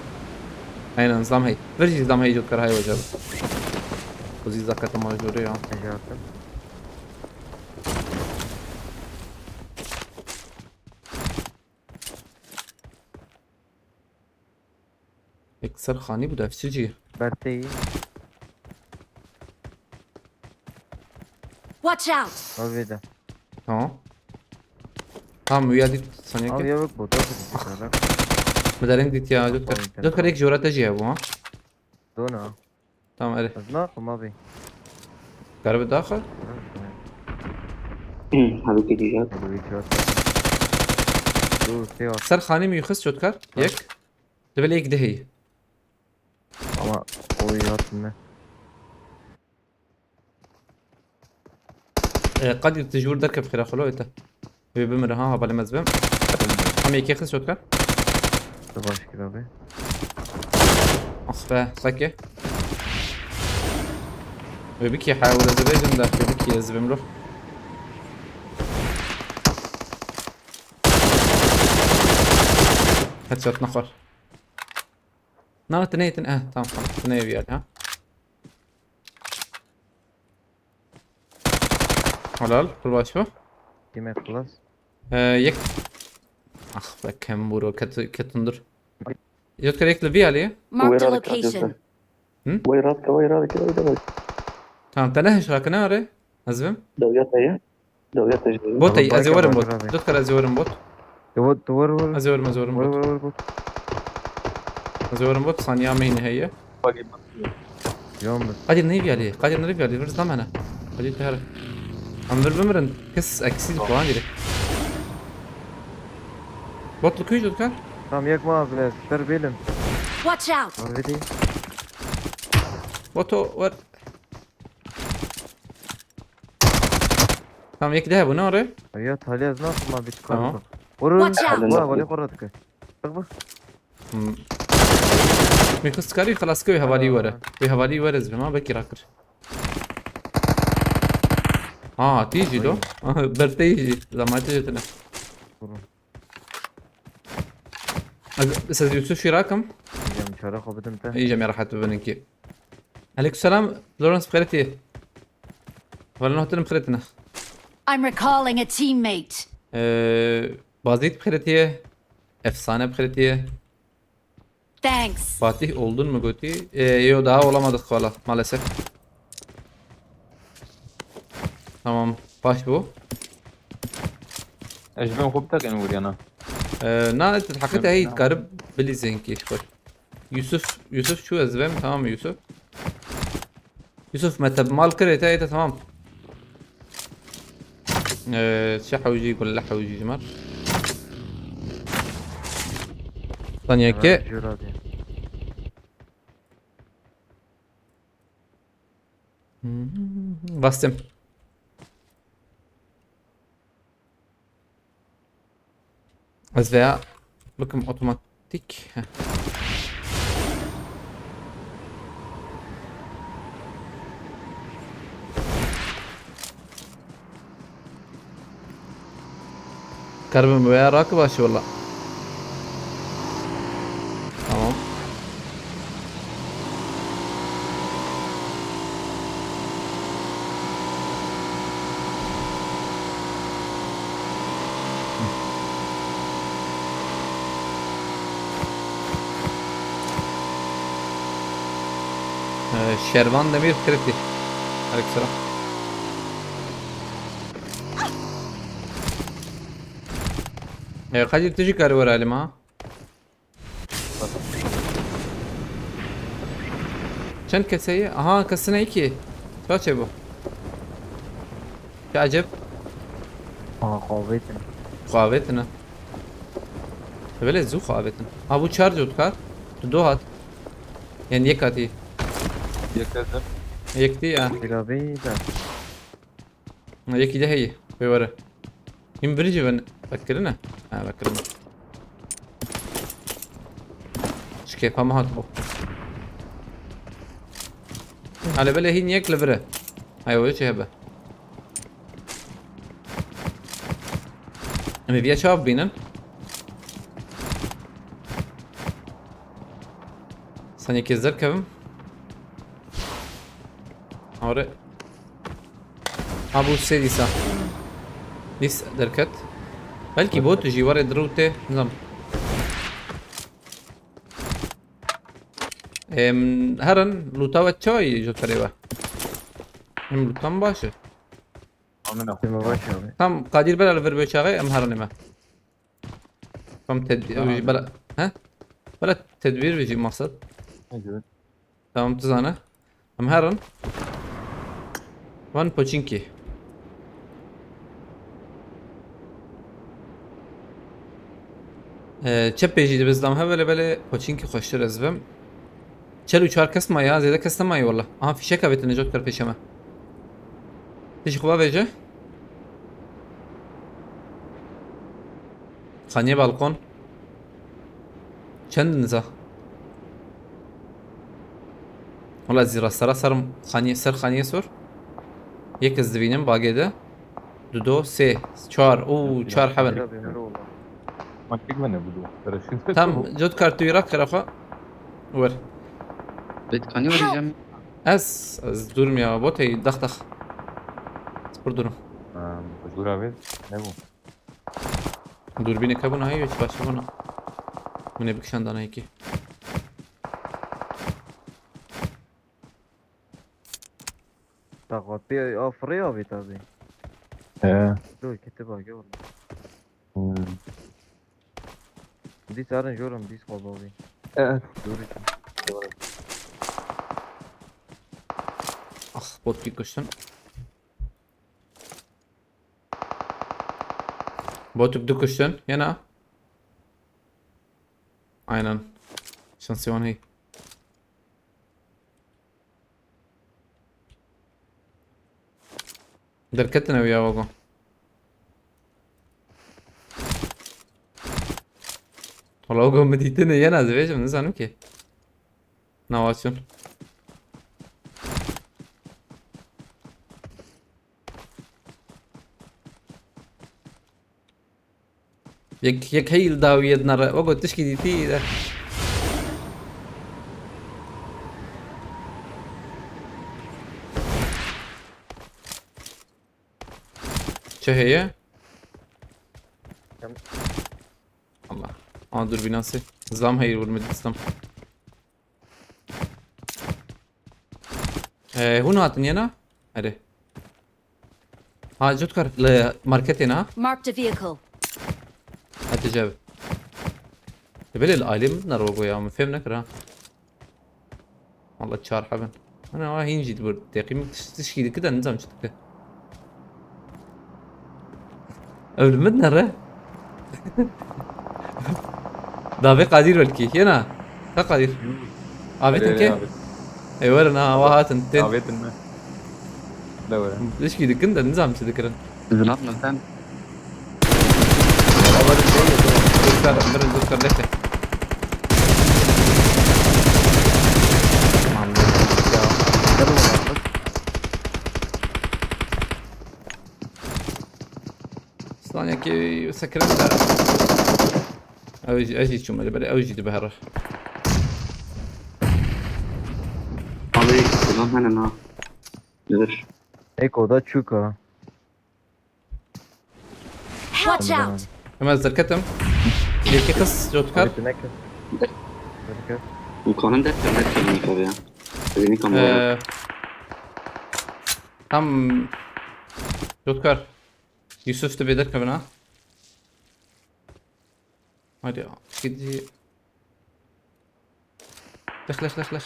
Aynen zlam hey. Vir jî zlam hey jot kar hay wecab. Xwezî zakata majorê ya. Necatim. Yek ser xanî bû defçi cî. Berteyî. Watch out! Al vê de. Tamam. Tamam, uya dit saniye Al ki. Ya bak bu da bir şey. Mı derin dit ya, Jotkar. Tamam, Jotkar tamam. Ek jorate jî ya bu ha. Dona. Tamam, hadi. Ez naxim abi. Karibe daxa? Hadi gideceğiz. Hadi bir şey var. Dur, şey var. Ser xanî mi yuxis Jotkar? Bak. Yek. Level yek de hey. Ama o iyi hatırlı. E, Kadir, tu ji wir derkev xêra xwe lo ête. Wê bimire ha, hevalê me ez bim. Em yekê xist Jotkar. Tu baş kir abi. Ah be, sake. Wê bikî ha, wê ez bêjim de, wê bikî ez bim lo. Headshot nexwar. Na, tu neytin, eh, tamam, tamam. Tu neyê bir yer ha. Helal, pir baş bu. Yemek plus. Ee, yek. Ah be, kem buro, ketu-, ketundur. Jotkar yek li vî alî. Marked a Wera dikkat location. Hı? Wera dikkat, wera dikkat, wera dikkat. Tamam, te ne hiş rakine are? Ez bim. Dewya te ye. Dewya te ye. Bot ey, ez ê werim bot. Jotkar, ez ê werim bot. Dewya, dewya, dewya. Ez ê werim, ez ê werim bot. Dewya, dewya, dewya. Ez ê werim bot, saniya me hîne heye. Yalnız. Kadir ne viyali? Kadir ne viyali? Virz dam hene. Kadir te here. Em vir bimirin. Kes eksiz puan direkt. Bot li kuy Jotkar? Tamam, yakma abi, siper benim. Watch out! Abi değil. Boto var. Tamam, yek daha bu ne oraya? Ya Talya nasıl ma bir çıkar? Tamam. Vur, vur. Watch out! Vur, vur, vur, vur. Bak, bak. Hmm. Min xist karî xelas ke wê hevalî were. Aa. Wê hevalî were ez bim ha, belkî rakir. Ha, tî jî do. Ay. Berteyî jî. Zamanı jî tine. Vurun. Ez, ez Yusuf şî rakim. Hocam, çare xwe bidim te. Îcem ya rahat bibinin ki. Aleykümselam, Lawrence bixêretiye. Wala nohtinim bixêretine. I'm recalling a teammate. Ee, Bazît bixêretiye. Efsane bixêretiye. Thanks. Fatih oldun mu goti? Ee, yo, daha olamadık valla maalesef. Tamam, baş bu. Ez ji bin xwe bitekin vuriyana. Ee, na, heqet hey, karib bilîzên ki xwe. Yusuf, Yusuf şu ez bim, tamam mı Yusuf? Yusuf, me te mal kir, ête, ête, tamam. Ee, çi hewcî, gulle hewcî ji me. Saniye ki. Evet, jura diye. Hmm, bastım. Ez veya bikim otomatik. Heh. Karibim veya rakı başı valla. Tamam. Ee, Şervan Demir Kreti. Aleykümselam. Ee, Kadir, tu jî karî were alî ma? Çend keseye? Aha, kesine iki. Kaç e bu? Ya acep? Aha, qavêtin. Qavêtin ha. Belê zû xwe avêtin. Ha, bû çar cotkar. Tu do hat. Yani yek hatî. Yek ez im. Yek dî ya. Bila bî de. Yekî de heye. Pê were. Hîn virî jî ben vekirine. Ha, vekirine. Şikêfa me hat bo. Hale belê hîn yek li vir e. Hay o çi hebe. Em ê viya çav bînin. Saniyekê ez derkevim. Are. Ha, bû sê dîsa. Dîs derket. Belkî bot jî warê dirû tê. Nizam. Em, herin lûta we çawa yî ji perê we? Em lûtan baş e. Amina. Deme baş abi. Tam Kadir bela li vir bê çaxê em herin ême. Tam tedbîr, Aha. Bela, he? Bela tedbîr bijî maksat. Ne diyor? Tamam, tu zane. Em herin. Van Pochinki. Ee, çepê jî dibizdam he, belê belê Pochinki xweştir ez bim. Çel û çar kes maye ha, zêde kes nemaye wala. Aha, fîşek avêtine, Jotkar, pêşe me. Tişt xwe vêje. Xaniyê balkon. Çend niza? Wala zî rastara serim xaniyê, ser xaniyê sor. Yek ez divînim bagê de. Du do, sê, çar. Oo, çar heben. Bila bî mero ola. Maktik me ne budu? Tereşin. Tam, Jotkar, tu yî rak xerafa. Wer. Bêt kanî werî cem. Ez, ez durum ya, botey dax dax. Spor durum. Zura ve ne bu? Durbînê kebûna heye, hiç başa bûna. Min ê bikişandana yekî. Taxwat pê afirê avê tabi. Ee. Dur kete bak ya oğlum. Hmm. Dîs herin jorim dîs xwe bavê. Ee. Dur için. Ah, botkî kuştin. Botuk du kuştin, yena. Aynen. Şansê wan hey. Derketine wî ya wago. Wala wago min dîtine yena ez vêjim nizanim ki. Nawa çûn. Yek, yek heyî li dawiyê dinere. Wego tişkî dîtî de. Çi heye? Em- Allah. Aa, dur binası. Zam hayır vurma dîstam. Ee, hûn hatin yena? Erê. Ha, Jotkar, li marketê na? Marked a vehicle. Hatice bi. Belê li ailê min ne rogo ya, min fêm nekir ha. Valla çar heben. Ana wa hîn jî dibir. Teqîm tiş-, tişkî dikide, nizam çi dike. Ew li min nere? Davê Qadir belkî. Yena. Ha Qadir. Avêtin Erê, ke? avêtin. Ê werin ha, wa hatin. Tên. Avêtin me. De were. Tişkî dikin de nizam çi dikirin. Zilam lan sen. Dur kar, dur, dur kar, bekle. Aman, ya. Gel oğlum artık. Slanekî sekirin de. Ew jî, ez jî çûme li ber, ew jî dibe here. Abi, zilam hene na. Nedir? Eko da çuka. Watch out! Hemen zirketim. Yekî kız, Jotkar. Hadi ne kız? Hadi kız. Mkanın derken derken ne abi ya? Seni kamera. Ee, tam Jotkar. Yusuf de beder kevin ha. Hadi ya. Gidi. Lex lex lex lex.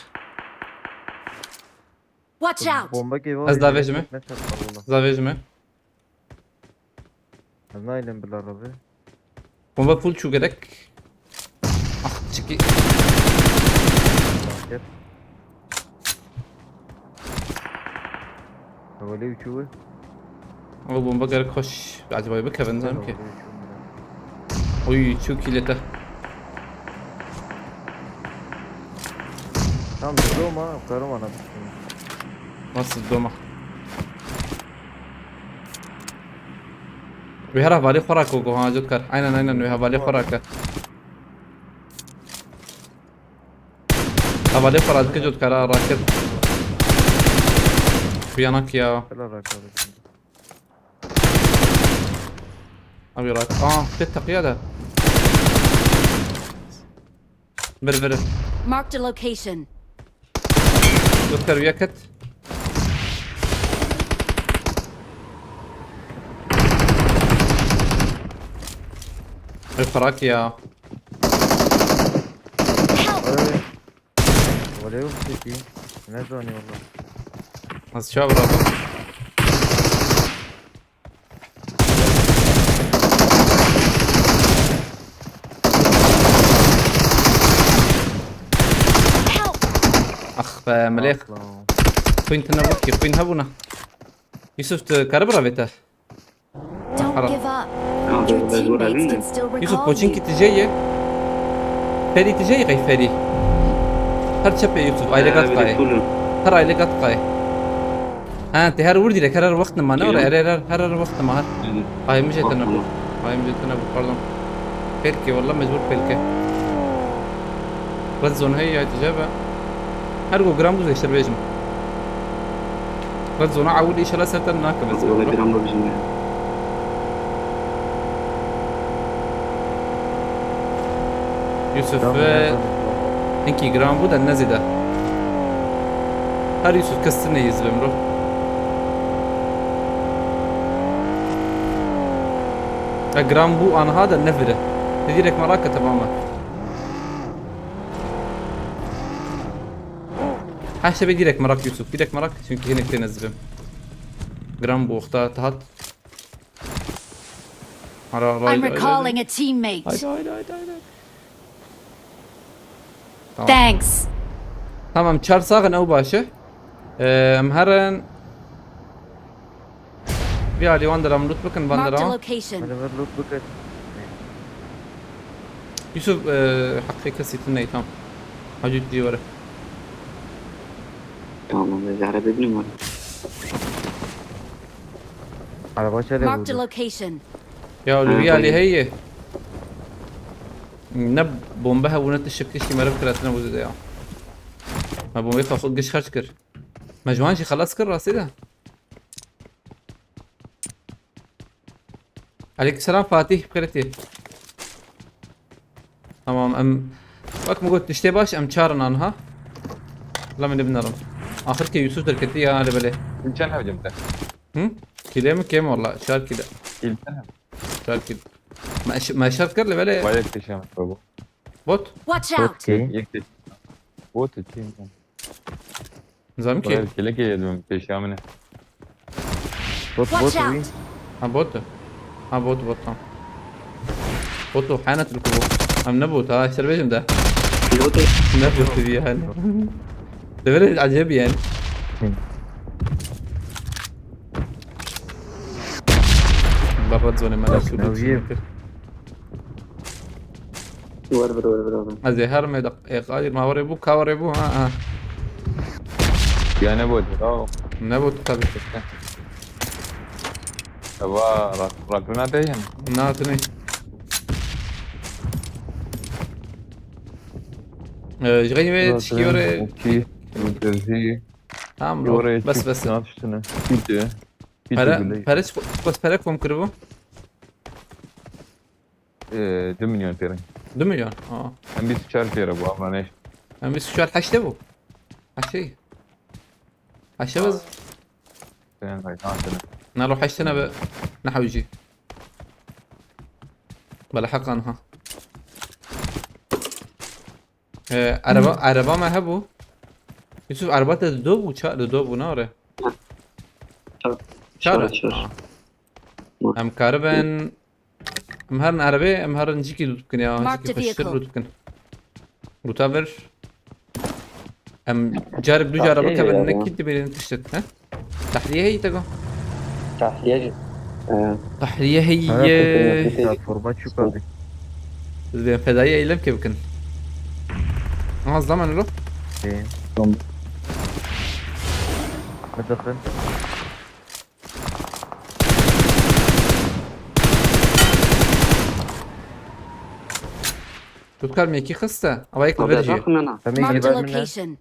Watch out! Bomba gibi Ez daha vejime. Ne çarpar oğlum? Zavêjime. Ez naylem bila rabi. Bomba full çû gerek. Ki- Hewlê û çû. Ew bomba gerek xweş. Acaba bikevin, zanim ki. Hewlê û çû. Oy, çû kîlete. Tam doma, karoma na. Nasıl doma? Wê her hevalê xwe rake ku ha, Cotkar. Aynen, aynen, wê hevalê xwe rake. Hevalê xwe radike, Cotkar, ha, rakir. Xuyanak ya. Helal arkadaşım. Abi rak. Aa, pet takıya da. Bir, bir. Marked a location. Cotkar, uya ket. Ev xerak ya. Help! Ay. Wale yok peki. Ne zanıyor lan? Nasıl çağır abi? Help! Ax be, milêx. Aslan. Xwîn tune bû ki, xwîn hebûna. Yusuf, tu kare biravête? Don't give up. Your teammates can still recall you. Yusuf, poçinkî tije ye. Ferî tije ye, qey Ferî. Her çepê Yusuf, aile gat qaye. Her aile gat qaye. Ha, te her wir direk, her her wext nima, ne ora, her her her her wext nima, her. Ay, mijê te nebû. Ay, mijê te nebû, pardon. Pelke, wallah mecbur pelke. Red zone heye ya tije be. Her go gram bû zêştir bêjim. Red zone ewil inşallah ser te nakeve zêde. Gram bû bijim ya. Yusuf, hinkî gram bû de ne zêde. Her Yusuf kes tune yê zibim ro. E, gram bû anha de ne vire. Te direk merak e, tamam e. Her şey bir direk merak Yusuf. Direk merak çünkü hinek têne zibim. Gram bû wexta te hat. Ara, ara, I'm haydi, haydi, recalling haydi. A teammate. Haydi, haydi, haydi, haydi. Tamam. Thanks. Tamam, çar saxin ew baş e. Ee, em herin. Bir alî wan deram loot bikin, van deram. Marked a location. Hadi ver loot bikin. Yusuf, e, hakkı kesîtin ney, tamam. Hacı diye var. Tamam, ben zahre dedim var. Araba çare Marked a vurdu. Location. Ya, ha, Lübiyali heye. Ne bombe hebûne tişt tiştî meriv kiretine bû zêde ya. Me bombe xwe giş xerc kir. Me ji wan jî xelas kir rastî de. Aleykümselam Fatih, xêretî. Tamam, em, bak, min got tiştê baş, em çar in anha. La min ê binerin. Axir ke Yusuf derketî ya, hadi belê. Kîl çend hevcim te? Hı? Kîlê min kêm walla, çar kîl. Kîl çend hev? Çar kîl. Me ş-, me şart kir li belê. Vay, yek kişi yemek bu. Bot? Watch out! Okey. Yek kişi. Bot için. Nizam ki. Buraya kelek yedim, peşamine. Bot, bot, Watch out! Ha, bot. Ha, bot, bot, tamam. Bot o, hana tilku bu. Em ne bot, ha, işte bejim de. Bot o. Ne bot diye yani. De böyle acayip yani. Hı. Bak, red zone, ben bak, de şurada ne yapayım? Çıkıyor. Ver, ver, ver, ver abi. Ez ê herim ê de, ê, Kadir, ma warê bû, ka warê bû, ha, ha. Ya ne bot, ya? Ne bot, tabii ki. Eva, rak, rak ne deyim? Ne hatırı? Ee, ji xeynî ve tişkî were. Okey, okey. Tamam, bro. Bes, bes. Pere, pere, çi, çi, pere kom kiribû? Ee, du milyon pêrin. Du milyon? Aa. Em bîst û çar pêre bû, abla, ne? Em bîst û çar heşte bû. Heşte. Heşte biz. Sen, hay, ha, sen. Nalo heşte ne be? Ne hewcî? Bela heqan ha. Ee, araba, araba me hebû. Yusuf, araba te do bû, ça-, do bû, ne ore? Çar. Çar. Çar. Aa. Em karibin Em herin erebê, em herin cîkî loot bikin ya, cîkî xweştir loot bikin. Marked a vehicle. Guta vir. Em carek du cara Tahliye bikevin ya. Nekî dibêrin tiştet, he? Tahliye heyî te go? Tahliye jî. Ee, Tahliye heyî. Hara ye. Kutu nefesi. Forma çuka bi. Divê fedayî eylem ke bikin. Ama zaman lo. Ee. Tamam. Hadi bakın. Tu kar mekî xiste. Ava yek li vir jî. Marked a location.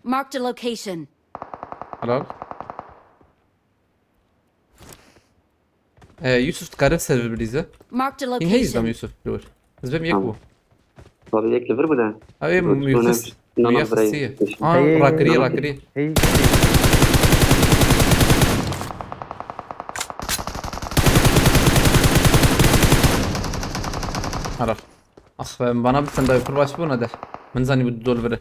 Marked a location. Helal. Ee, Yusuf, dikare ser bilîze. Marked a location. Hîn heyî zam Yusuf, li wir. Ez bim yek bû. Tabii yek li vir bû de. Ew ê Yusuf, Yusuf, Yusuf, Yusuf. Aa, hey, rakirî, hey, rakirî. Hey. Ara. Ax, bana bir tane daha yukarı baş bu ne de. Min zanî bu dol vire.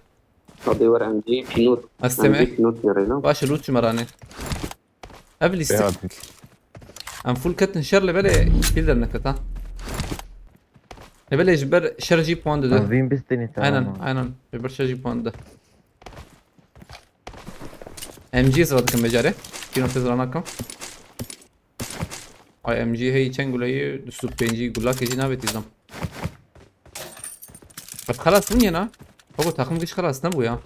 Tabii var M G Pinot. Asteme. M G Pinot yarayla. Baş loot çumaranê. Ev lîstik. Em full ketin şer, lê belê kill derneket ha. Lê belê ji ber şer jî puan dide. Azîn bistînî, tamam. Aynen, aynen. Ji ber şer jî puan dide. M G zira dikim becarê. Kîno tez ranakim. Ay M G hey çend guleyî, du sed û pêncî gulakê jî nabê tîzam. Bak xelas bûn yena. Baba takım giş xelas nebû ya.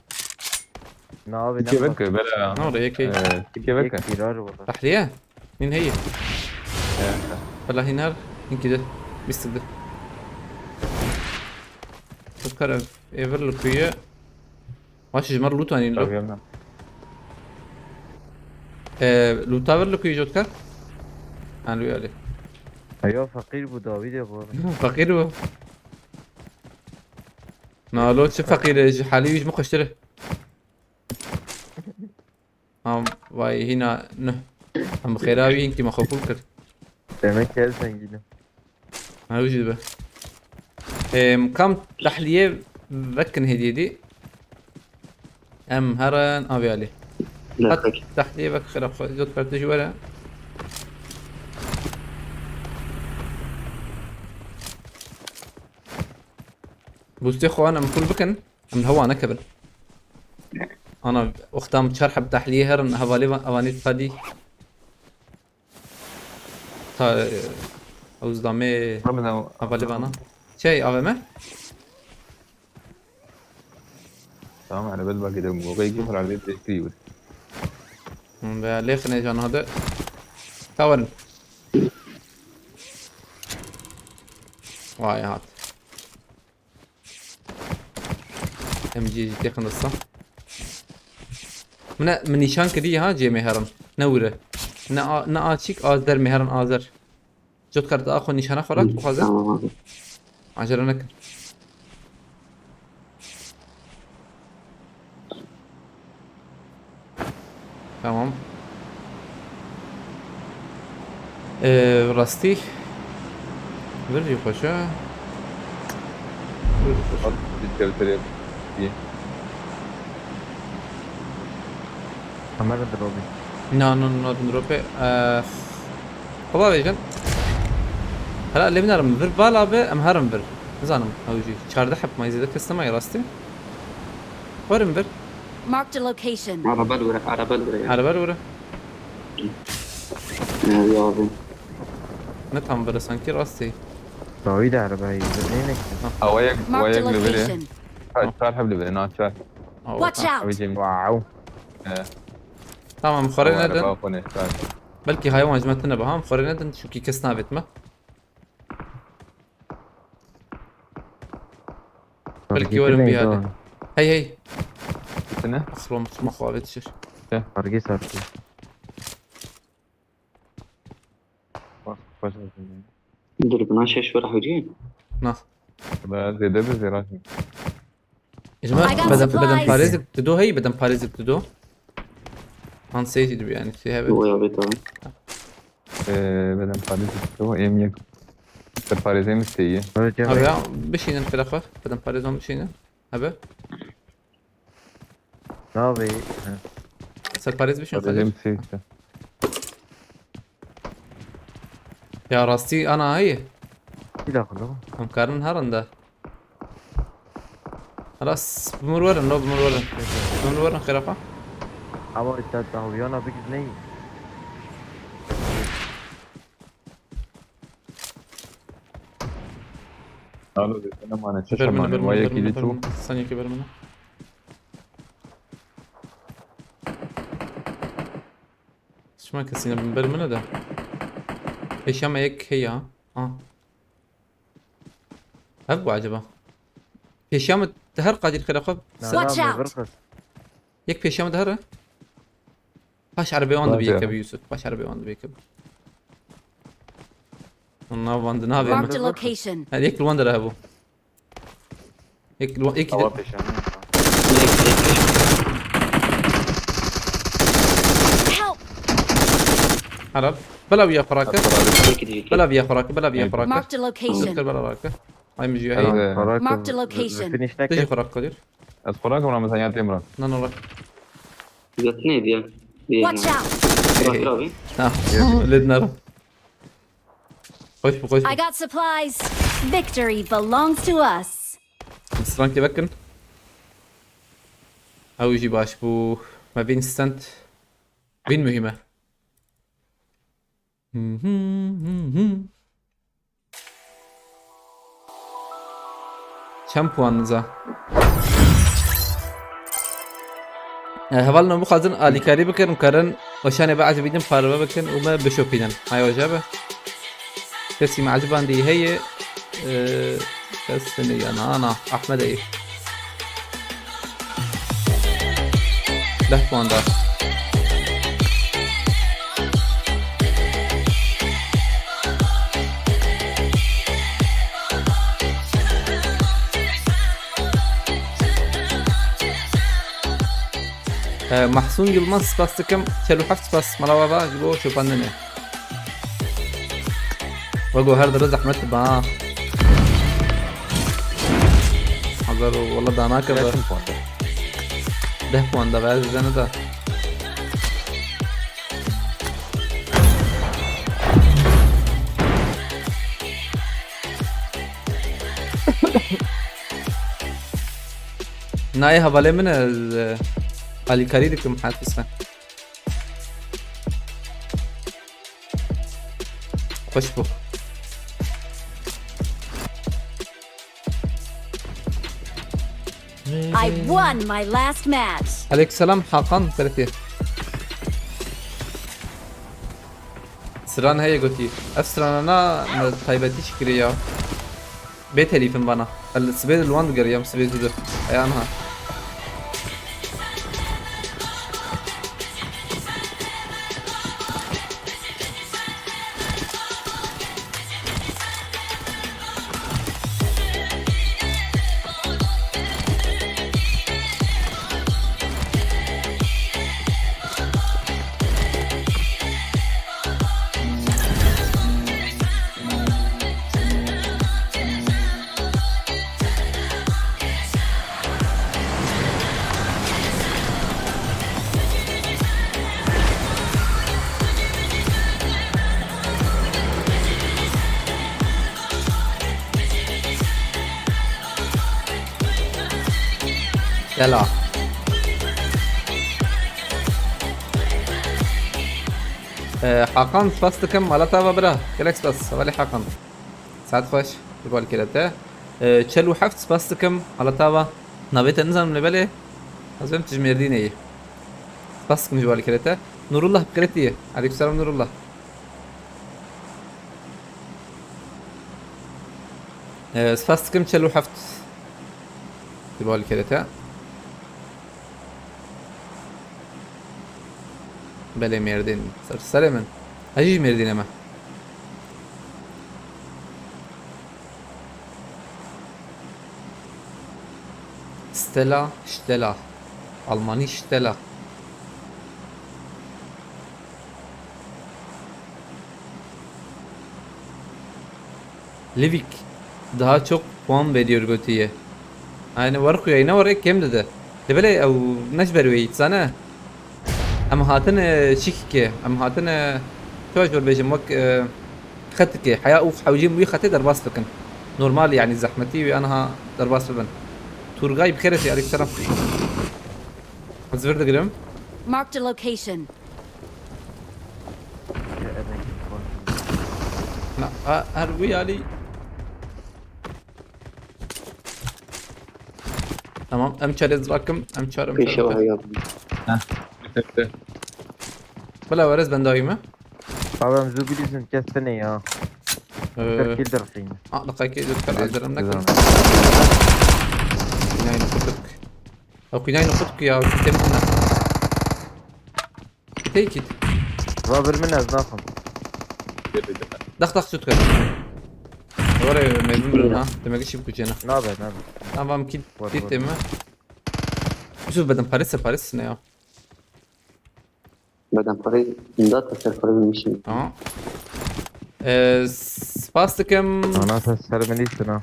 Navê Tikê ne veke, bela. Ne oldu, yekê? Ee, tikê veke. Yek firar wala. Tahliye? Nin heye. Ee. Bela hinar, hinkide. Bistigde. Tutkar ev, ever lukuye. Baş ji me re loot anîn lo. Tabii, yandan. Ee, loota ver lo ku jot kar. Ha, lo yalê. Eyo, feqîr bû, dawî de bû. Feqîr bû. Na lo çi feqîr e, ji halî wî ji min xweştir e. Am, vay, hîna, ne. Em bi xêra wî hinkî me xwe qûl kir. Demek ki ez zengîn im. Ha, wî jî dibe. Em, kam tahliye vekin hêdî hêdî. Em herin avê alî. Ne, hat peki. Tahliye vek xira xwe. Zot pertij were. Boostê xwe em full bikin. Em hewa nekevin. Ana, wexta em çar heb tahliyê herin, hevalê va-, hevanê padî. Ta, e, ew zidamê hevalê vana. Çey, A V M? Tamam, yani ben bak gidelim. O kadar ki herhalde bekliyor. Hûn de lêxinê can hadi. Ka werin. Vay hat. M G jî têxin dista. Min e, min nîşan kiriye ha cê mêherin. Ne wire. Ne a, ne açîk, az der mêherin azer. Jotkar da xwe nîşana xwe rat bixwaze. Tamam abi. Acele nekin. Tamam. Ee, rastî. Vir jî xweş e. Vir jî xweş e. Hat bir kevtere diye. Kamera dropî. Na, na, na, dropê. Ee, xwe bavêjin. Hela lê binarim vir bala be, em herin vir. Nizanim, ew jî çardeh heb may zêde kes nemaye rastî. Werin vir. Marked a location. Araba li were, araba li were ya. Araba li were. Ne ya abi. Ne tam vir e sanki rastî. Dawî de araba ye, ne ne? Ha, wayek, wayek li vere. Marked a location. Ha, çar heb li vere, na çar. Watch out. Abi cem. Wow. He. Tamam, xorê nedin. Araba xwe ne, çar. Belkî haywan ji me tune be, ha, xorê nedin, çunkî kes navêt me. Belkî werin bir yerde. Hey, hey. Tune? Xrom, xrom, xwe avêt şir. Te. Hargê sarkî. Bak, bak. Dur, buna şeş were hocî. Na. Buna zêde bi zêra. Ji me I got beden, supplies. Bedenparêzik dido hey, bedenparêzik dido. Han seyirci dibi yani, şey, evet. Bu ya, evet abi. Ee, bedenparêzik dido, em yek. Bedenparêzê mi seyî? Abi ya, bişînin firaxwe. Bedenparêzon bişînin. Abi. Navê. Serparêz bişîn, Kadir. Bedenparêzê mi seyî işte. Ya rastî ana heye. Bir dakika lan. Em karin her anda. Xelas, bi min werin, no, bi min werin. Bi min werin, xêra xwe. Ama te dawiyana bigid neyî. Alo, dikene mane, çeşe Ber min, mane, ber min, vay ber yekî min, de ber çû. Min. Sen yekî ber min. Çima kesî ne ber min de. Pêşiya me yek heye. Ha. Hev bû acaba? Pêşiya me her qadîr xêra xwe. Na, Watch na, out! Yek pêşiya me de here. Paş erebê wan dibî yeke bi Yusuf. Paş erebê wan dibî yeke bi. Hûn nav wan di navê Marked a min. Location. Her yek li wan dere hebû. Yek li wan, yek Awa de. Pêşiya me. Help! Herab. Bela viya xurake. Bela viya xurake. Bela viya xurake. Marked a location. Diktir bela xurake. Ay min jî heye. Marked a location. Tijî xurak Kadir. Ez xurak bûna, min tenya tê miran. Nan xurak. Götüne diye. Watch out! Bak abi. Ha. Led nara. Hoş bu, hoş bu. I got supplies. Victory belongs to us. Strankê vekin. Ew jî baş bû. Me vîn stand. Vîn muhîm e. Çend puan niza? E, hevalno bixwazin alîkarî bikin, karin weşanê biecibînin, parve bikin û me bişopînin. Hay weşa be. Kesî me ecibandî heye, e, kes tune ya, na, na, Ahmed ê. Deh puan da. Ee, Mahsun Yılmaz spas dikim. Çel û heft spas mala we ve ji bo şopandinê. Wego her dere zehmet dibe ha. Hazar û wala danake be. Deh puan da be, ez dene da. Nayê hevalê min e, ez, e, alîkarî dikim, hafizse. Xweş bû. I won my last match. Aleykümselam Hakan Feritî. Siran heye gotî. Ev sirana na me taybetî çi kiriye ya. Bê telîfin bana. El sibê li wan digeriyam, sibê zû. Eya niha. Yala. Ee, Hakan, spas dikim, mala te ava bira. Gelek spas, hevalê Hakan. Saet xweş, ji bo alîkirê te. Ee, çel û heft spas dikim, mala te ava. Navê te nizanim lê belê. Ez bim tu ji Mêrdînê yî. Spas dikim ji bo alîkirê te. Nurullah bi kirê te yî. Aleykümselam Nurullah. Ee, spas dikim çel û heft. Ji bo alîkirê te. Belê Mêrdîn. Ser serê min. Ez jî ji Mêrdînê me. Stella, Stella. Almanî Stella. Livik daha çok puan veriyor gotiye. Yani var ku yayına var, kêm dide. De belê ew ne ji ber wê yî, dizane? Em hatin, e, çikî ke, em hatin, e, çawa ji ber bêjim, wek, e, xetikê, heya û hewcîn wî xetê derbas bikin. Normal, yani zehmetî wî aniha derbas bibin. Turgay, bi xêr hatî, aleyküm selam. Ez vir digirim. Marked a location. Na, a, her wî alî. Tamam, em çarê zirakim, em çar, em çar. Pêşewa ya. Bila werez ben dawî me. Abi em zû bilîzin kes tine ya. Ee, Ser kil derxîn. a, deqayekê zû kar Evet, acerem nekin. güzel. Xwînayî xwe kut. Ew xwînayî xwe kut ya, sistem ne. Take it. Va bir min ez naxim. Dax dax şut kar. Were mezun bir ha. Demek ki şip kucena. Nabe nabe. Tamam, kit, Var, kit var. Deme. Yusuf, bedem parese parese ne ya? Bedem parê, da te ser parê bilmişim. Tamam. Ee, spas dikim. Ana sen ser min dîstin ha.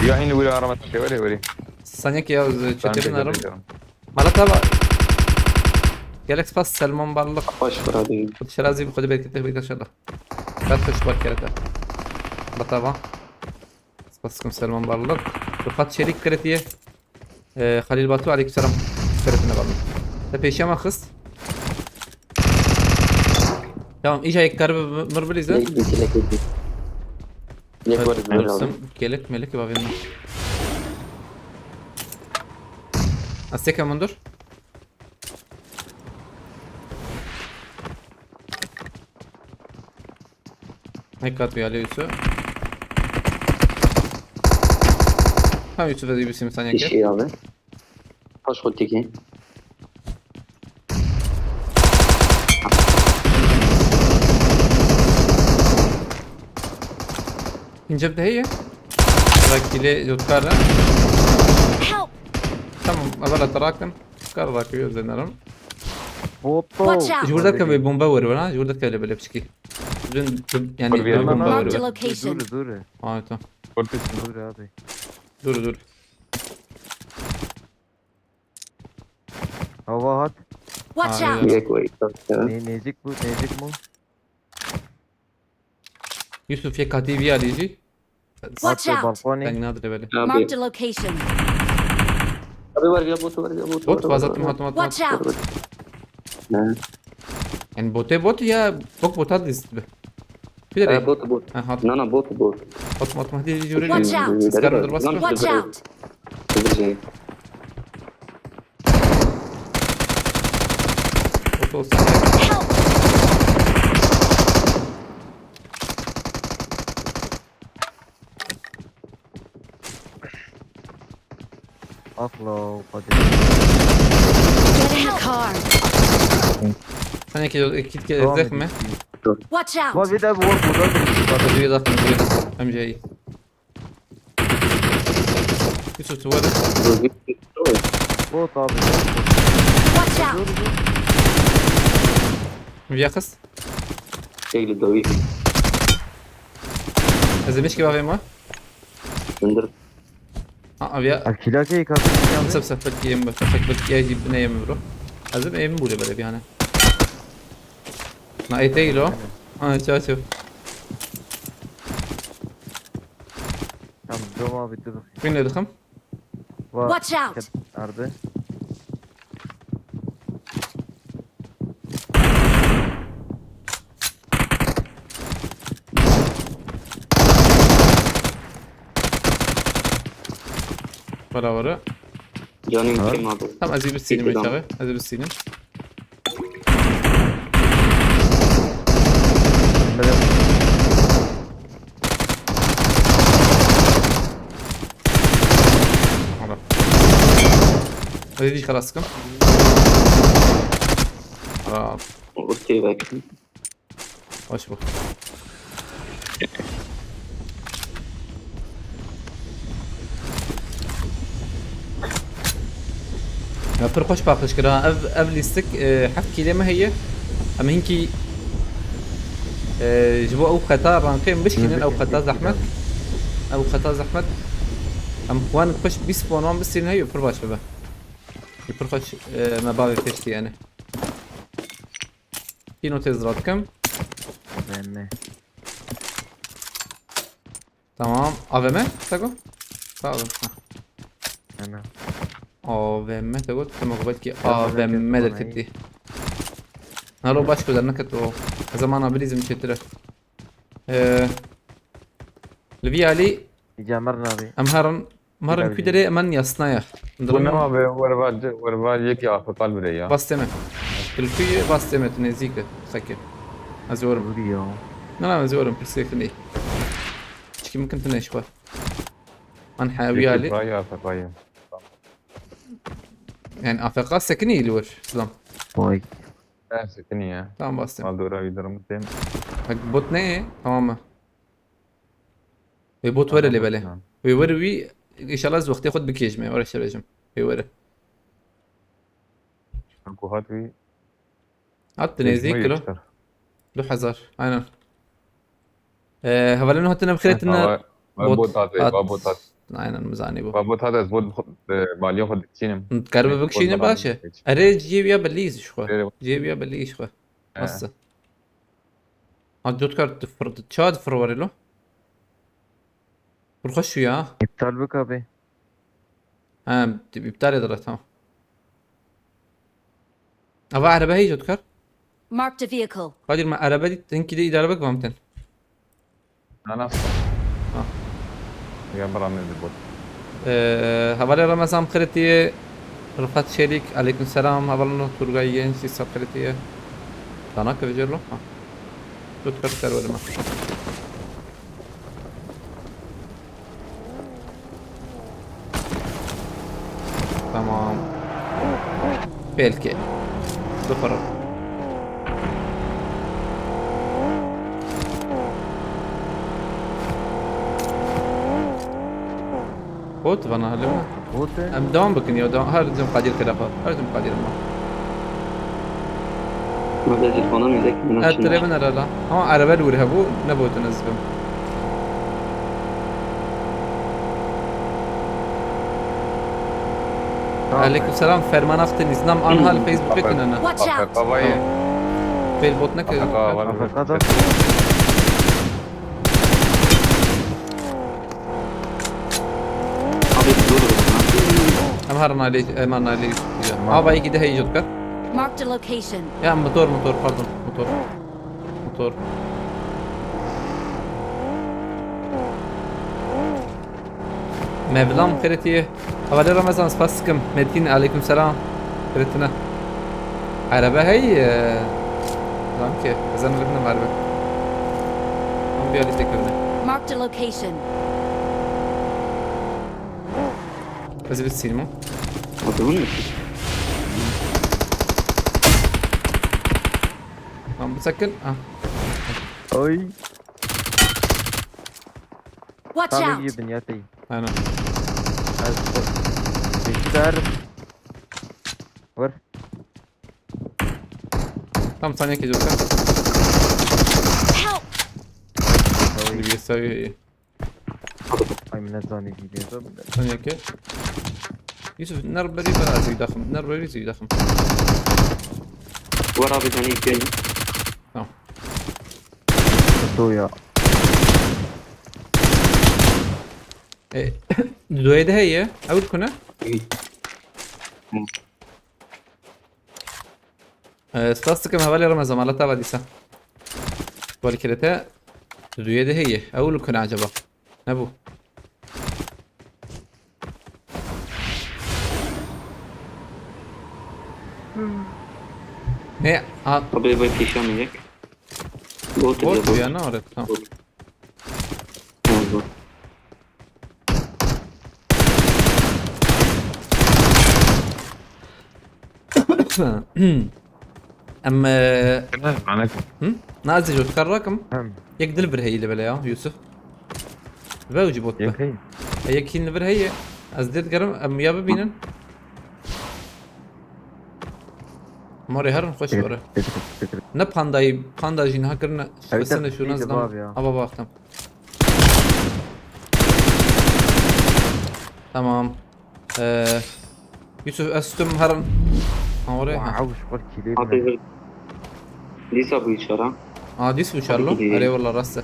Ya hîn wira arama te were were. Sanki ya, çetin teşekkür arım. ederim. Malata bak. Gelek spas Selman Barlık. Baş bira değil. Şerazi bi xwedî bereket, bereket inşallah. Her hoş bak kerete. Batava. Spas dikim Selman Barlık. Rıfat Çelik keretiye. Ee, Halil Batu, aleykümselam. Keretine Barlık. Te pêşiya me xist. Tamam, îca yek karibe mir bilîze. Lek bir lek bir. Lek var bir aldım. Gelek melek bavên min. Asteke min dur. Hekat bir alê Yusuf. Hem Yusuf ez bir saniye Bir ke. şey abi. Hoş bulduk. İnce bir de heye. Rakile yotkara. Help! Tamam, evvel atarakın. Kar rakıyor zannarım. Hoppa. Watch out! Jurda ke bir bomba var ha. Jurda ke böyle bir şey. Dün, dün yani Tabii, bir bomba Marked a var. location. Dur dur. Aa, tamam. Korkusun. Dur abi. Dur dur. Hava hat. Watch Aa, out! evet. Direkt o ilk bak ya. Ne, nezik bu, nezik bu? Yusuf yek hatiye bir aleci. Watch Attı out! balkoni. Dengna dire böyle. Abi Marked a location. Abi var ya, bot var ya, bot var. Bot vazattım, attım, attım. Watch out! Ha. Yani bote bot ya, bok bota dizdi. Bir Ha, de bot bot. Ha, hat. Nana bot bot. Atma atma hadi yürü. Watch out! Skarındır basma. Watch out! Kızıcı. Bot olsun. Help! Akla o kadar. Get in the car! Sen iki, iki kere Tamam, zek mi? bitti. Watch Bak out! Bir de bu burada. Bak bir dakika, bir dakika. Hem şey. Yusuf tuvalet. Bot abi. Watch out! Bir yakız. Şekli dövüş. Ezilmiş gibi abi mi? Sındır. Ha abi ya. Akilake yıkatın. Sep sep belki yem bak. Sep belki yem ne yem bro. Azim evim böyle böyle bir yani. Na e değil o. Ha çaço. Tamam dur abi dur. Bin ne dıkım? Var. Watch out! Nerede? Para vara. Canım Ha? kim abi? Tamam, ez bir sileyim Peki, tamam. aşağı. Ez bir sileyim. Böyle Ara. Hadi dik xelas kim? Ara. Okey bak. Hoş bu. Ya pir xweş paqij kir ha. Ev, ev lîstik, e, heft kîlê me heye. Em hinkî, e, ji bo ew xeta rankê em bişkînin, ew xeta zehmet. Ew xeta zehmet. Em xwan xweş bîst puan wan bistînin heye, pir baş bibe. Pir xweş, e, me bavê pêştî yani. Kî notê zira dikim. Ben mi? Tamam. A V M? Sego? Sağ olun. Ha. Ana. A V M te got, dema ku belkî A V M derketî. Nalo baş ku derneket o. Ez ê mana bilîzim çêtir e. Ee, li vî alî Îca mer nabê. Em herin, em herin ku derê emen yasnaya. Bu ne abi, werva, werva yekî afekal bire ya. Bastê me. Li ku ye, bastê me, tu nêzîk e, xeke. Ez ê werim. Vurî ya. Na, na, ez ê werim, pirsgirêk tune ye. Çikî min kin tune ji xwe. An he, wî alî. Yekî ya afekayê. Yani afeka sekinî li wir, Silam. Vay. Ben sekinî ya. Tamam, bastım. Mal dora bir durum değil. Bak, bot ne? Tamam mı? Ve bot were lê belê. Wê were wî, inşallah ez wextê xwe dikêjime, were şerejim. Wê were. Ku hat wî. Hat nêzî kilo. Du hezar, aynen. Ee, hevalên hatine bixêrê tine. Bot hat, bot hat. Aynen, mizanî bu. Bot hat, ez bot, e, maliyê xwe dikişînim. Karibe bikişîne baş e. Erê, ciyê wî ya belî ji xwe. Ciyê wî ya belî ji xwe. He. Nasıl? Ha, Cotkar difir, ça difir were lo? Pir xweş ya. İptal bik abi. Ha, iptal edere, tamam. Ava erebe heye Cotkar? Marked a vehicle. Kadir, me erebe dît, hinkî de îdare bik, vam ten. Na, na. Ha. Ya, bira min dibot. Ee, hevalê Ramazan Xiritiye, Rifat Çelik, aleyküm selam, hevalano Turgay Genç, Sisap Xiritiye. Dana kevcelo? Ha. Tut kar ser verme. Tamam. Belki. Sıfır. Bot vana halime. Bot e? Em devam bikin ya, devam. Her cim Kadir kelefa. Her cim Kadir ma. Ma da telefona mı zek? Evet, tire bin herhalde. Ama araba lure bu. Ne botu ne zibim. Aleyküm selam, Ferman Akdeniz. Nam anhal Facebook'e kinene. Watch out! Tamam. Fail bot ne kadar? Afrika'da. Em har nalê, em har nalê. Ava iki de heyecek kar. Marked a location. Ya motor, motor, pardon. Motor. Motor. Mevlam Xiretiye. Hevalê Ramazan, spas dikim. Metin, aleyküm selam. Xirtine. Erebe hey, e, zam ki, ez em ribine merbe. Em bir alî tekevine. Marked a location. Ez bir sinema. Adamın mı? Lan bu sakın. Ah. Oy. Watch out! Tam iyi bin ya tey. Aynen. Beşler. Vur. Tam saniye geçiyor. Help! Oy. Bir seviye iyi. Ay, minnet zani gidiyor. Saniye ki. Yusuf, ner beri ben azı daxım. Ner beri zî daxım. Var abi, ben ilk geldim. Tamam. Doğru ya. E, duayê de heye. Ew kune? Hı. E, spas dikim hevalê Ramazan, Allah tava dîsa. Wal kirete. Duayê de heye. Ew kune acaba? Ne bu? Ne? Ha. Abi, bu pişemeyecek. Bot Bot diyor, bot. Ya, ne var? Tamam. Bot. Tamam, bot. Em, e, Ne? Manet. Hı? Na, ez jî ji kar rakim. Hem. Yek dil vir heyî li bele ya, Yusuf. Ve jî bot be. Yek heyî. E, yek hîn li vir heye. Ez dê digerim, em ya bibînin. Morê herin xweş Fikir, were. Fikir, fikir. Ne pandayî, panda jî niha kirine, Evet, xwestine evet, şûna iyi de zinam. Var ya. Ava baxtim. Tamam. Ee, Yusuf, ez tutum herin. Ha, oraya, ha. Wow, şu kadar kirli. Abi, bir Lisa bu içeri. Aa, dîs bu çarlo. Hadi gidelim. Erê, wala rast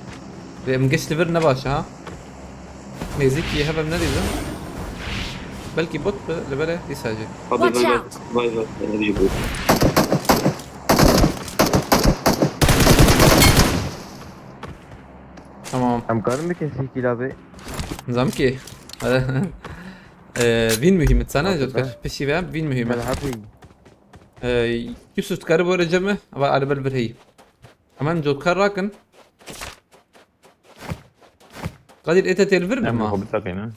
e. Em geç li vir ne baş ha. Nêzîkî hev em nedîzin. Belkî bot be, li belê dîsa jî. Abi Watch vay vay out. vay vay. Ev jî bot. Tamam. Em karin bi kesî kîla bê. Nizam ki. Ee, vîn muhîm e. Sana Abi jot kar. be. Pişî ve vîn muhîm e. Belhafî. Ee, Yusuf, tu karî bore cem me, ava arabel vir heyî. Hemen cotkar rakin. Kadir, ete têl vir Em bima. xwe biteqînin.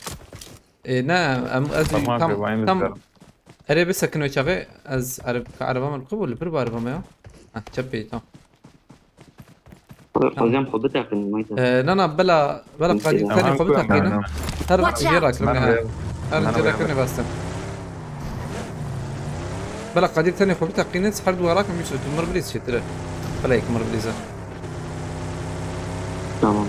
Ee, ne, em, ez Tamam, tam, pê vayim tam, biteqîn. Erê bi sekino çaxê, ez arab, ka araba min qubul, li vir bu araba me ya. Ha, çepê, tamam. Xwazem xwe biteqînin mayda. Ee, na, na, bela, bela Kadir Tamam, tenê xwe ku em biteqîne. ne? Her Watch jê out. rakirin Ben ha. de- Her ben jê de- rakirin beste. Bela Kadir tenê xwe biteqîne, her dua rakim Yusuf, tu mir bilîz çêtir e. Bela yek mir bilîze. Tamam.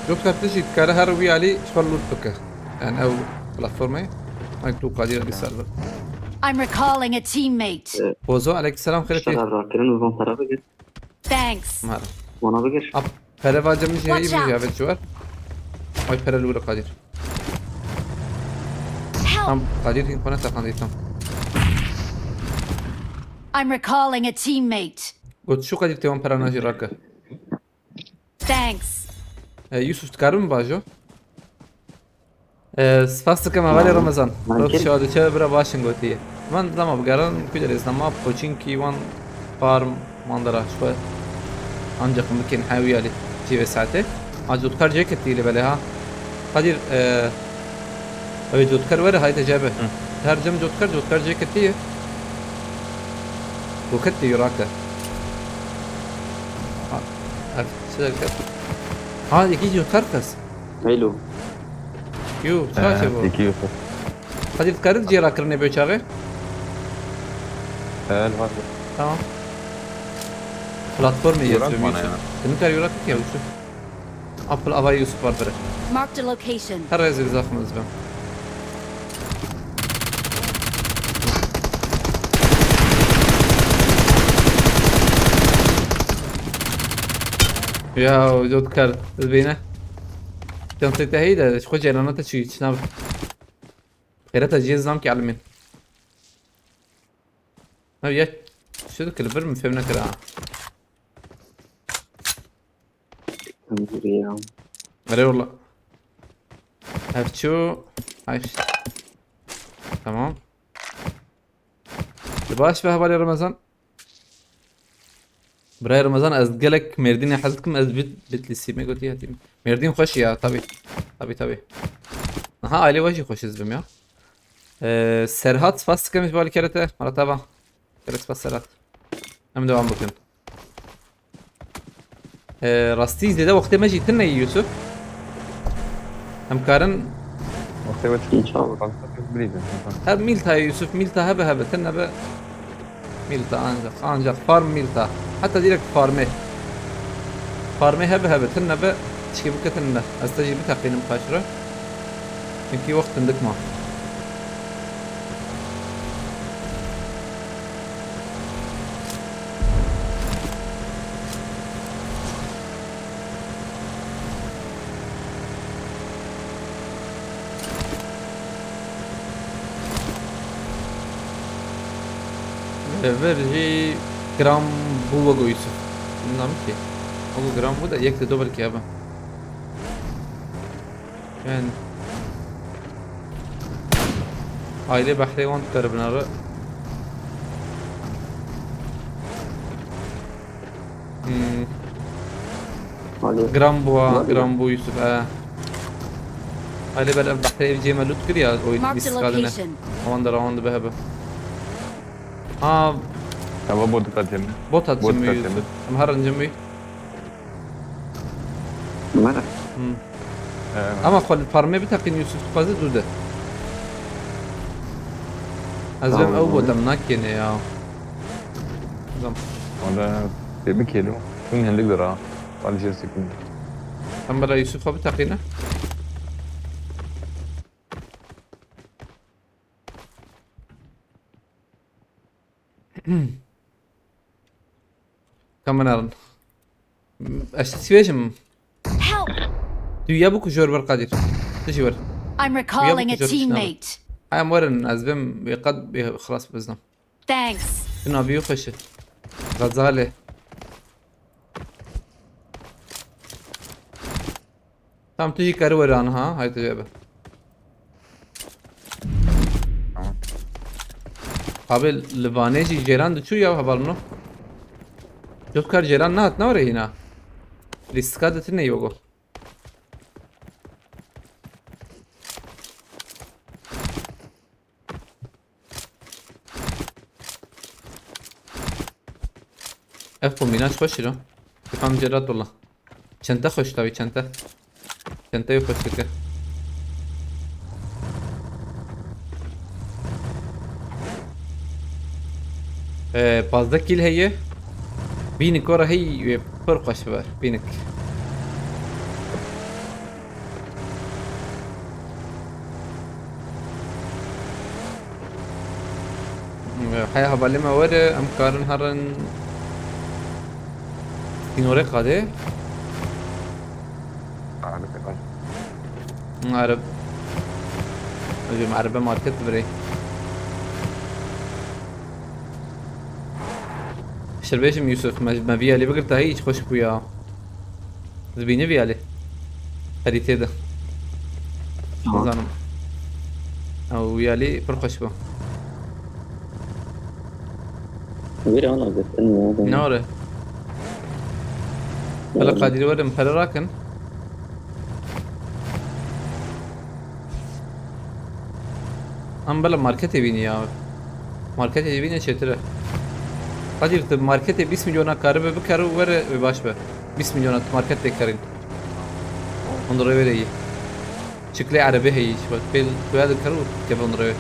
Cotkar tu jî dikare her wî alî ji xwe loot bike. Yani ew platformayê. Ay tu Kadir dîsa li vir. I'm recalling a teammate. Bozo, aleykümselam, xêr Şer pê. Rakirin û van tarafa gir. Thanks. Mara. Wana bigir. Ap, pere va cem jî heyî Watch min jî out. Evet çi var. Ay pere li wir Kadir. Help! Tam Kadir hîn xwe neteqandî tam. I'm recalling a teammate. Got şu Kadir têwan pera najî rake. Thanks. E, Yusuf, dikarim bajo? E, spas dikim hevalê Remezan. Man Rot kir. şadı çe bira başin gotiye. Man dama bigaran kuder ez dama Pochinki wan farm mandara şwe. Ancak mümkün hewi ali cive saate. A cotkar ceket değil bele ha. Kadir, e, ev cotkar were hayte cebe. Her cem cotkar, cotkar ceket diye. Roket diye rake. Ha, ev çi derket? Ha, iki cotkar kes. Heylo. Yo, çaçe bu. Ee, iki Yusuf. Kadir, dikarit cê rakirinê bê çaxê? Ee, li var. Tamam. Platformê Yorak yetiştirmiş. bana ya. Din kar yorak ki Yusuf. Apple ava Yusuf var bire. Marked a location. Her rêzê zaxim ez bim. Ya, o dikar, ez bêne. Çantê te heyî de, ji xwe cêrana te çi, çi nav. Xêreta cihê zam ki elimên. Nav ya, şu dikir bir mi fevne kira. Em ya. Erê wala. Hevço. Ay. Tamam. Baş be hevalê Remezan. Birayê Remezan, ez gelek Mêrdînê hez dikim, ez Bit-, Bitlîsî me gotiye hatî. Mêrdîn xweş ya, tabi. Tabi, tabi. Aha, aile we jî xweş ez bim ya. Ee, Serhat, spas dikim ji bo alîkere te. Mala te va. Gelek spas Serhat. Em devam bikin. Ee, rastî zêde wextê me jî tune yî Yusuf. Em karin Wextê we İnşallah. Bilîzin. Her mîlta Yusuf, mîlta hebe hebe, tune be. Mîlta ancak, ancak farm mîlta. Heta direkt farmê. Farmê hebe hebe, tune be, çikê bike tune. Ez te jî biteqînim paşre. Çünkü wext hindik ma. Ver jî gram bû wego Yusuf. Nizam ki. Wego gram bû de yek de do belkî hebe. Yani. Aile behrê wan dikaribin re. Hmm. Alo. Gram bû ha, Alo. Gram bû Yusuf, e. Aile ber ev behrê ev cê me lut kir ya, o Marked a lîstikadine. Location. Awan de rawan dibe hebe. Ha, Eva bot dikatê min. bot hat Bot cimî hat Yusuf. cimî. Em her cimî. Mera. Hmm. Ee, Ama xwe li parmê biteqîn Yusuf dixwaze dû de. Ez Tamam. vêm ew botem nakêne ya. Zam. Onda tebrik ediyorum. Tüm hindik lira. Alışveriş yapayım. Em bira Yusuf xwe biteqîne. Ka min erin. Ez çi bêjim? Help! Tu ya bikujor ber Kadir. Tu jî wer. I'm recalling a teammate. Em werin, ez bim wê qet bê xilas biznim. Thanks. Tu navî xweş e. Xezalê. Tam tu jî kari were aniha, hay tu jê be. Tamam. Abi li Vanê jî cêran diçû ya hevalno. Dot kar cêran nehat, ne were hîna. Lîstika de tine yogo. Ev kombînaş xweş e. Dikam cerat wala. Çente xweş tavî çente. Çente wî xweş dike. Ee, pazdeh kîl heye. Bînik were hey wê pir xweş ver. Bînik. Heya hevalê me were, em karin herin. Sînorê qadê. Arab. Arab. Hocam, araba market birey. Şerbêjim Yusuf, me, me vî alî bigirta, hiç xweş bû ya. Dibînî vî alî. Xerîtê de. Tamam. Nizanim. Ew vî alî pir xweş bû. Wîr ana girtin ya. Ne were? Bela Kadir werin pere rakin. Em bela marketê bînî ya. Marketê bînî çêtir e. Kadir, tu marketê bîst milyona karibe bikar û were wê baş be. Bîst milyona tu market tê kerîn. Ondur wê yî. Çikilê erebê heyî. Pêl kuya dikar û keve ondur wê.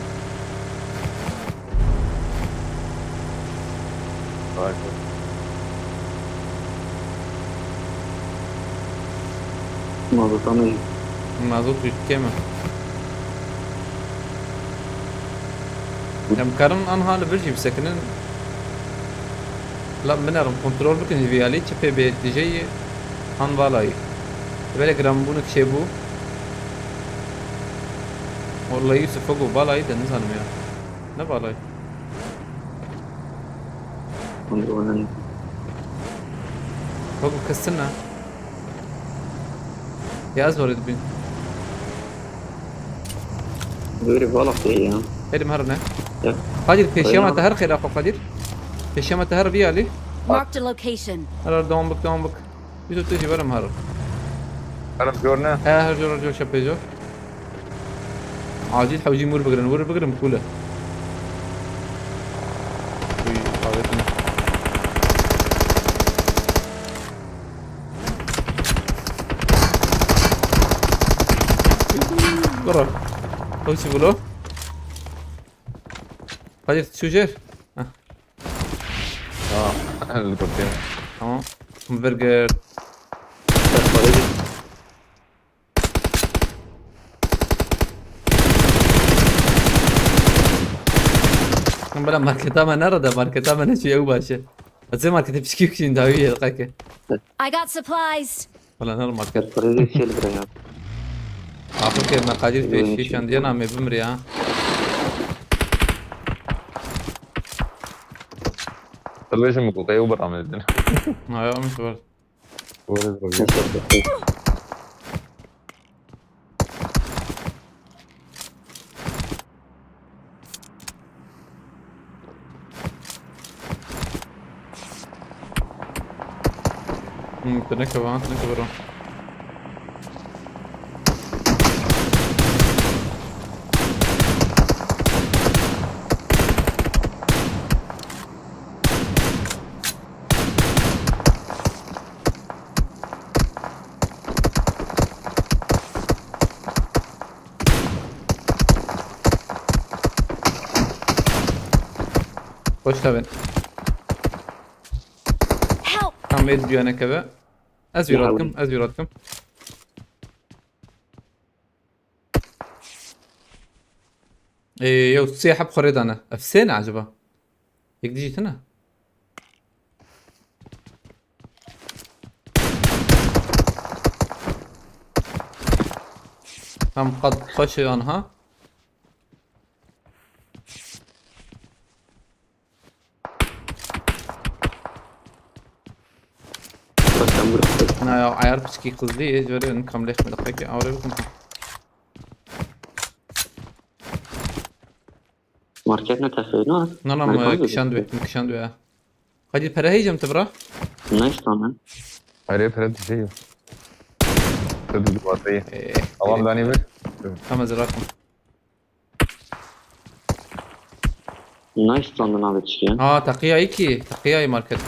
Vay be. Mazota me jî. Mazot jî kêm e. Em karin anha li vir jî bisekinin. La binerin kontrol bikin ji vî alî çi pê bê dijeyî han valayî. Belê giranbûnik çêbû. Wallahî Yusuf, Fogo, balayî de nizanim ya. Ne balayî? Kontrolün. Fogo, kestin ne? Ya ez oraya dibin. Böyle balak değil ya. Elim her ne? Ya. Kadir, peşiyama te her xêra xwe, Kadir. Peşiyama te her vî alî. Marked a location. Her, her, devam bik, devam bik. Yusuf, tu jî verim her. Herim jor ne? He, her jor, her jor, şepê jor. Acil hewcî mûr bigirin, mûr bigirin, bikule. Uy, avêtin. Gurur. Hewcî bûlo. Kadir, tu jêr. Heh. Aa, li gotê. Tamam. Burger. Em bela marketa me nerede? Marketa me neçû ew baş e. Ez ê marketê piçkî bikişînim dawî yê, qeke. I got supplies. Wala ne market. Parayı şey lira ya. Axir ke me Kadir pêşî şandiye namê bimrê ha. Dibêjim ku qey û biramê din. Naya min xeber. Were, were. Hmm, tu nekeve ha, tu nekeve ro. Hoş geldin. Help! Tam vê dibiya nekeve. Ez wî rat kim, ez wî rat kim. Ê, yew sê heb xwe rê dane. Ev sê ne acaba? Yek dijî tune. Em qad xweş e yan ha. Bak sen burada. Na ya, ayar piçkî qizlî ye, ji were kam lêx me diqekê awre bikim. Market ne tefê ne? Na na, me kişand we, me kişand we. Hadi pere heycem te bira. Ne istiyorsun lan? Araya pere düşüyor. Tabii ki batayı. Eee. Avam dani bir. Tamam, ez rakim. Ne istiyorsun abi çiğ? Ha, teqiyayî kî. Teqiyayî market.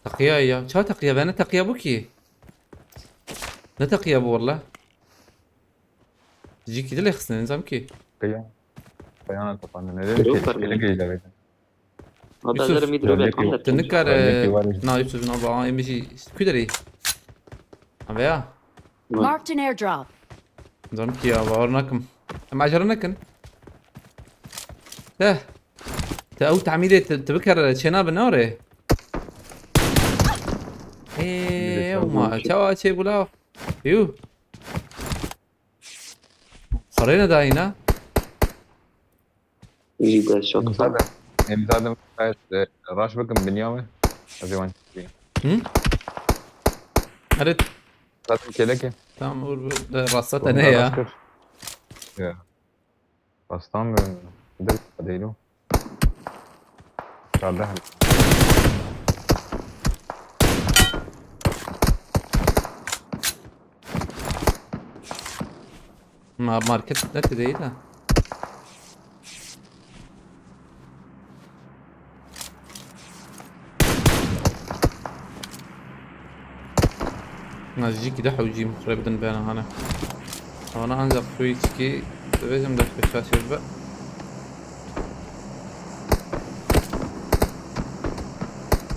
Teqiyayî ya. Ça teqiya? Vene teqiya bu kî. Ne teqiya bu valla? Jî kî dilê xistine, nizam kî. Kıya. Kıyana kapandı. Ne Yok demek ki? Fermi. Ele geyler. Hatta Yusuf, zarı midro Öyle ve ki- kanka. Te nikare. Öyle ki var. Na Yusuf, na ba, em jî ku derê? Ha veya. Marked an airdrop. Nizam kî ya, bawer nakim. Em ecele nekin. Te. Te ew temîrê te, te bikere çênabe ne orê? Eee, Millet ma yazmamış. çawa çê bula? Yu. Xerê nedayî ne? Jî de şok. Müsaade. Müsaade. Müsaade. Raş bakın, Bünyamin. Hadi ben. Hı? Evet. Zaten kelek. Tamam, Uğur, bu da rasta ne ya? Ya. Rastan mı? Bir de değil o. Çarda. Ma market ne te değil ha? Na jî kî de hewcî muxreb din bena hane. Ana ancak Switch ki dibêjim dest pêşa çêbibe.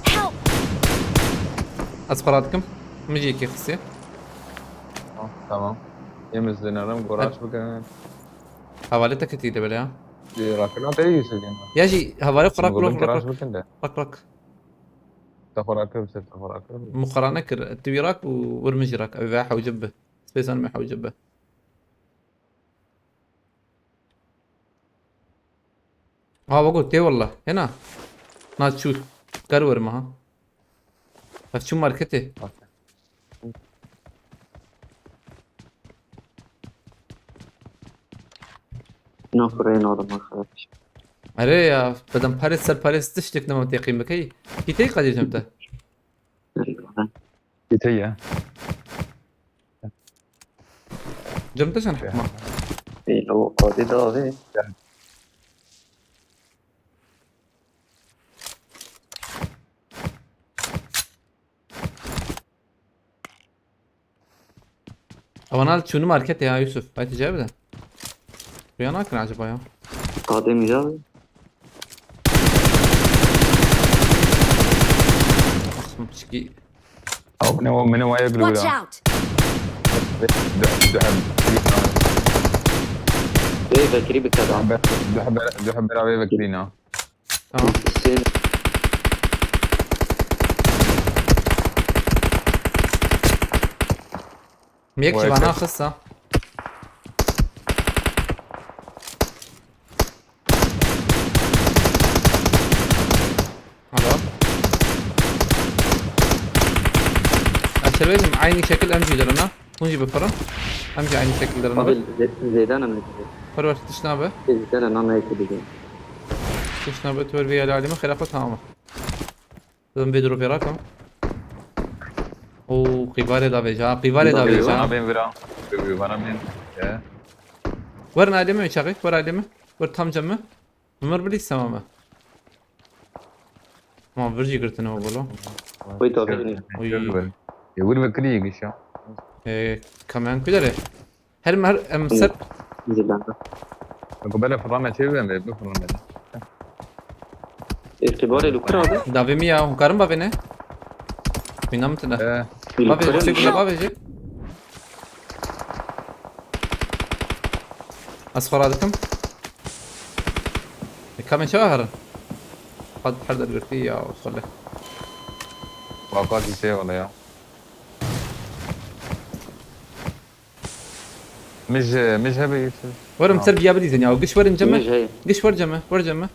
Help! Ez xwe radikim. Min jî yekê xistiye. Tamam. Yemiz denerim. Goraş bakın. Hevalê te ketî de bele ya. Rakına da iyi söylüyorsun. Ya jî hevalê xwe rak, rak, rak, Goraş rak, bakın da. Rak, rak. Tafarakır, tafarakır. Muqarane kir, tu wî rak û wir min jî rak. Ew ve hewcib bi. Spêsan me hewcib bi. Ha, wego tê walla. Hena. Na çû. Ker werime ha. Ev çû marketê. Nafırayın oğlum arkadaş. Erê ya, bedem parêz ser parêz tiştek nema têqîn bikey. Kî tey qedî cem te? Yeter ya. Cem te çend hikma? Ey, o kodi da abi. Ewana çûnî marketê ya Yusuf. Haydi cevap de. Rüya nakin acaba ya? Kodi mi abi? Aslında pişki. Au, ne o, mene waya Watch gülüyor. Out! Döheb, döheb. Ey, Bekirî bi kedam. Döheb, döheb beraber bekleyin ha. Tamam. Şey, Yek Vay ji vana be. Xista. Alo. Ez şerwêzim, aynı şekil em jî derine. Hûn jî bifirin. Em jî aynı şekil derine. Abi, ze- zêde ne mecbur. Perwer, tişt nabe. Zêde ne, ne, ne, ne. Tişt nabe, tu wer vê alî min xêra xwe tamam. Dedim vê dropê rakim. Oo, qîbarê da vêja, qîbarê da vêja. Bana ben vira. Bana ben. Ya. Wer alî min çaxî, wer alî min. Wer tam cem min. Ömer bilî tamam mı? Tamam, virjî girtine o bolo. Oy, tabii. Oy. Ya vur ve kırıyı gişa. Ee, kamen kudere. Her mer em ser Zêde. Bak böyle fırlama çevir ben de, bu fırlama. Ê, qîbarê li kur abi? Davê min ya, hûn karin bavê ne? Wîna min tine. Ee, Li Bavê kur qisê abi. kula bavê jî. Ez xwe radikim. E, kamê çawa herin? Qad her der girtî ya, xwele. Baka dîtê wele ya. Mij, mij hebe Yusuf. Werim ser biya bilîzin ya. Giş werin ceme. Giş wer ceme. Wer ceme.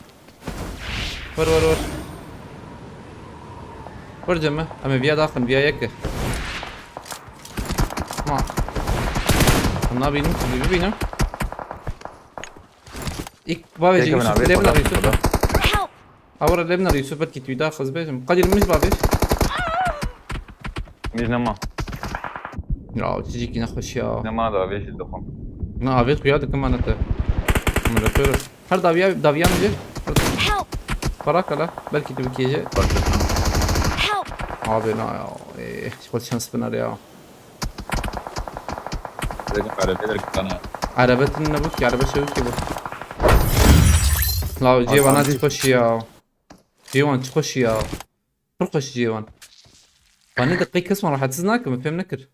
Wer wer wer. Wer ceme. Em ê viya daxin, viya yek. Ma. Nabînim, bî bînim. İlk bavê jî Yusuf lê min arî Yusuf. Help! Awara lê min arî Yusuf, belkî tu daxwaz bêjim. Qadir min ji bavê. Min nema. Ya, çicîkî nexweş ya. Nema da avê jî dixwim. Na avê xuya dikim ana te. Min re pêro. Her daviya, daviya min jê. Help! Para kala. Belkî tu bikêje. Help! Abi na ya. Ê, xwe şans binar ya. Dedim arabaya da gitmene. Araba tınına bak ya, araba çabuk ki bu. La Ceyvan çi xweşî ya. Ceyvan çi xweşî ya. Pir xweşî Ceyvan. Bana da qey kes rahatsız nakim, fêm nekir.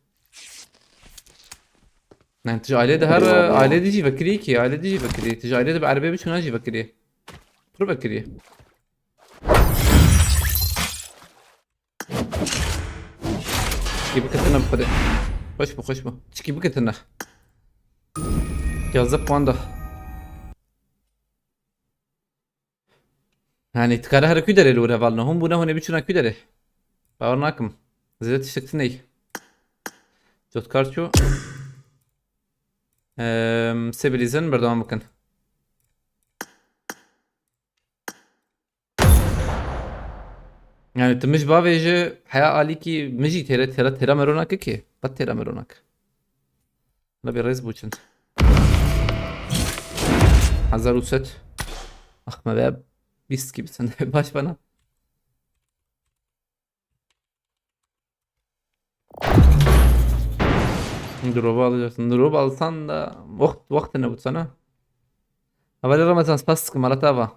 Yani tij aile de her aile de jî vekirî ki, aile de jî vekirî. Tij aile de bi arabaya biçûna jî vekirî. Pir vekirî. Çikî biketine bi xwedê. Xweş bû, xweş bû. Çikî biketine. Yazık puan da. Yani dikare here ku derê li wir hevalino. Hûn bûne hûn ê biçûna ku derê. Bawer nakim. Zêde tiştek tune ye. Cotkar çû. Ehm, sê bilîzin berdewam bikin. Yani tu mij bavêje heya alîkî min jî têre têra têra mero nake ki. Qet têra mero nake. Labê rêz bû çend. Hezar û sed. Ax me ve bîst gibi sen de baş bana. Drop'u alacaksın. Drop alsan da wagt, wagt ne bu sana? Hevalê Ramazan spas dikim, Malatava.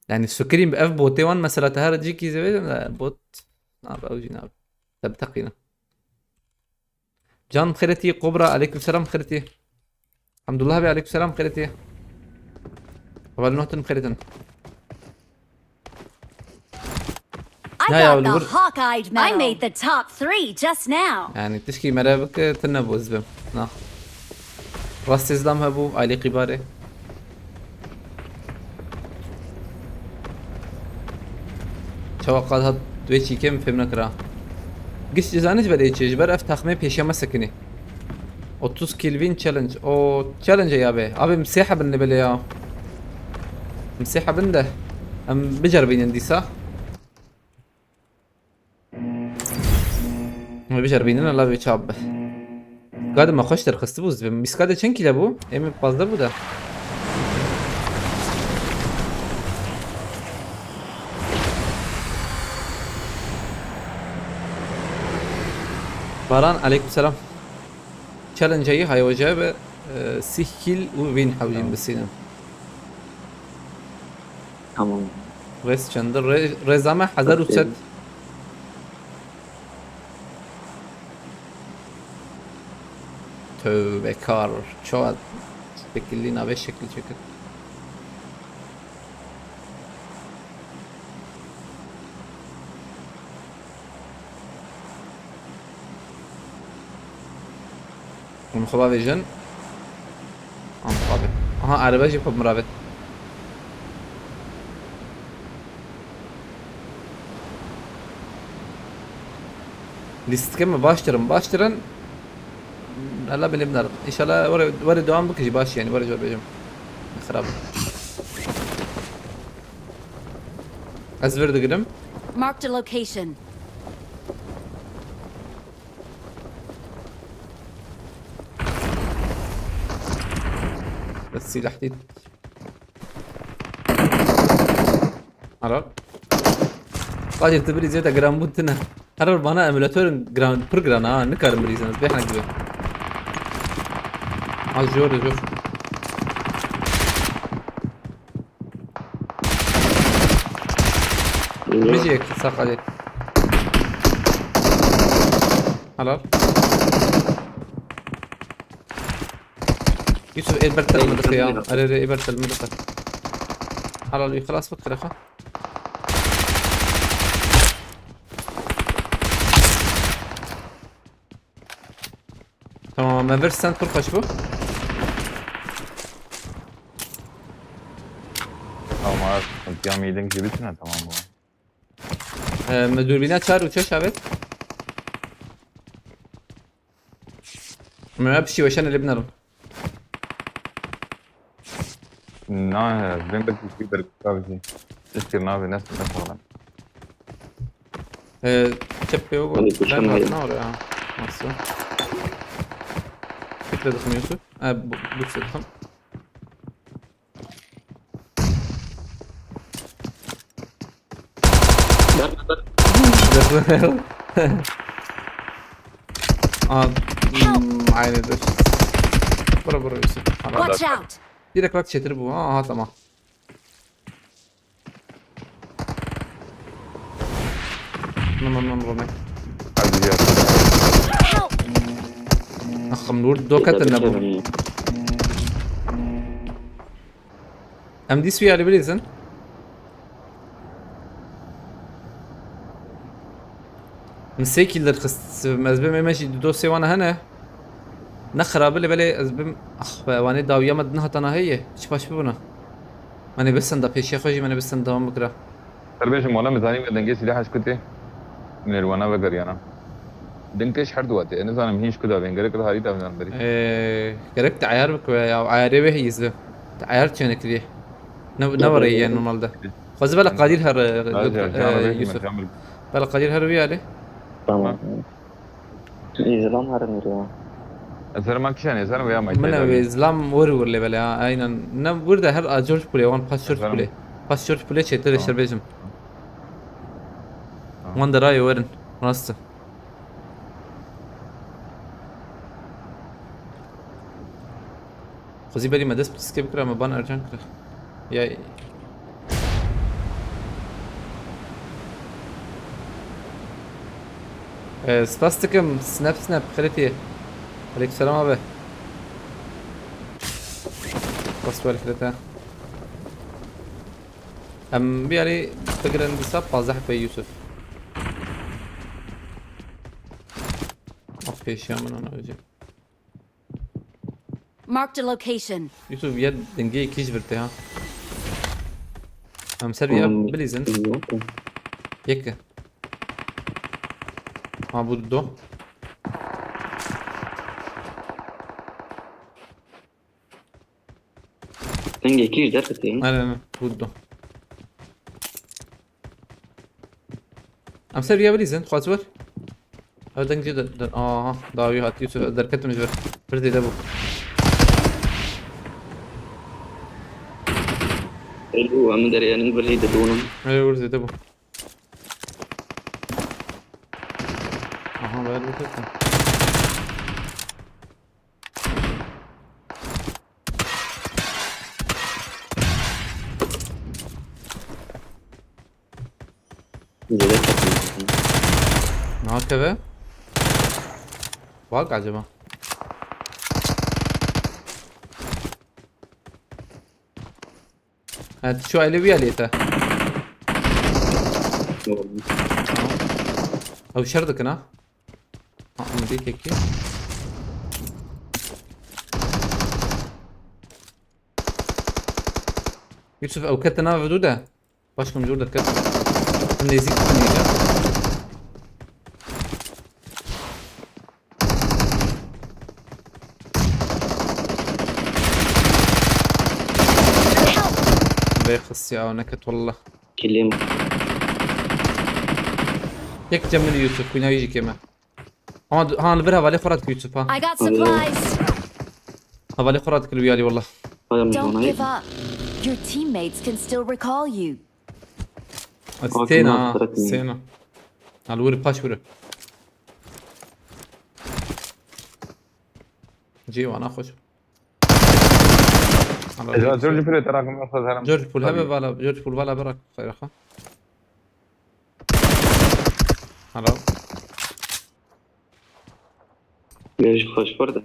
Yani şükürüm ev botê wan mesela te her cîkî zêde de bot nabe ew jî nabe. Te biteqîne. Can xêretî, Kobra, aleyküm selam xêretî. Hamdullah abi, aleyküm selam xêretî. Heval notin xêretin. I Ya, ya, got the olur. Hawk-eyed medal. I made the top three just now. Yani tişkî mere bike tine boz bim. Na. Rastê zilam hebû, ailê qîbarê. Çawa qad hat wê çîkê min fêm nekira. Giş cizanê ji ber ê çi, ji ber ev taxmê pêşiya me sekinî. Otuz Kelvin challenge. O challenge ya be. Abi min sê hebin li belê ya. Min sê hebin de. Em biceribînin dîsa. Em biceribînin, la wê çap be. Gade me xweş derxistibû, ez dibêm. Mîskade çend kîle bû? Ê min pazdeh bû de. Baran, aleyküm selam. Challenge-ê heya wece be, e, sîh kîl û win hewcîn Tamam. bisînin. Tamam. Rêz çend? Rê-, rêza me hezar û sed. Okey. Tövbekar. Çawa şekilli navê şekil çekir. Hûn xwe bavêjin. An xwe bê. Aha, erebe jî xwe miravêt. Lîstikê me baştir in, baştir in. Ela bilê min erin. Înşallah were, were dewam bike jî baş yani, were jor bêjim. Xirab. Ez vir digirim. Marked a location. Bes silah değil. Ara. Qadir, tu birî zêde giranbûn tune. Herar bana emulator giran, pir giran ha, nikarim birîzin, ez bêhna gibi. Az jor, jor. Min jî yek sağ Qadir. Helal. Yusuf, ê ber tel min dixe ya. Erê, erê, ê ber tel min dixe. Helal, wî xilas bik, xirexa. Tamam, me vir stand pir xweş bû. Tamam, abi, sıkıntı ya, meeting gibi, tamam bu. Ee, me dûrbîna çar û şeş avêt. Me piştî weşanê lê binerim. Na, ben bir kişi bir kavji. Istir navi, nasıl, nasıl lan? Ee, çep pê û Hadi, kuşan ben hayır. Hatina oraya. Nasıl? Fikre dıkım Yusuf. Ee, bu, bu sıkım. Aa, hmm, aynı dur. Bura, bura, Yusuf. Tamam. Watch out! Direkt bak çetir bu. Aha, tamam. Tamam, tamam, Romek. Hadi ya. Help! Axim, nur doket ne bu. Em dîs wî alî bilîzin. Min sê kîl derxist. Ez bim ême jî du dosê wana hene. Ne xirabi lê belê ez bim. Ax be, wanê dawiya me di niha tana heye. Çi baş bibûna. Menê bisin da pêşiya xwe jî menê bisin dewam bikira. Ser bêjim, wala min zanî me dengê sîlaha ji ku tê. Min ê li wana vegeriyana. Dengê ji her du watê. Ez nizanim hîn ji ku da bên. Gerek li harî da binan berî. Ee, gerek te eyar bikwe ya. Eyarê wê heyî zî. Te eyar çêne kiriye. Ne, ne were ye normalde. Xwezî bela Qadir her, e, Yusuf. Bela Qadir her wî alê. Tamam. Îzlam herin ya. Ez herim kişan, ez herim veya mayte. Min ev Îzlam wir wir lê bele ha, aynen. Ne wir de her a George Pule, wan pas George Pule. Pas George Pule çêtir, tamam, şer bêjim. Tamam. Wan de rayê werin, rast e. Xwezî berî me dest bi tiskê bikira, me ban ercan kira. Ya. Ee, spas dikim, snap snap, xeletî. Aleykümselam abi. Spas ver xelete. Em bir yarî bigirin dîsa pazdeh pey Yusuf. Af pêşiya min ana öcü. Marked a location. Yusuf, ya dengê yekî ji vir tê ha. Em ser ya Hmm, bilîzin. Yok. Yek. Ha, bu do. Dengê yekî ji derve tê. Aynen, aynen. Bu do. Em ser ya bilîzin, xwaz wer. Ev deng jê de, de, aha, dawî hat Yusuf, ez derketim ji vir. Vir zêde bû. Elo, em derê enin vir jî didûnin. Ê, vir zêde bû. Aha, ber biketin. Zêde ketin. Niha keve? Bak acaba. Ha, tu şu aile bir aile te. Doğru. Ew şer dikin ha. Ha, em dî tekî. Yusuf, ew ketin nav du de. Başka bir de ket. Nêzîk dikin îca. Bê xistiya ew neket wallah. Kilim. Yek cem min Yusuf, wîna wî jî kêm e. Ama du-, ha, li vir hevalê xwe re dikir Yusuf ha. I got supplies. Hevalê xwe re dikir wî alî wallah. Don't give up. Your teammates can still recall you. Stêna, stêna. Ha, li wir paş wir. Cî wana xweş. Ecel George Pool'e te rakim yoksa selam. George Pool hebe vala, George Pool vala bırak xeyra xwe. Helal. George xweş xwar de.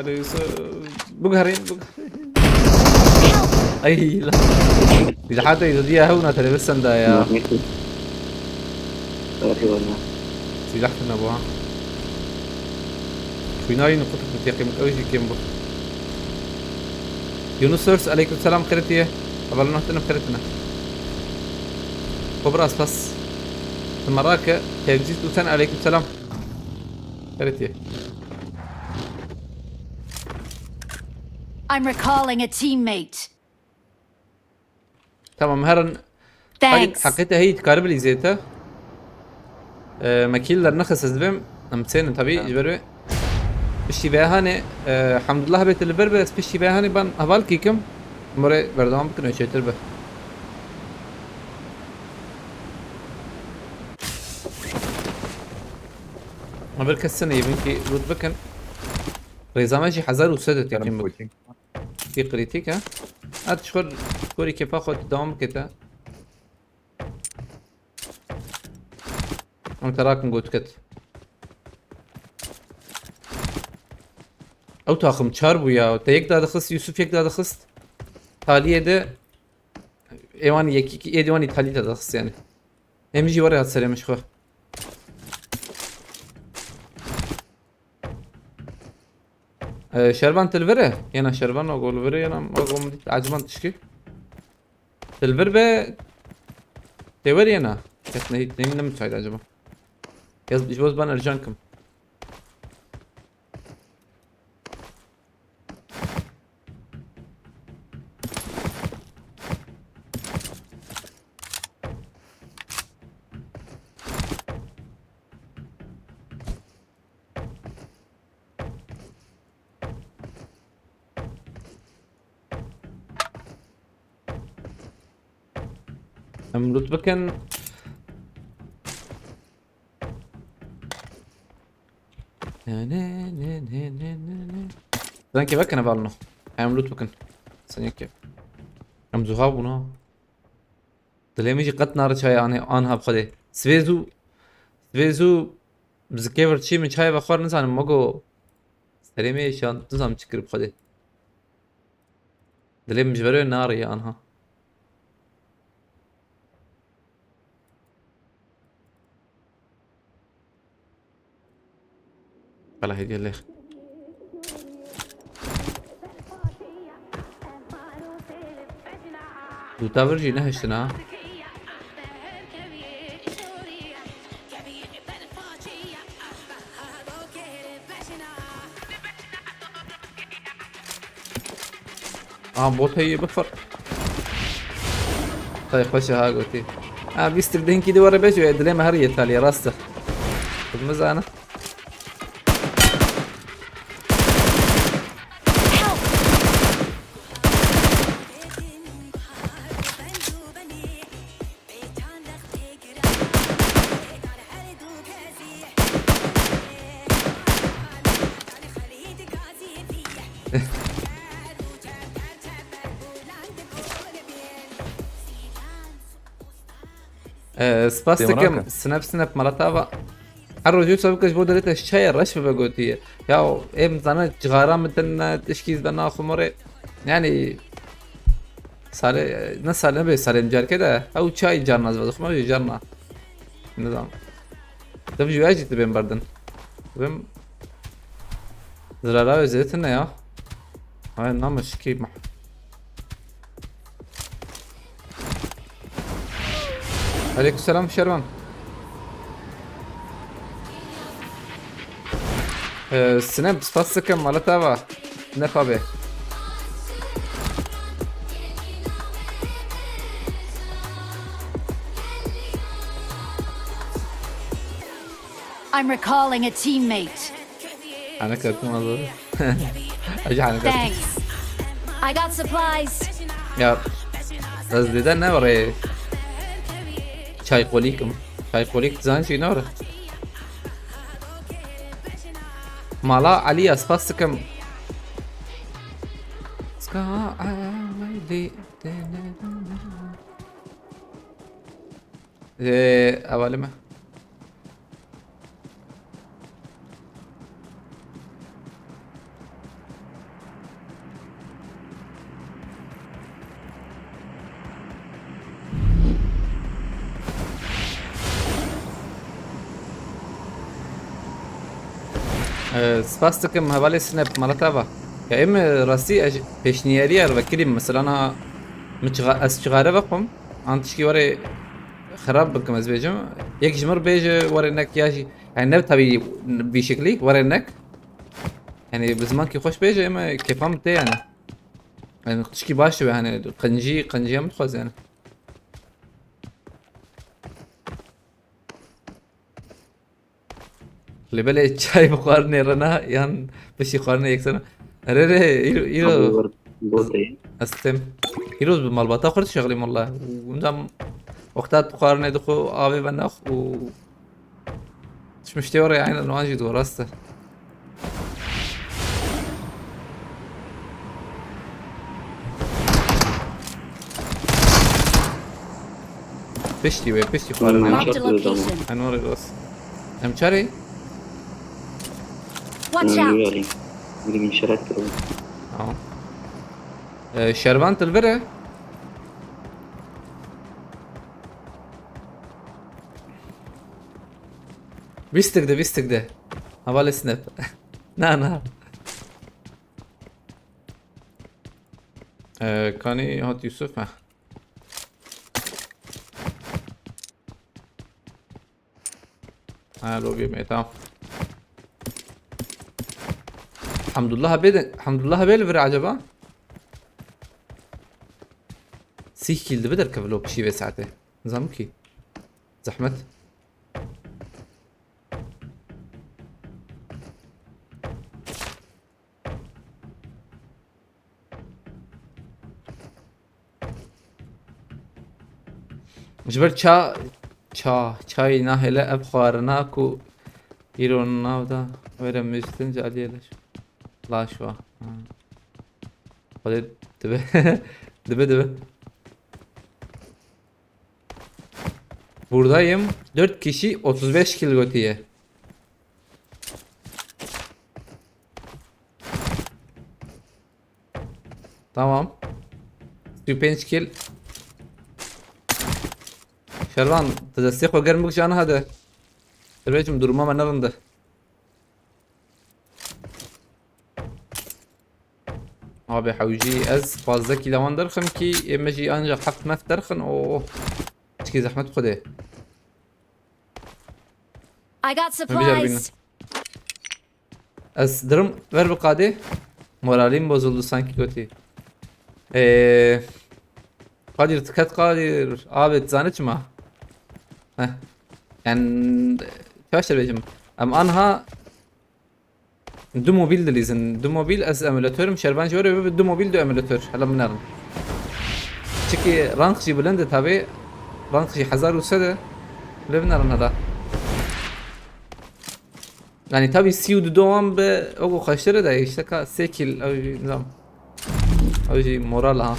Biguherîn, biguherîn. Ay la. Ji heta îdodiya hewna televîzyon da ya. Silah tine bu ha. Xwînayî nuqut bi teqîm ew jî kêm bû. Yunus Ors, aleyküm selam, qiritiye. Hevalno tine qiritine. Kobra spas. Marake, tevzî tutan, aleyküm selam. Qiritiye. I'm recalling a teammate. Tamam, herin. Thanks. Heqî te heyî dikaribî lîzê te. Ee, me kîl dernexist ez dibêm. Em sênin tabî, ha, ji ber wê. Piştî vê hanê, e, Hemdullah bê tu li vir be, ez piştî vê hanê ban heval kîkim. More berdewam bikin, ew çêtir be. Ev kes ne, evin ki loot bikin. Rêza me jî hezar û sed e teqîm bikin. Pî krîtîk e. At ji xwe, ji xwe rê kefa xwe dewam bike te. Em te rakin got ket. Ew taxim çar bû ya. Te yek dadixist, Yusuf yek dadixist. Taliyê de êwan yekî, êdî wan îtalî dadixist yani. Em jî were hat serê min ji xwe. Ee, Şervan tu li vir e? Yena Şervan, o li vir e, yena o min dît, eciban tişkî. Tu li vir be, tê wer yena? Kes nehît, ne, ne müsait acaba? Yaz, ji bo ban ercan kim. Em loot bikin. Ne, ne, ne. Sen ki vekin hevalno. Em loot bikin. Sen ki. Em zuha bûna. Dilê min jî qet nare çayê anê, anha bi Xwedê. Sibê zû, sibê zû bi zikê vir çî min çayê vexwar nizanim, me got, serê me şand, nizanim çi kir bi Xwedê. Dilê min ji ber wê nare anha. Bela hêdî lêx. Dûta vir jî nehiştina. Aha, bot heye bifir. Tay xweş e ha gotî. Ha, vîst dinkî de were beş, dilê me her yê talî, rast e. Xud min zana. Ee, spas dikim. Snap, snap, Malatava. Her roj wisa bike ji bo dilê te ji çayê reş bibe gotiye. Ya em zane cixara min din ne, tişkî zbe naxumore. Yani sale, ne sale, ne bê sale carke de. Ew çay carna zbe, dixume jî carna. Nizam. Dev ji we jî dibên berdin. Dibêm zirara wê zêdetir ne ya. Hay nameşkî mah. Aleykümselam Şervan. Ee, Sinem, spas dikim, mala te ava. Ne xabe. I'm recalling a teammate. Ana kartım hazır. Acı ana kartım. Thanks. I got supplies. Ya. Ez dide ne var e? Çay kolikim. Çay kolik zan şey ne var? Mala Ali ya, spas dikim. Ska Ali. Ee, hevalê me. Ee, spas dikim hevalê Snap, mala te va. Ya em, e, rastî ez pêşniyarî er vekirîm, mesela na min çixa-, ez çixare vexwim, an tişkî were xerab bikim ez bêjim. Yek ji mir bêje were nek ya jî, yani ne tabî vî şeklî were nek. Yani bi zimankî xweş bêje, em kêfa min tê yani. Yani tişkî baş dibe, hani qincî, qinciya min dixwaz yani. Lê belê çay bi xwarinê re na yan piştî xwarinê yekser na? Erê rê, îro, îro Abi, botê. Ez têm. Îro bi malbata xwe dişexlîm walla. Wenda wexta xwarinê dixwe avê ve nax û tişt miştê were aynen wan jî dixwe, rast e. Piştî wê, piştî xwarin. Marked a location. Em çarê? Watch out! Tamam. Ee, şervan tilvire. Vîstik de, vîstik de. Hevalê Snap. Na, na. Ee, kanî hat Yusuf, heh. Ha, lobby me, tamam. Hamdullah abi de, Hamdullah abi li vir acaba? Sih kill dibe derkeve lo pişî vê saetê. Nizam ki. Zahmet. Ji ber ça, ça, çayê nahêle ev xwarina ku îro nav da were mûstin ji aliyê leş. Laş va. Ha. Xwedê dibe. Dibe, dibe. Buradayım. Dört kişi, otuz beş kill gotiye. Tamam. Sî û pênc kill. Şervan, tu destê xwe germ bikişane hadi. Dirbêjim duruma me ne rind e. Abi hewcî ez pazdeh kîla wan derxim kî ê me jî ancak heft meft derxin, o. Çikî zehmet Xwedê. I got supplies. Ez dirim ver bi qadê. Moralim bozuldu sanki gotî. Ee, Kadir tiket Kadir. Abi zane çima? Heh. Yani çaş dibêjim. Em anha Du mobil dilîzin. Du mobil ez emulator im. Şervan jî were bibe du mobil du emulator. Hela binerin. Çiki rank jî bilind e tabi. Rank jî hezar û sed e. Lê binerin hela. Yani tabi sî û du dowan bi o xweştir e de işte ka sê kil ew jî nizam. Ew jî moral ha.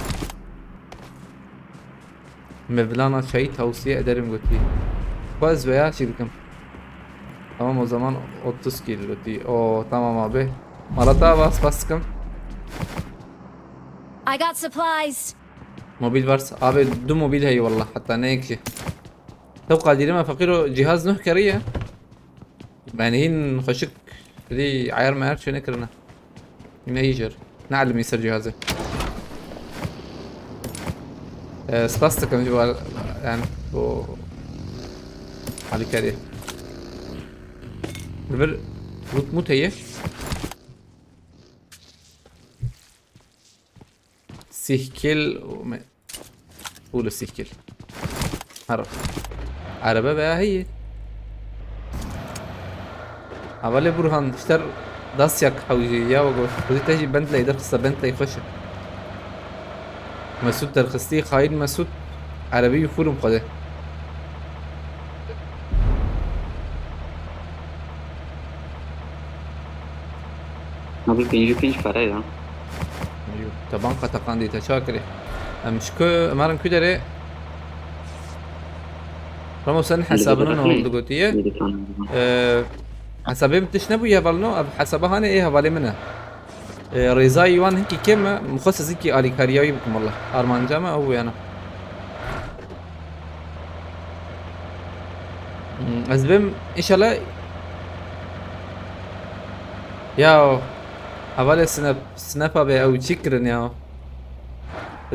Mevlana çayı tavsiye ederim gotî. Xwe ez veya çî dikim. Tamam o zaman otuz kil gotî. O tamam abi. Malata ava spas dikim. I got supplies. Mobil var. Abi du mobil heye wallah. Hatta ne yek jî. Tew qadirime feqîro cihaz nuh keriye. Yani hîn xweşik dî ayar meyar çênekirine. Yine îjir. Ne elimî ser cihazê. Ee, spas dikim ji bo, yani bo alîkariyê. Li vir lut mut heye. Sîh kil û me-, û li sîh kil. Her. Erebe veya heye. Hevalê Burhan, ji te re Dacia hewcî ya we got. Xwedî te jî Bentley derxiste, Bentley xweş e. Mesûd derxistî, xayîn Mesûd. Erebî wî xûrim xwedê. Abi pêncî û pênc pere ya. Te banka teqandî, te ça kirî? Em ji ku, em herin ku derê? Ramo sen hesabını ne oldu gotiye? Ee, hesabê min tişt nebûye hevalno, ev hesaba hanê ê hevalê min e. Ee, rêzayî wan hinkî kêm e, min xwest ez hinkî alîkariya wî bikim wallah. Armanca me ew bû yana. Hmm, ez bêm, înşallah. Ya, hevalê Snap, Snap abi ew çi kirin ya?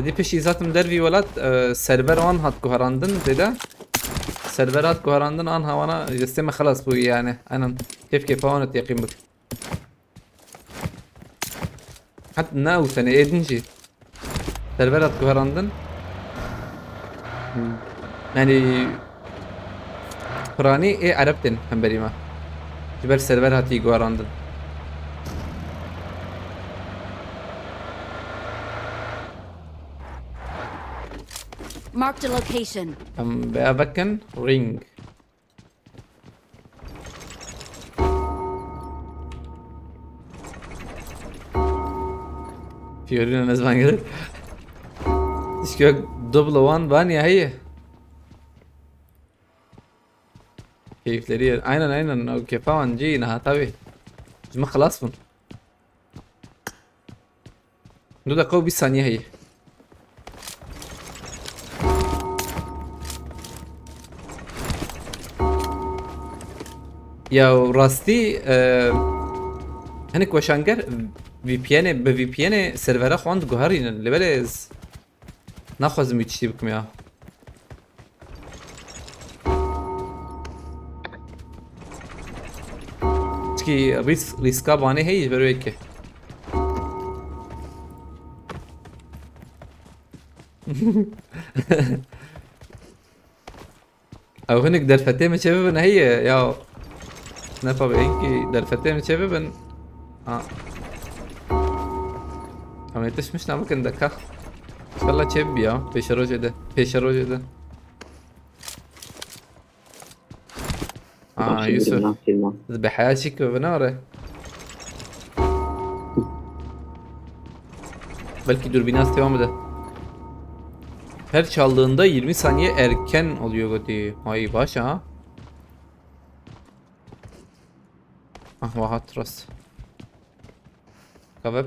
Di piştî zaten dervî welat, e, server wan hat guherandin zêde. Server hat guherandin an hewana destê me xelas bû yani. Aynen. Kêf kêfa wan et yeqîn bik. Hat ne ew tenê ê din jî. Server hat guherandin. Yani piranî ê Ereb tên hemberî me. Ji ber server hatî guherandin. Marked a location. Em bi ev vekin ring. Fiorino ne zaman gelir? İşte double one ban ya heye. Keyifleri yer. Aynen, aynen. O kefa wan cî niha tabi. Ji me xelas bûn. Du deqa û bîst saniye heye. Ya rastî, e, hinek weşanger V P N'ê, bi V P N'ê servera xwe wan diguherînin. Lê belê ez naxwazim wî tiştî bikim ya. Çikî rîsk, rîska banê heye ji ber wê yekê. Ew hinek derfetê min çêbibin heye ya. Ne tabi enkî derfetê min çêbibin. Ha. Em ê tişt mişt nabikin deka. İnşallah çêbibiya. Pêşerojê de. Pêşerojê de. Ha, Yusuf. Bi heya çî ki binare. Belki dürbüne devam ede. Her çaldığında yirmi saniye erken oluyor goti. Ay baş ha. Ah, wahat rast. Kavep.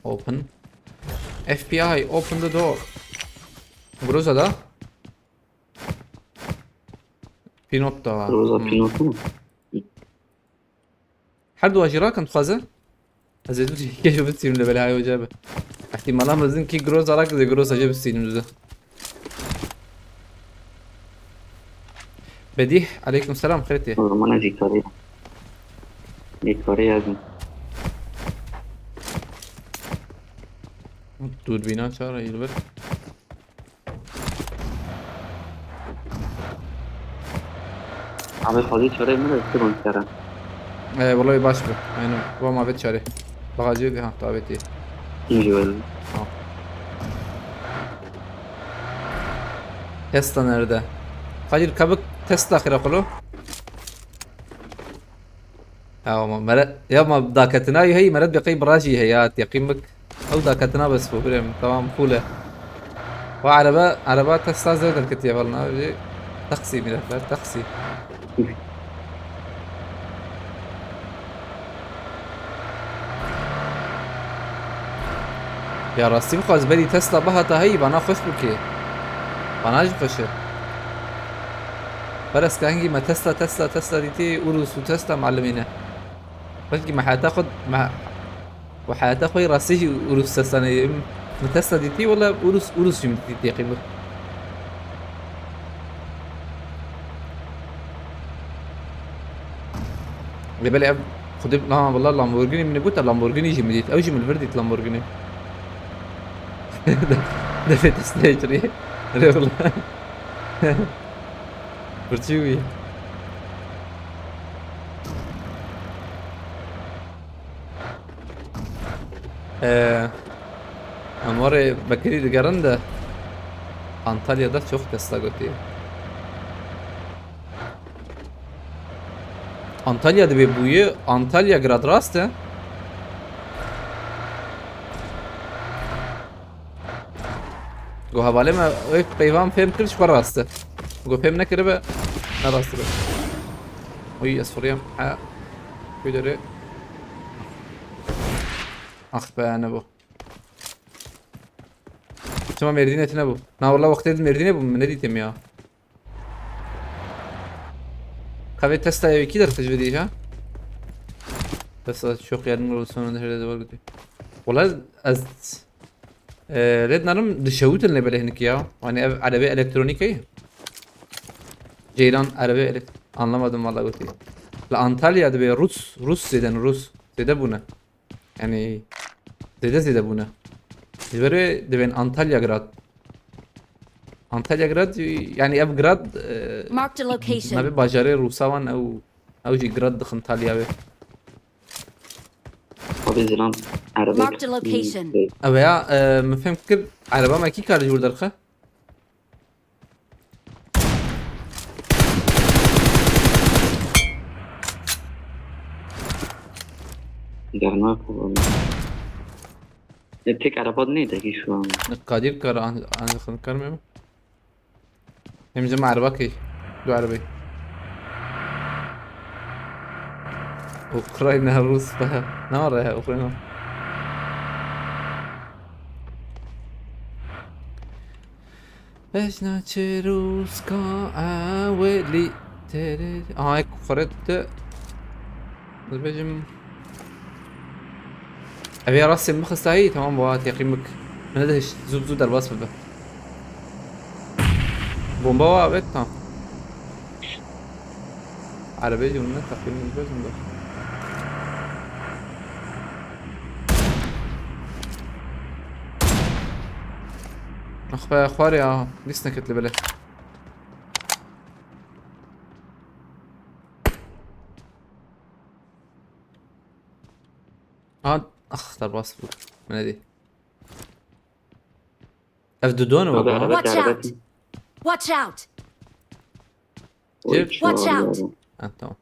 Open. F B I, open the door. Groza da. Pinot da. Groza Hmm. Pinot mu? Her du jî rakin dixwaze. Ez ê du jî kêş bistînim li belê hayo cabe. Ihtimala mezin ki Groza rak zê Groza jê bistînim duze. Bedîh, aleykum selam, xêrê tê. O zaman ez îkarî. Îkarî ez. Dûrbîna çar, îlbir. Abi xwedî çarê min de tu rûn kere. E, welayi baş bi. Aynen. Bu ama vet çarê. Bagajı bir ha, davet iyi. İyi böyle. Ha. Tesla nerede? Kadir kabuk Tesla xira kulu. Ya ama meret, ya ama daketina hey meret bir kay barajı hey ya, yakın bak. Ew daketina bes bu, birem, tamam, full e. Wa araba, araba Tesla zêde ketiye valla, bir taksi, milletler, taksi. Ya rastî bixwe ez berî Tesla bihata heyî, bana xweş bû ki. Bana jî xweş e. Beres ka hingî me Tesla, Tesla, Tesla dîtî, Urus û Tesla malimîne. Belkî me heyata xwe, me, û heyata xwe yê rastî jî Urus Tesla neyê. Min Tesla dîtî, wela Urus, Urus jî min dîtî teqî bû. Lê belê ev xwedê, na, wela Lamborghini min got, Lamborghini jî min dît. Ew jî min li vir dît Lamborghini. Defê Tesla'yê kirî. Rê wela. Birçî wî. Ee, em warê Bekirî digerin de Antalya'da çok Tesla gotiye. Antalya dibe bûye, Antalya Grad rast e. Go hevalê me wê peyvan fêm kir ji xwe rast e. Go fêm nekiribe ne rast e. Oy, ez firiyam. Ha. Kuyları. Ah be, ne bu? Çima Mêrdînê tune bû? Na wala wextê di Mêrdînê bûm, min nedîtim ya. Ka vê Tesla'ya wekî derxist ji vê dî ha? Bes ez çok yardım olsun, onu her yerde var götü. Wala ez, e, red narim dişewit ne böyle hinik ya. Hani ev araba elektronik ey. Ceylan araba elek-, anlamadım valla götü. La Antalya de bir Rus, Rus zeden Rus. Zede bu ne? Yani zede zede bu ne? Böyle de ben Antalya Grad. Antalya Grad, yani ev Grad, e, Marked a location. Nabe bajarê Rusa wan ew, ew jî Grad dixin Talya ve. Abi zilam araba. Marked a location. Ev ya, e, min fêm kir, araba me kî kar ji wir derxe? Dernak oğlum. E, tek araba ne de ki şu an? Kadir kar an, an, kar mı? Hem de araba ki. Du arabayı. Ukrayna, Rus be. Ne var ya Ukrayna? Vejna çirûska ewelî tere. Aha, ek kuret de. Dibêjim. Ev ya rastê min xistayî, tamam, bu hat yaqîn bik. Min de hiç zû zû derbas bibe. Bomba wa, evet, tamam. Arabê jî ne teqîm bezim de. Ax be, xwarê ya, dîs neket li bile. Ha, ax, derbas bû. Min nedî. Ev didon e. Abi, baba. Araba Watch out! Watch out! Oy, Cep. Watch out! Ha, tamam.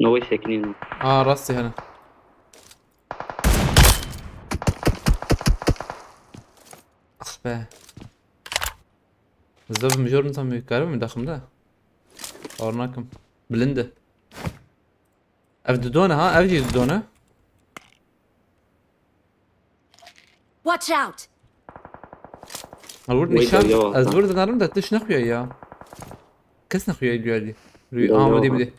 No way sekinîn. Aa, rastî hene. Ah be. Zov mijor nitam, karim mi daxim da? Ornakim. Bilindi. Ev didone ha, ev jî didone. Watch out! Ez wir nîşan, ez wir dinarim de tiş nexuya ya. Kes nexuya iliyadi. Rüy amadi bide.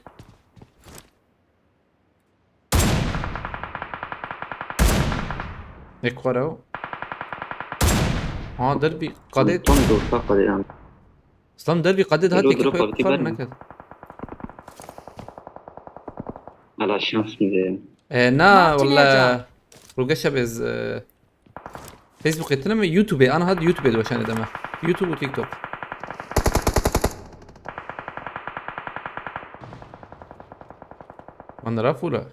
Ek var o. Ha, der bir kadet. Tam da orta kadet yani. Slam der bir kadet hati ki pek fark neket. Ala şans mı verin? E, na, valla. Rugeşe bez, e, Facebook etine mi? YouTube, ana had YouTube dolaşan edeme. YouTube ve TikTok. Van rafula.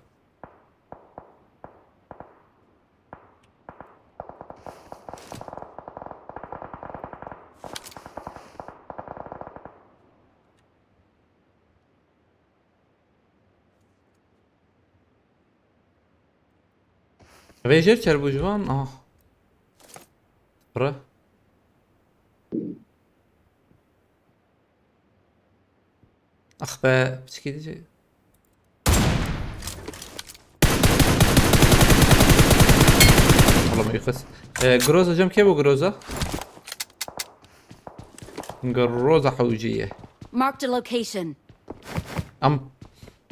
Vêjêr çer bû ji van? Ah. Re. Ax be, piçkî dî jî. Oğlum, yuxus. E, Groza cem kê bu Groza? Groza hewciye. Marked a location. Am.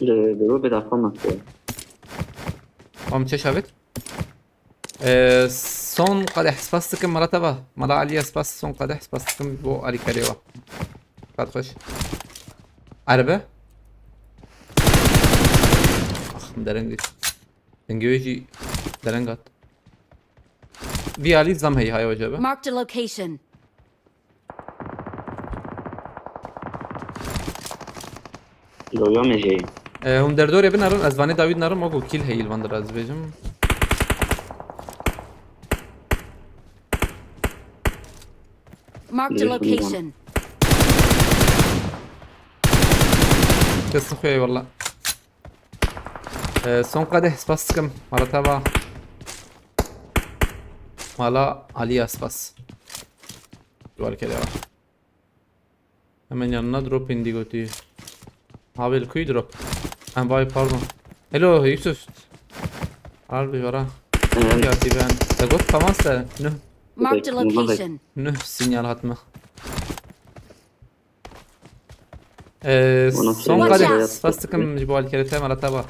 Li, li we bêdaxwe meste. Am çe şavêt? Ee, son qadeh spas dikim mala te va. Mala Alî spas, son qadeh spas dikim bo alîkarê wa. Qad xweş. Erebe. Ah, min dereng dît. Dengê wê jî dereng hat. Vî alî zam heye, hay wece be. Marked a location. Yo, yo, me jê. E, hûn derdorê binerin, ez vanê dawî dinerim, wekî kill heyî li van dir ez dibêjim. Marked a location. Kes nixuye walla. E, son qadeh spas dikim. Mala te va. Mala Alî ya spas. Dual kere va. Hemen yanına drop indi götü. Abi, kuyu drop. Ha, vay, pardon. Hello, Yusuf. Harbi vara. Ee, ya ben. Te got tamam sen. Nuh. Marked a location. Nuh sinyal hatma. Ee, Ona son söyle. Kadeh. Watch out. Spas dikim ji bo alîkerê te mala te ba.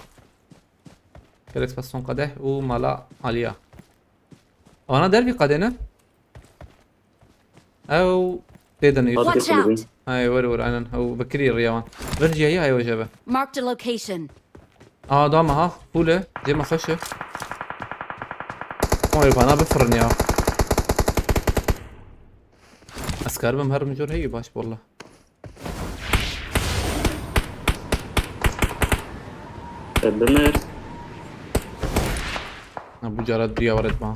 Gelek spas, son kadeh û mala Aliya. Wana dervî qadê ne? Ew tê de ne Yusuf. Watch out. Hey, were, were, aynen. Ew vekirî riya wan. Vir cihê, hey, wece be. Marked a location. Aa, dama ha. Pule. Cema xweş e. Oy, bana bifirin ya. Ez karibim her mijor heyî baş, wallah. E, bimir. Ha, bu cara diriya waret ma.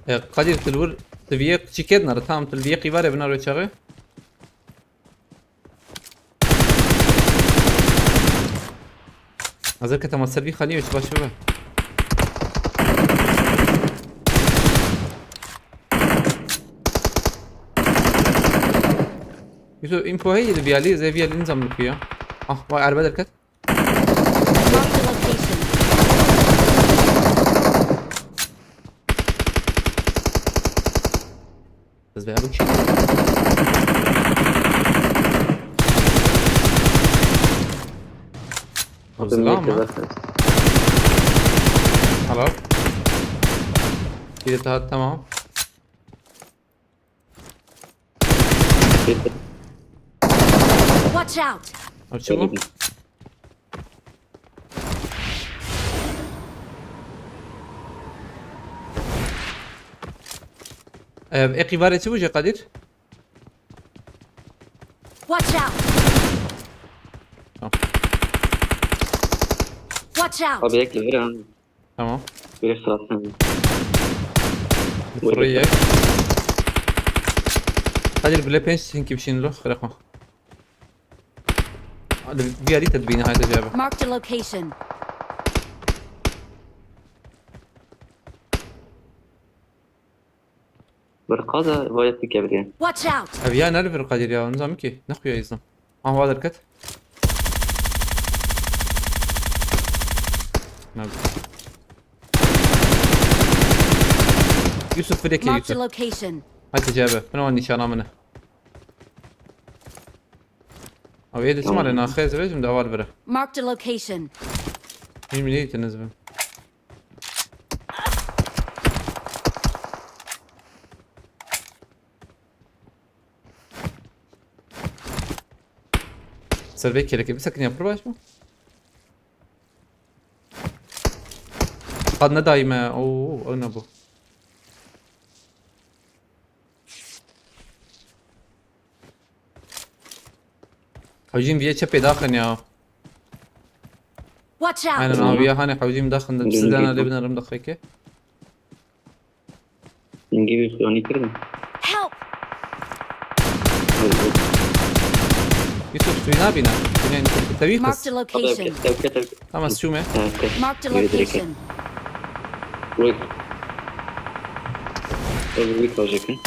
E, Kadir, tu li wir, tu viyê çîkê dinare, tamam, tu li viyê qîvarê binare çaxê. Hazır ke tamam, ser vî xanî wê çi baş bibe. Yusuf, info heye li viyalî, zê viyalî nizam li ku ya. Ah, vay, erbe derket. Marked a location. Ez be bu çi? Abi, Zılan mı? Helal. Bir de daha, tamam. Watch out! Abi, çabuk. Ee, ekî var, çi bû, Kadir? Watch out! Tamam. Watch out! Abi, ekle ver abi. Tamam. Biri sırasın. Buraya. Kadir, bile penç sinki bir şeyin lo, bırakma. Hadi bir harita dibine, haydi cevabı. Marked a location. Birqa de vayet dikevirê. Watch out! Ev ya ne li vir Kadir ya, nizam ki. Ne xuya izam. Ah, va derket. Ne? Yusuf, bir de ke Marked a Yusuf. Location. Hadi cebe. Buna nişana mı ne? Abi, yedi Tamam. Tamam. Naxez vecim de var bire. Marked a location. Bilmiyorum, ne gittiniz mi? Ser vê kelekê bisekin ya, pir baş bû. Qad nedayî me. Oo, ew ne bû. Hewcîn viye çepê daxin ya. Watch out! Aynen abi ya, hani hewcîn daxin de Dönüyor. Sizden alê binerim daxeke. Hingî wî xuyonî kirin. Help! Yusuf, suyu nabîne. Yine tevî Marked kız. A location. Tevke, tevke, tevke. Tamam, suyu me. Tevke. Marked a location. Wait. Wait, wait, wait.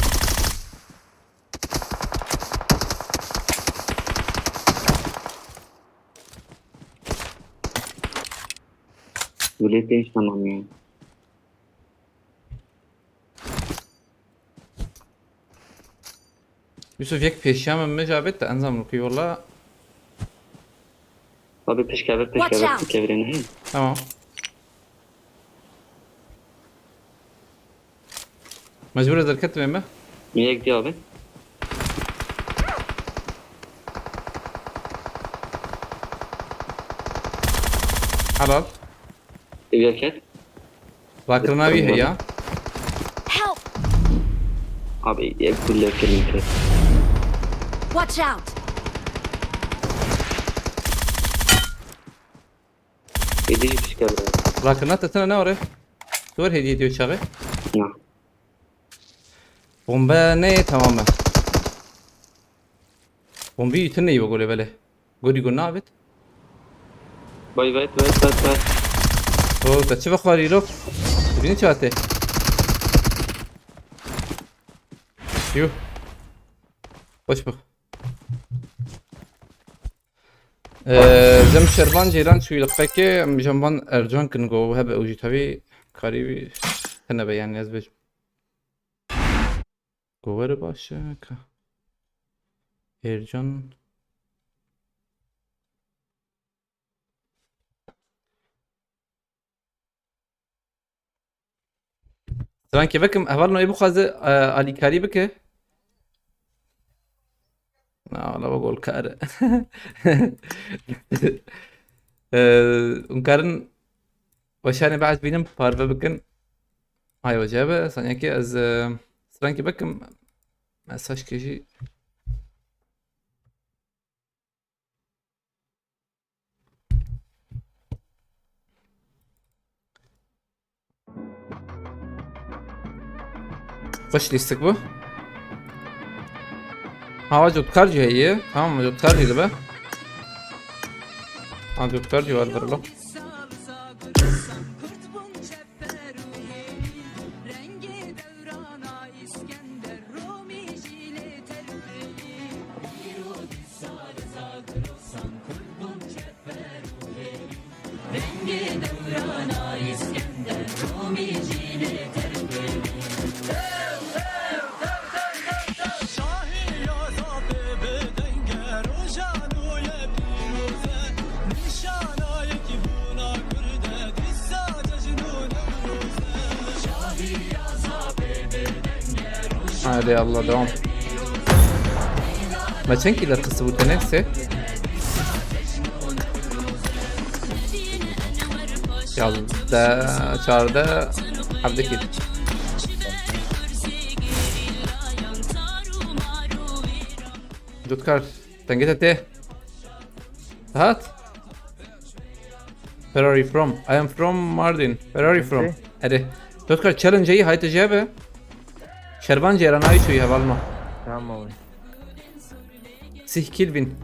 Wî lê pênc tamam ya. Yusuf, yek pêşiya min, min jî avêt te, enzam rûkî wala. Abi, pişkevir, Watch pişkevir, out! Pişkevirê nehî. Tamam. Mecbur ez derketim ême. Yek diye abi. Helal. Yek et. Rakirina wî heye. Help! Abi, yek kulle kirin ki. Watch out! Yedi yüz kere. Rakirina te tine ne ore? Tu wer hediye ediyor çağı? Ne? Bombe ne, tamam mı? Bombe yutun ne, yok öyle böyle. Gori gori nabit. Bay bay bay bay bay. O, te çi vexwarî lo? Bînî çi hate? Yuh. Hoş bak. Ee, cem şervan ceyran çûyî li qekê, em cem van ercan kin go hebe û jî tevî karî wî tine be, yani ez bêjim. Go were baş e, ka. Ercan. Strankê vekim, hevalno ê bixwaze, e, alîkarî bike. Na, wala we golkar e. E, hûn karin weşanê biecibînin, parve bikin. Ay, wece be, saniyekê ez, e, strankê vekim, mesajkê jî. Xweş lîstik bû. Ha, cotkar jî heye. Tamam, cotkar jî dibe. Ha, cotkar jî var birlo. Haydi Allah, devam. Me çend kî derxistibû tenê sê? Yazdeh, çardeh, hevdeh kî. Cotkar, dengê te tê. Hat? Where are you from? I am from Mardin. Where are you from? Erê. Cotkar, challenge-ê yî hayte jê be. Şervan cêranayî çûyî heval ma. Tamam abi. Sih Kilvin.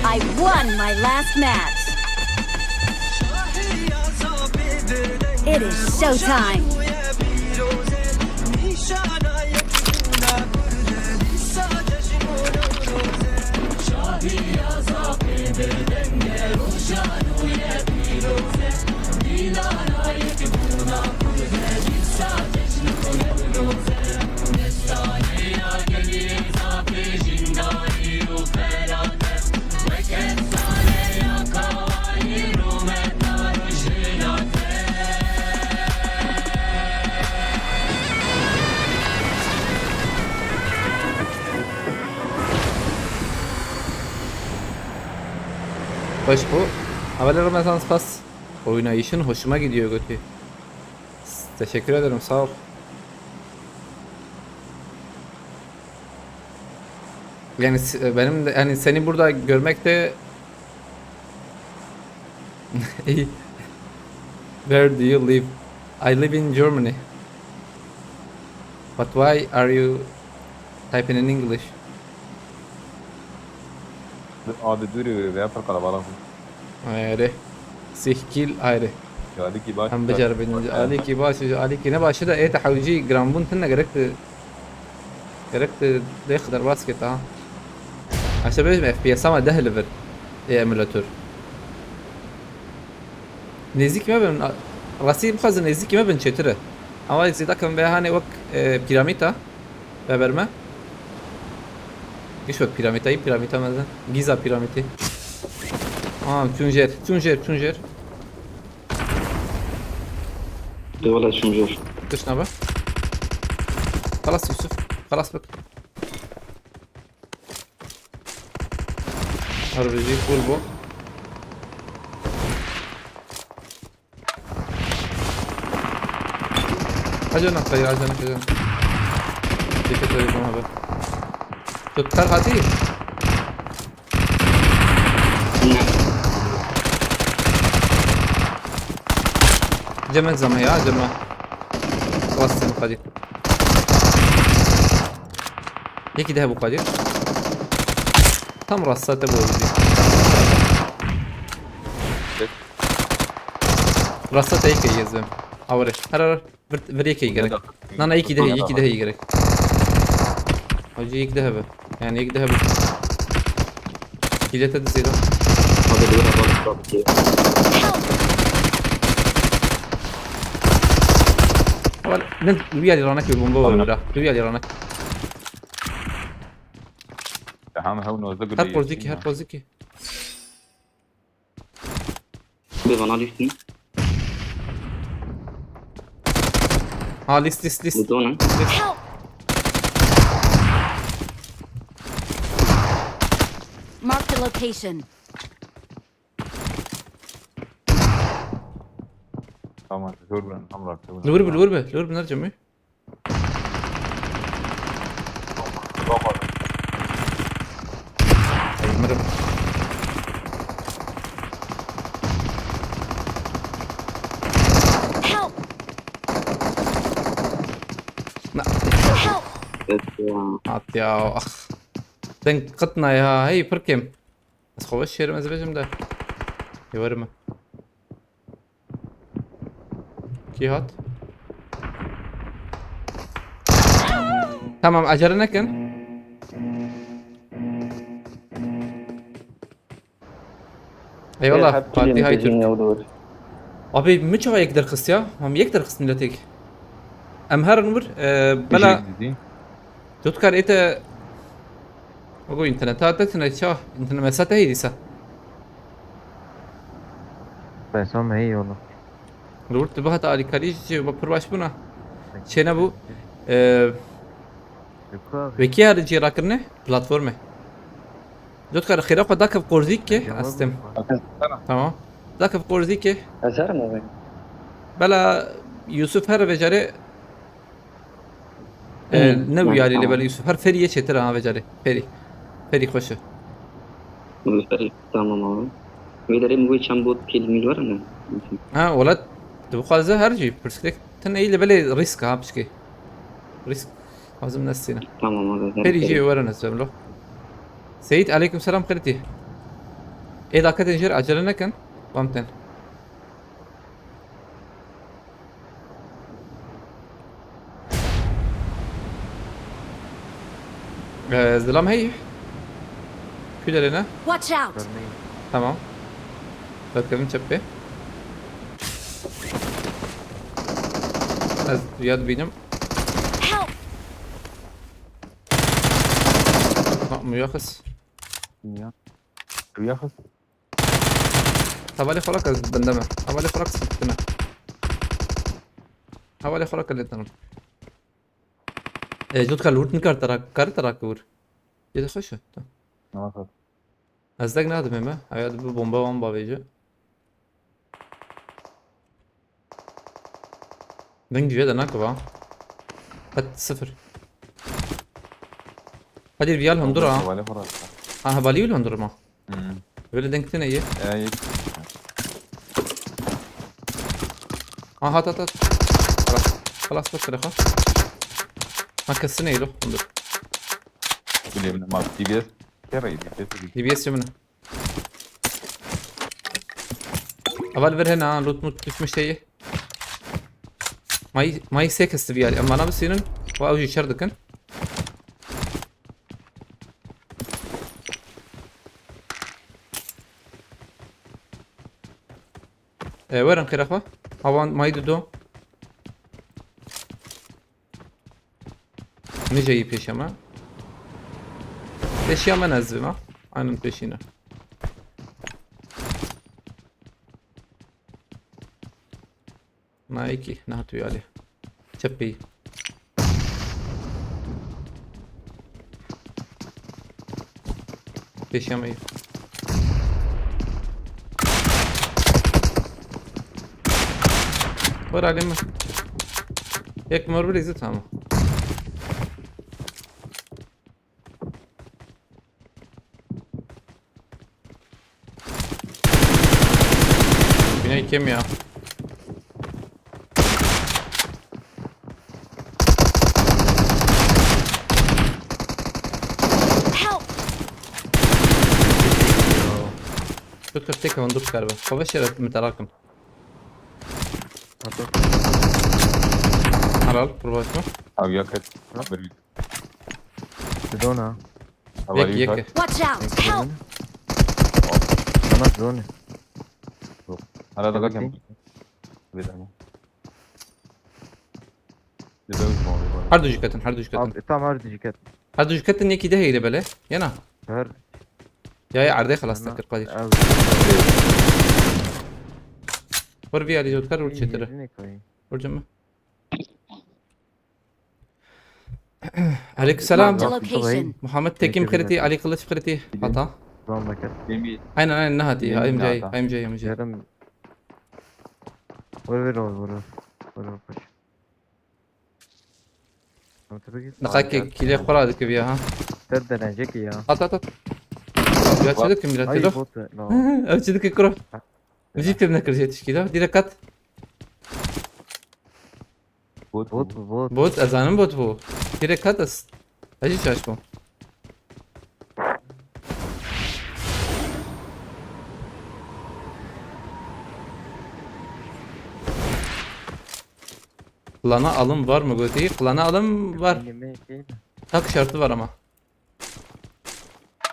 I won my last match. It is showtime. Xweş bû. Hevalê Ramazan, spas. Oynayışın hoşuma gidiyor götü. Teşekkür ederim, sağ ol. Yani s-, benim de, yani seni burada görmek de iyi. Where do you live? I live in Germany. But why are you typing in English? Abi, dûrî wê, vêya pir qelebalix bû. Erê. Sih kîl ayrı. Ya, alîkî baş. Em biceribînin. Alîkî baş, alîkî ne baş da, ê te hewcî giranbûn tune gerek tu, gerek tu dê xi derbas kê ta. Aşağı bêjim F P S ama deh li vir. Ê emulator. Nêzîk me bin, a-, rastî bixwazin nêzîkî me bin çêtir e. Ama zêde kem vê hanê wek, e, piramîd e. Veber me. Giş wek piramîd e, piramîd e mezin. Giza piramîdî. Aa, çûn jêr, çûn jêr, çûn jêr. De wala çûn jêr. Giş nabe. Xelas Yusuf, xelas bik. Her bijî full bû. Acele, hayır, acele, acele. Dikkat edin abi. Tut, kar hadi. Cem et zaman ya, Cem. Rastê min Kadir. Yekî de hebû Kadir. Tam rasta te bû. Rasta te yekê yezim. Awere. Her her. Vir, vir yekê gerek. Nana yekî de, yekî de gerek. Hacı yek de hebe. Yani yek de hebe. Kilete de zira. Hadi bir hava. Ama ne, bir yer iranak bir bomba var öyle. Bir yer iranak. Tamam, hew nozda. Her pozdaki, her pozdaki. Bê bana lîstin. Ha, lîst, lîst, lîst. Lîst. Help! Marked a location. Tamam, zor ben, hamlar. Lur bi, lur bi, lur bi nerede mi? Ay, mirim. Help! Na. Help! At ya, ah. Sen qitna ya, hey, pirkim. Ez xwe şêrim, ez bêjim de. Yewerim. Kî hat? Tamam, acele nekin. Eyvallah, Fatih Aytürk. Abi, mi çawa yek derxist ya? Mam yek derxist miletek. Em herin wir, e, bela. Tu dikar ête. Ogo, interneta te tune ça? Internet mesate heyî dîsa. Pesa me heyî ola. Lurt, tu bihata alîkarî jî ba pir baş bûna. Çê nebû. Ee, wekî her cî rakirine platforme. Dotkar xêra xwe dakev qorzîk ke, estim. Tamam. Dakev qorzîk ke. Ez herim abi. Bela Yusuf her vecare. Ee, ne uyarı ile böyle Yusuf? Her Feri'ye çetir ha vecare. Feri. Feri xoşu. Feri, tamam abi. Vê derê min wê çend bot kêl mîl were ne? Ha, welat, tu bixwaze her cî pirsgirêk. Tin eyle belê risk ha, pişkê. Risk lazım nestîne. Tamam abi. Feri jî were ne zemlo. Seyit, aleyküm selam, xirtî. Ê daketên jêr acele nekin. Bamten. Ee, zilam hey. Kü derine. Watch out! Tamam. Dikkat edin çepê. Ez ya dibînim. Help! Ha, muyaxis. Ya. Muyaxis. Hevalê xwe rake bende me. Hevalê xwe rake bende me. Hevalê xwe rake lê tenim. E, Jotka lûrt nikar te rak-, kar te rake wir. Yê de xweş e. Tamam. Ez dek nadim ême. Eya dibi bomba wan bavêje. Deng cihê de nakiva. Qet sıfır. Hadi bir yal hundur ha. Hevalê xwe rake. Ha, hevalî wî hundur ma. Hmm. Böyle deng tine ye. Ya, ye. Ha, hat, hat, hat. Xelas. Xelas, bas telefon. Ha, kesine yelo hundur. Bileyim ne mal, D B S. Kereydi, kesildi. D B S cemine. Heval ver hena, loot mut düşmüş şeyi. May, may sekesti bir yer. Ama bana bir senin. Vay, ucu içer dikin. E, verin qirafa. Havan may dudu. Nice iyi peşeme. Peşeme nezdim ha. Aynen peşine. Na iki, na tu yali. Çepî. Peşeme iyi. Var alim mi? Ek mor bir izin tamam. Güney kim ya? Kırk tek on dört galiba. Savaş yere mi tarakim. Helal, kurbaşma. Abi yakıt. Ha? Bir Bidona. Yek, yek. Watch out! Help! Sana drone. Arada bakayım. Bir tane. Her du jiketin, her du jiketin. Abi, tam her du jiket. Her du jiketin yekî de heyre bele. Yana. Her. Ya, ya, erdê xelas tekir Kadir. Vur bir Ali Jotkar, vur çetire. Vur cama. Aleyküm selam. Marked a location. Muhammed Tekim kriti, Ali Kılıç kriti. Hata. Tamam bakar. Aynen, aynen, ne hati? M J, M J, M J. Yarım. Vur, vur, vur, vur. Vur, vur, vur. Niqakê kîlê xwe ra dikiviya ha. Ser denecek ya. At, at, at. Ya çi dikim mîra telo? Bot, no. Ev çi dike kuro? Vijî têb nekir jê tişkî de. Direkt at. Bot, bot. Bot, ez zanim bot bû. Direkt at ez. Ez jî şaş bûm. Plana alım var mı gotî? Plana alım var. Tak şartı var ama.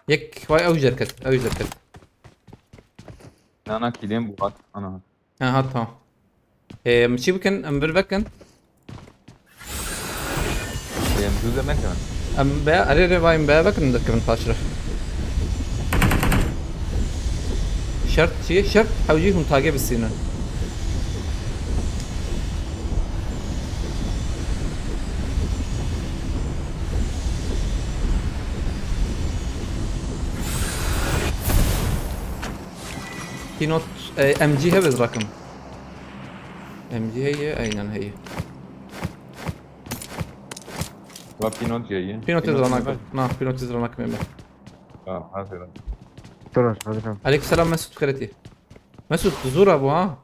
Yek vay ew jî derket, ew jî derket. Nana kîlên bu hat ana. Ha, ha, tamam. Ee, em çi bikin? Em bir vekin. Em dû de me kevin. Em be, erê rê vayim be vekin, dikevin paşre. Şert çi? Şert hewcî hûn tagê bisînin. Pinot, e, M G hebe ez rakim. M G heye, aynen heye. Va Pinot heye. Pinot ez ranak. Na, Pinot ez ranak meme. Ha, hazır. Dur, hazır. Aleykümselam Mesut Kreti. Mesut, zora bu ha.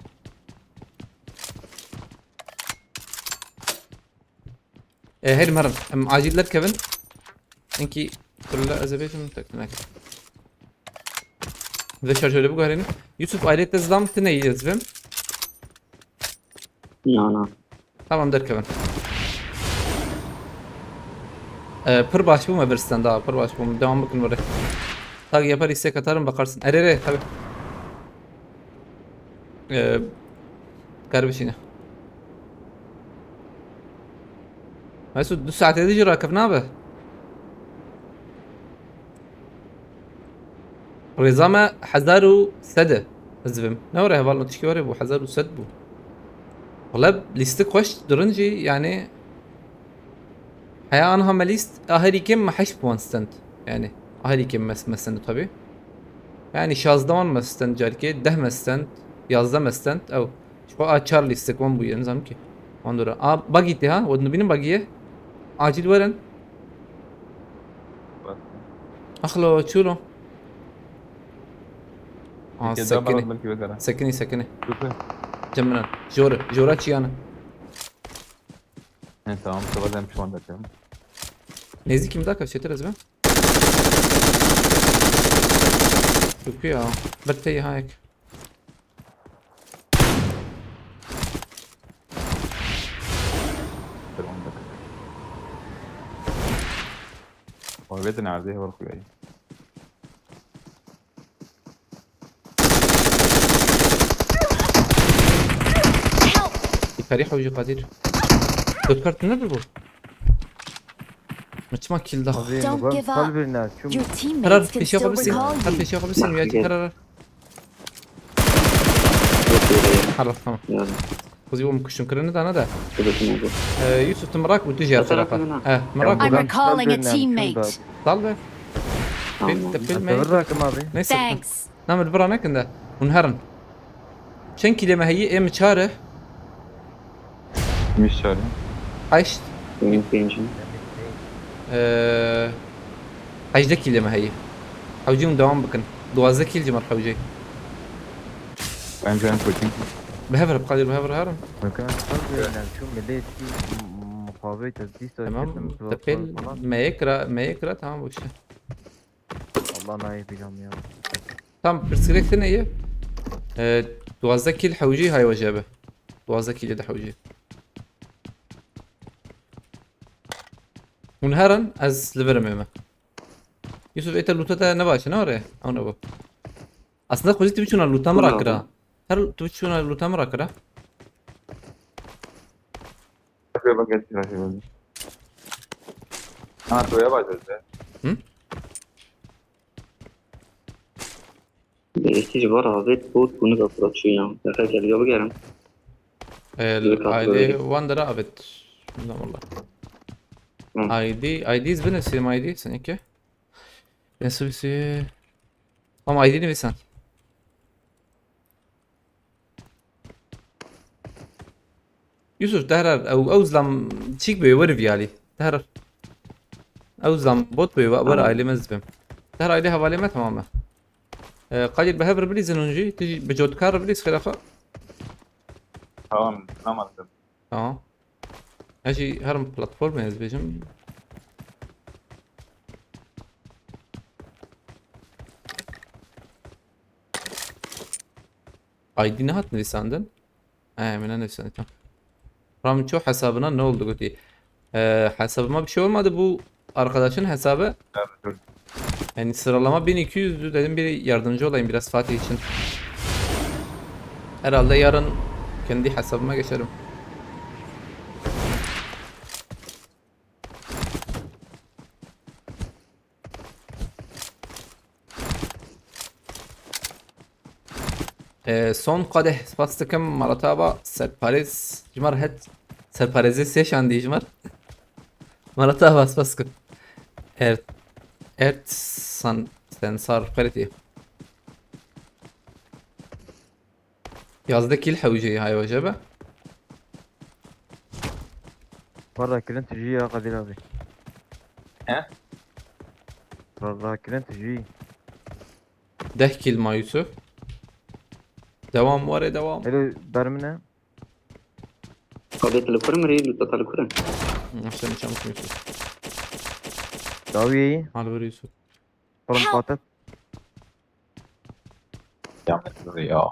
E, herim, herim. Em acil derkevin. Enkî kurla ez ê bêjim, tek ne. Vê şarjörü biguherînim. Yusuf, ayrıca zam tine yezvim. Na, na. Tamam, derkevin. E, pir baş bûm, ev stand daha, pir baş bûm. Devam bikin böyle. Tak yapar, istek atarım, bakarsın. Erê, erê, tabii. Ee, kar bişîne. Mesut, du saetê de jî rakev nabe. Rêza me hezar û sed e. Ez dibim. Ne were heval, tişkî were bû, hezar û sed bû. Wele lîstik xweş dirin jî, yani. Heya anha me lîst, a herî kêm me heşt puan stand. Yani, a herî kêm me, me stand tabii. Yani, şazde wan me stand carikê, deh me stand, yazdeh me stand, ew. Ji xwe a çar lîstik wan bûye, nizam ki. Wan dora. A, bagî tê ha, we dibînin bagî ye. Acil werin. Axlo, çûlo. Aa, sekinî. Sekinî, sekinî. Cem min an. Jore, jora çiyane. He, tamam, sabah ben pişman bekliyorum. Nêzîkî min daka çêtir ez be. Çöküyor ya. Bir tey ha ek. Bir on dakika. Muhabbeti nerede? Var kuyayı. Help! Yukarı hocam Kadir. Dört kart nedir bu? Maçma kill daha. Abi, Don't give up. Kalbirine, çum. Your teammates can still recall you. Karar peşi yapabilirsin. Karar peşi yapabilirsin. Karar. Halas, tamam. Xwezî bûm kuştin kirin dana de. Ee, Yusuf, tu mirak û tu jî tarafa. He, mirak û. I'm recalling a teammate. Dal be. Tamam. Pil, pil me. Neyse. Thanks. Na, min bira nekin de. Hûn herin. Çend kîlê me heyî? Ê min çar e. Min çar e. Heşt. Min pênc e. Ee, hejdeh kîlê me heyî. Hewcî hûn dewam bikin. Duwazdeh kîl ji me hewcî. Bence en kötü. Bi hev re, bi Kadir, bi hev re herin. Bakın, şu millet ki mukavemet dîsa. Tamam. Tepel meyek ra, meyek ra, tamam bu işte. Allah nayê bîlam ya. Tam pirsgirêk tune ye. E, duwazdeh kîl hewcî hay we jê be. Duwazdeh kîlê de hewcî. Hûn herin, ez li vir im ême. Yusuf, ê te lûta te ne baş e, ne were? Ew ne bû. Aslında xwezî tu biçûna lûta min Wala rakira. Her tu biçûna lûta min rakira. Şöyle bak, getir, şöyle bak. Ha, şuraya bak işte. Hı? Êstî ji bo re avêt bot bûne ve pira çû ya. Deqe gel ya bigerim. Ee, Dur, kalk, aile böyle. Wan dere avêt. Bilmem valla. Hı. I D, I D binivîsim I D senekî. Nasıl bir şey? Ama I D nivîsan. Yusuf, te herar, ew, ew zilam çîk be, were viyalî. Te herar. Ew zilam bot be, were Tamam. Ailê me zibim. Te herar ailê hevalê me tamam e. Ee, Kadir, bi hev re bilîzin hûn jî, tu jî bi cotkar re bilîz xêra xwe. Tamam, anlamadım. Tamam. Ez jî herim platformê ez bêjim. I D nehat nivîsandin. He, min nenivîsandin, tamam. Ramço hesabına ne oldu gotî? Ee, hesabıma bir şey olmadı. Bu arkadaşın hesabı. Evet, evet. Yani sıralama bin iki yüzdü. Dedim bir yardımcı olayım biraz Fatih için. Herhalde yarın kendi hesabıma geçerim. Ee, son qadeh spas dikim, Malatava serparêz ji me re het serparêzê sê şandî ji me re. Malatava spas dikim. Ert, Ert san, Sensar Xeritî. Yazdeh kîl hewceyî hay we jê be. Valla kirin tijî ya Kadir abi. He? Valla kirin tijî. Deh kîl ma Yusuf. Devam were devam. Hele ber min e. Kadir telekur mi rê, lütfen telekur. Hı, sen çabuk Yusuf. Dawiyê. Hal ver Yusuf. Kurum Help! Katil. Ya, ya.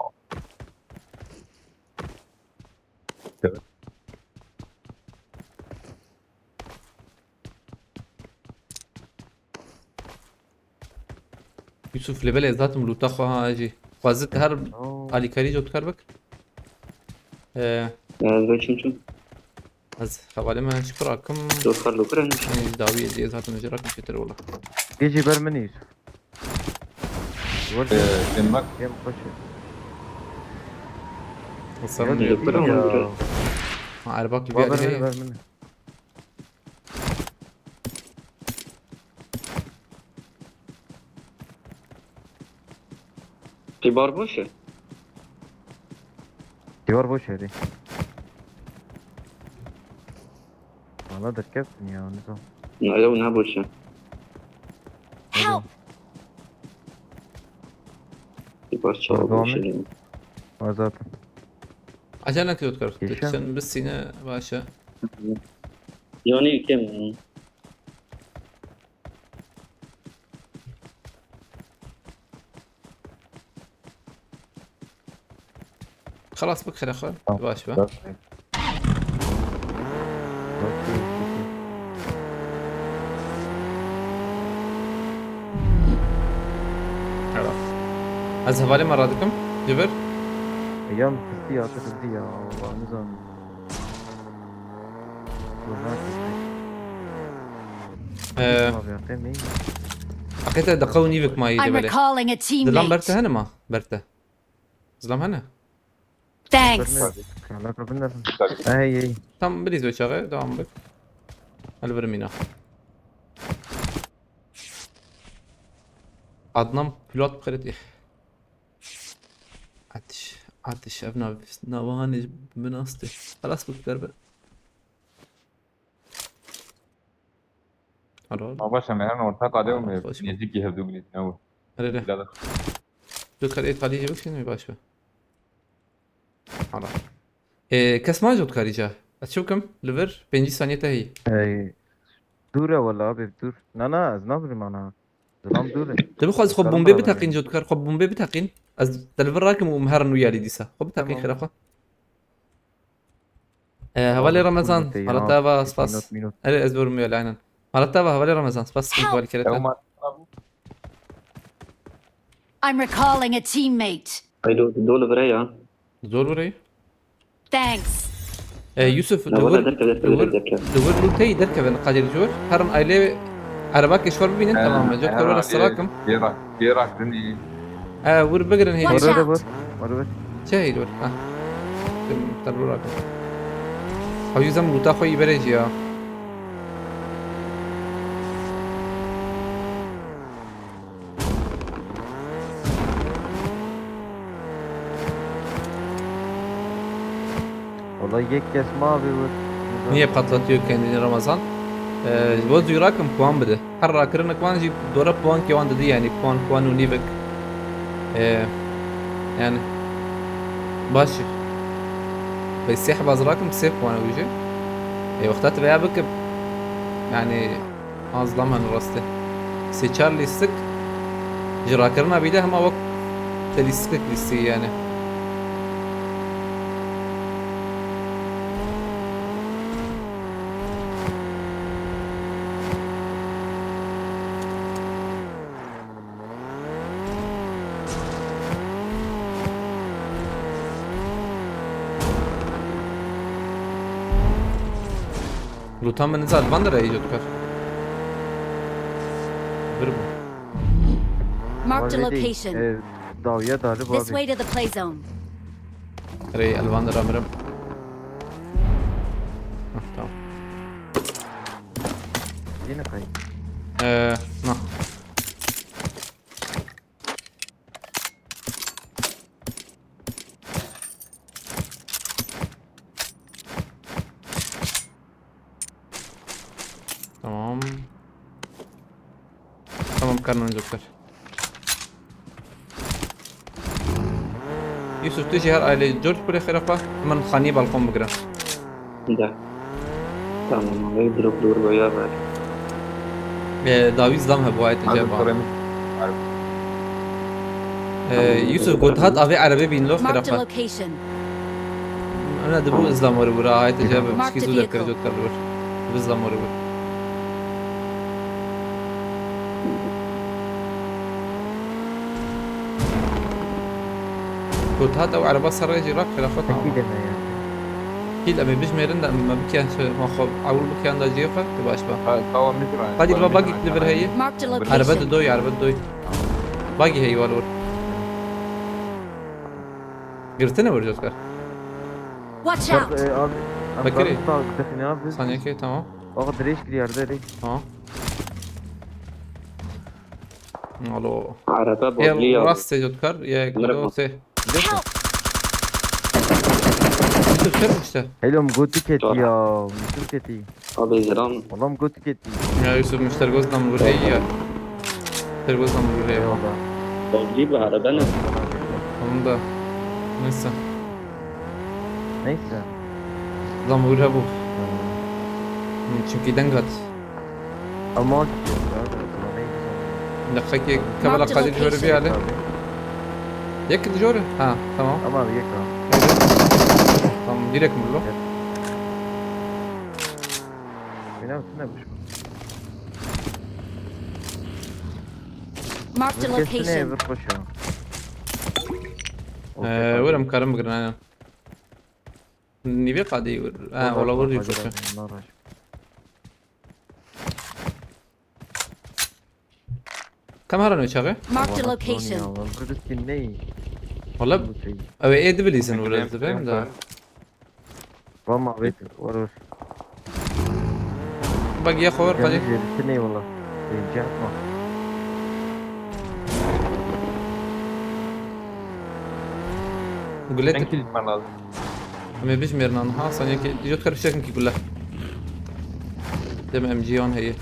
Yusuf, lê belê ez hatim lûta xwe ha jî. Xwezit her Oo. Alîkarî cotkar bik. Ee, Ez vê çim çim. Ez hevalê me çi kurakim. Cotkar lûkir e. Hani dawî ez, ez hatim jî rakim çêtir wala. Gê jî ber min î. Ee, Demek. Yem xweş e. Sen Yok, yok, yok, yok. Ha, erbak gibi. Ber min, ber min. Dîbar boş e. Dîbar boş e, rê. Valla derkeftin ya, ne zaman. Ya, ya, ne boş e. Help! Dîbar çawa boş e. Azat. Acele et, Yotkar. Yaşa. Sen bir sine başa. Yani kim? Xelas bik xêra xwe. Tamam. Baş be. Tamam. Xelas. Ez hevalê me radikim. Cibir. Yan kızdı ya, kızdı ya. Allah, nizam. Ee, Abi, yapayım, iyi. Aqête deqa û nîvik mayî de I'm belê. Recalling a Zilam teammate. Berte hene ma? Berte. Zilam hene? Thanks. Alaka bilmem. Ey, ey. Tam bilîz ve çağı, devam bik. Hadi bir mina. Adnan pilot kredi. Atiş, atiş, ev nav, nava hani min astı. Xelas bik derbe. Alo. Ma baş em herin orta qadê û me nêzîkî hevdû binî, ne bû? Erê, erê. Bila da. Tu karê talî jî bikî, ne baş be. Hala. Ee, kes ma jot karî ca. Ez çi bikim? Li vir pêncî saniye te heyî. Ey, dûr e wela abi, dûr. Na, na, ez nabirim ana. Zilam dûr e. Tu bixwazî xwe Karim bombê bira biteqîn bende. Cotkar, xwe bombê biteqîn. Ez te li vir rakim û em herin wî alî dîsa. Xwe biteqîn Tamam. Xêra xwe. Ee, hevalê Remezan, Minûtê ya, mala te ava, iki spas. minût, minût. Erê, ez bor miyal, aynen. Mala te ava, hevalê Remezan, spas. Help! Hevalê kerete. I'm recalling a teammate. Haylo, dol vire ya. Zor burayı. Thanks. Ee, Yusuf, Ne valla li derkeve, wir, derkeve. Li wir lûteyî derkevin qadê li cor. Herin ailê ereba keşwar bibînin, tamam me. Cot kerwara sirakim. Gêrak, gêrak dinî. Ee, wir bigirin hêdî. Watch Were out. were, were were. Çe heyî li wir? Ha. Te li wir rakim. Hewî zem lûta xwe yî berê jî ya. Vallahi yek kes ma abi vur. Niye patlatıyor kendini Ramazan? Ee, ji bo zû rakim puan bide. Her rakirinek wan jî dora puankê wan didî, yani puan, puan û nîvek. Ee, yani baş. Ve sê heba zirakim sê puan ew jî. Ê wexta tu veya bikim. Yani az lam hene rastê. Sê çar lîstik ji rakirina bîde hema wek te lîstikek lîstî yani. Lûta min nizad van de re îcot kar. Bir bû. Marked a Already, location. E, dawiye dalib This abi. Way to the play zone. Rey elvan de ramirim. Hah, tamam. Yine kayıt. Ee, nah. Tamam. Tamam, karnını coklar. Yusuf, tu jî her aileyê cor kurê xêra xwe, min xanî balkon bigire. Da. Tamam abi, drop dur boya ver. Ee, dawî zam hebû ayet Hadi cevap. sorayım. Ee, Yusuf, got hat avê erebê bîn lo xêra Marked a xwe. Location. Ana dibu izlam weri wura ayet cevap. Marked Çiz a û dekir vehicle. cot kar wur. Dibu izlam weri wur. Got hat ew ereba ser rêjî rak xêra xwe tamam. Peki deme ya. Kîl em ê bijmêrin de em me bikiyan xwe ewil bikiyan da cihê xwe, tu baş be. Ha, tamam, ne kadar? Hadi baba git li vir heye. Marked a Erebe location. de doy, erebe de doy. Bagî heyî wal wur. Girtine wur cot kar. Watch Bak, out. e, abi. Bakırı. Abi sağ dexine abi. Saniye ki, tamam. Bak dirêj kiri yerde re. Tamam. Alo. Araba Ya bozlu ya. rast se cot kar, ya Bunlara kilo bak. se. Yusuf, sen işte. Helom gotik eti Doğru. ya. Gotik eti. Abi ziram. Oğlum gotik eti. Ya Yusuf, müşteri gözden vur, iyi ya. Müşteri gözden vur, iyi ya. Eyvallah. Bozlu bu araba ne? Tamam da. Neyse. Neyse. Zam vur ha bu. Çünkü dengat. Ama Dakika ki kabala kadir şöyle bir hali. Yakın diyor. Ha, tamam. Ama abi yakın. Tamam, direkt mi lo? Önemli ne bu? Marked a location. Bir koşu. Ee, uğram karım bugün aynen. Niye kadar iyi vur? Ha, ola vur diyor çok. Kamera ne çağı? Marked a location. Burası ne? Valla ev edi bilirsin orası ben de. Vama abi var var. Bak ya xor hadi. Burası ne valla? Yapma. Gulet. Sen kill gitmen lazım. Em ê bijmêrin anha, saniyekê, jot kar fişekin ki gule. Dem M G on heye.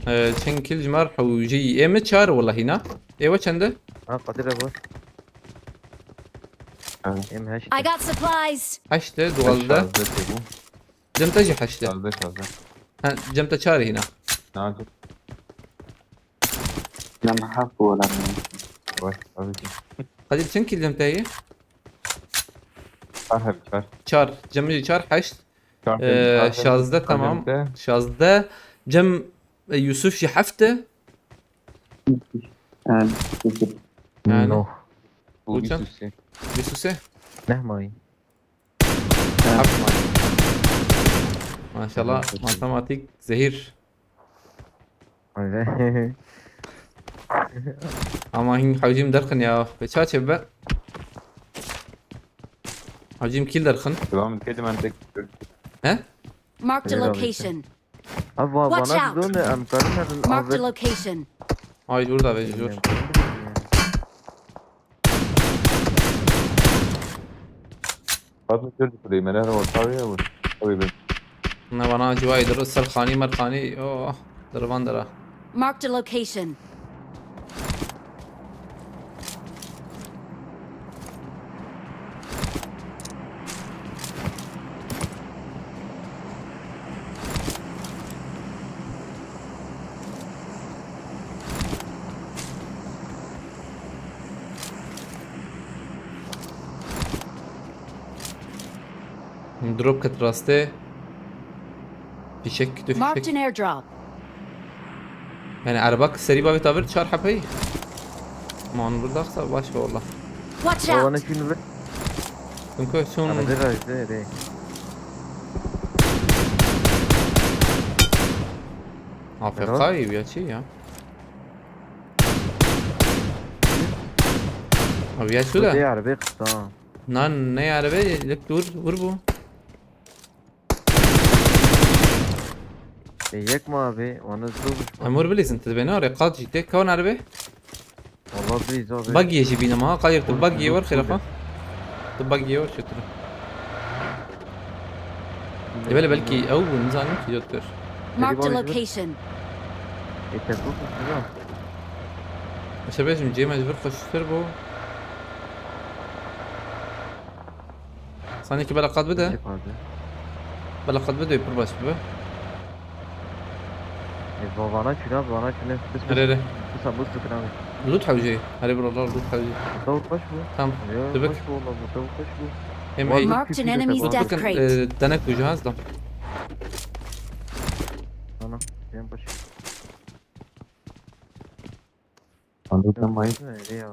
Ee, çend kil ji mar hewjî? Ê me çar wela hîna. Ê we çend e? Ha Kadir abi. Evet. Em heşt. I got supplies. Heşt e, duwazdeh. Şazda çekeyim. Cem te jî heşt e. Şazda, şazda. Ha, Cem te çar hîna. Ne yapayım? Lem heft wala. Baş, tabii ki. Kadir, çend kilim te ye? Çar heb, çar. Çar. Cemil çar, heşt. Çar Ee, heb, çar heb. Şazdeh, tamam. Kadir de. Şazdeh. Cem, e, Yusuf jî heft e. Yani, Yusuf. Yani. No. Bu Bu çend? Yusuf şey. Yusuf se? Nehmayî. Heft man. Maşallah, matematik zehir. Öyle. Ama hin hewcîm derxin ya. Ve çaçe be. Hewcîm kil derxin. Devam et, kedi ben tek. He? Marked a Öyle abi işte. location. Abi va-, Watch bana out! Dön de em karin herin Marked a abi. location. Ay, dur da be, dur. Fazla sürdü kuleyi, mene var, tabii ya bu. Tabii ben. Ne bana acı vay, dur, ser khani, mer khani, oh, dur van dara. Marked a location. Drop ket rastê. Fişek, tu Marked fişek. an airdrop. Yani araba serî bavê tavir çar hepeyî. Man burada xsa baş be valla. Watch Baba out! ne şunu be? Çünkü son Arada rajde de. A F K ya çi ya? Abi ya şu Burada da. ya araba kısa. Nan ne araba? Lek dur, vur bu. E, yek mi abi? Onu hızlı vurmuş. Em vur bilîzin, tu dibê ne arê qat jî tê kawan arabê? Valla bilîz abi. Buggy'ye jî bînim ha, qayir tu Vur, buggy'ye vur, vur, xêra vur. xwe. Tu buggy'ye vur, çetir. E, belê belkî ew bû, nizanim ki, yot kir. Marked a Beri bana location. E, tek bu kız ya. Mesela bêjim, cê me ji vir xweştir bû. Sanki bela qat bide. Çek abi. Bela qat bide, pir baş bibe. E, va-, vana çûna, vana çûne. Bis, bis. Here, here. Bis, bis, bis, abi. Loot hewce. Here, buralar loot hewce. Burada vur baş bu. Tamam. Ya, Dur bak. baş bu oğlum, burada vur baş bu. Hem Var ey. loot Marked an küçüğü de enemy's var. death Bakın, crate. e, denek ucu ha, zam. Ana, benim baş. Anladım, ay. Öyle ya.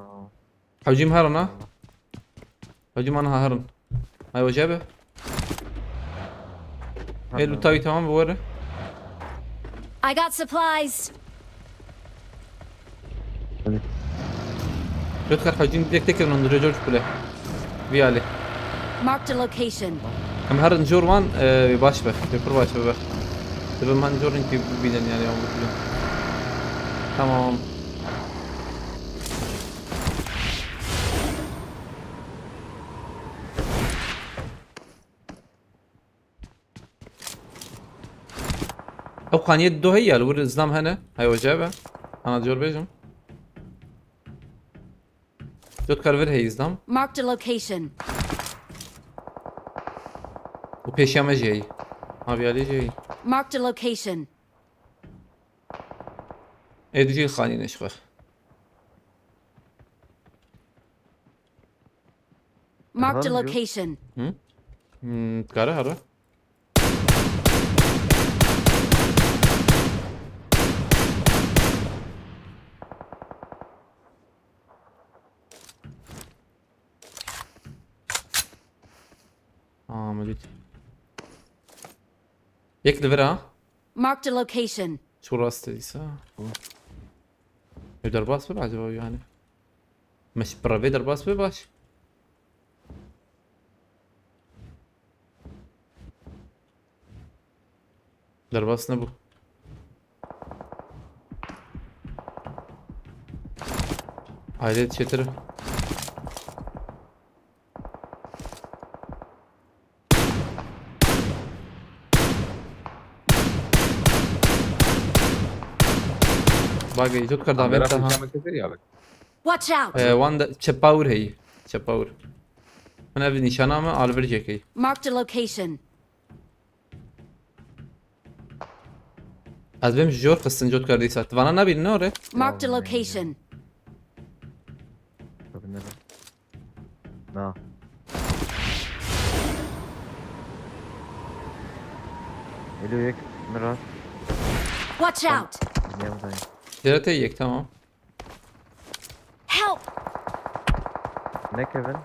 Hewcîm herin ha. Hewcîm anha herin. Hay hoca be. Ê, lûtayî tamam bi were. I got supplies. Lütfen hewcîm direkt tekrar onu George kule. Vî alî. Marked a location. Em herin jor wan, e, baş be. Pir baş be, be. Dibim han jor ki bînin yani, yan bînin. Tamam. Ew qaniyê do heye ya, li wir zlam hene. Hay hoca be. Ana diyor bêjim. Dot kar vir heye zlam. Marked a location. Û pêşiya me jî heye. Abi alî jî heye. Marked a location. Ê dijî xanî neşxwe. Marked a Var mı yok? location. Hı? Hmm, kare hara. Aa, me dît. Yek li vir ha. Marked a location. Şu rast dîsa. Ev derbas bibe acaba yani? Meş pira vê derbas bibe baş. Derbas nebû. Ayrê çêtir. Bagê, zû kir davêt Kamera ha. Fişa me çêtir ya bek. Watch out! Ee, wan de çepa wir heyî. Çepa wir. Min ev nîşana me, alvircek heyî. Marked a location. Ez bêm ji jor xistin Cotkar dîsa. Tu vana nabînin ne orê? Marked a location. Tabii ne? Na. Geliyor yek. Mirat. Watch out! Dünya mı dayı? Jere te yek, tamam. Help! Ne Kevin?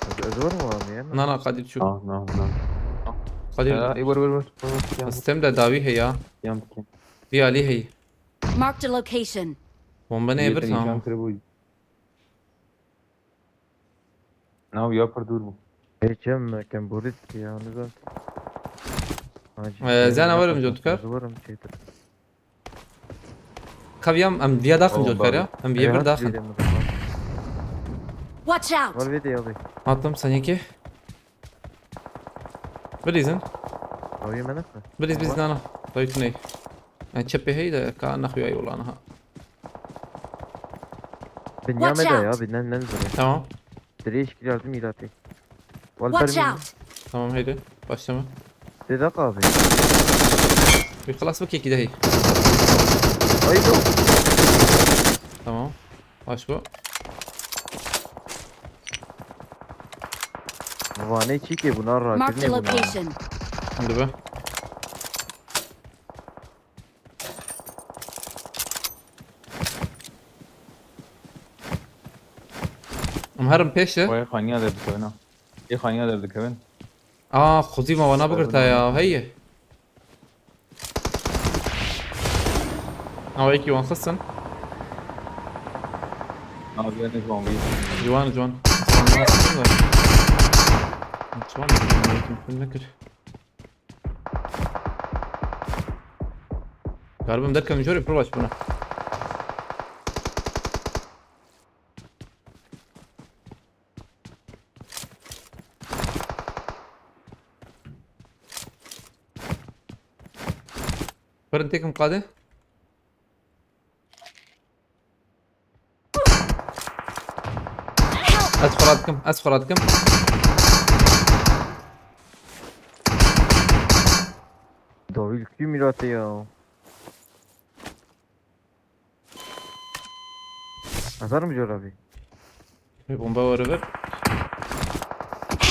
Ez, ez var mı abi ya? Na na Kadir çû. No, no, no. Kadir. Ya, vur vur vur. Vur, vur, ya. Ez tem de dawî heye. Yan dikin. Vî alî heye. Marked a location. Bomba ne bir, tamam. Nav ya pir dûr bû. Ê çem kem boris ki ya ne zat. Ee, zana varım Cotkar. Varım şeydir. Kaviyam em viya daxin Tamam, Cotkar ya. Em viya bir daxin. Watch out! Var ve de abi. Attım sen iki. Bilizin. Abi yemenek mi? Biliz biz nana. Dayıt ne? Yani çepe hey de ka naxuya yolana ha. Dünya Watch mı da ya out. Binden ne zor. Tamam. Direkt yardım ilatı. Wal Watch bermin. Out! Tamam heydi. Başlama. Dedak abi. Bir xelas bike iki de hey. Aydo. Tamam. Baş bu. Vane çi ki buna Marked a rakibine buna. Location. Şimdi be. Em herin pêşe. Oya xaniya de dikevin ha. Ê xaniya de dikevin. Aa, xuzî me wana bigirta ya. Heye. Ama iki wan xistin. Abi ne zaman bir Ciwan, ciwan. Ciwan ne yaptın da? Ciwan ne yaptın? Kim ne kir? Garbim derken jore pro aç buna. Birin têkim qadê. Ez xwe radikim, ez xwe radikim. Dawil kim ilatı ya? Azar mı corabi? Bir bomba var över.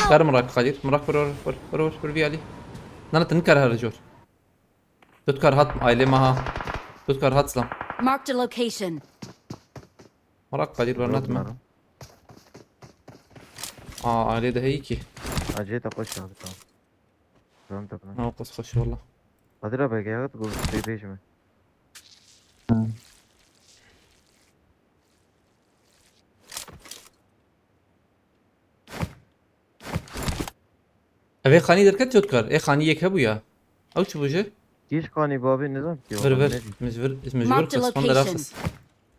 Kar Mirak Kadir. Mirak vur vur vur vur vur vur bir ali. Nana tın kar harcıyor. Tutkar hat aile maha. Tutkar hat slam. Marked a location. Mirak Kadir var natma. Aa aile daha iyi ki. Acele de koş abi tamam. Tamam tamam. Ha kız hoş valla. Kadir abi gel bu şey değişme. Ev ê xanî derket Cotkar. Ê xanî yek hebû ya. Ew çi bû jî? Hiç kani babi ne zaman ki? Vir vir. Min ji vir, min ji vir Marked a xist, fan location. deraxist.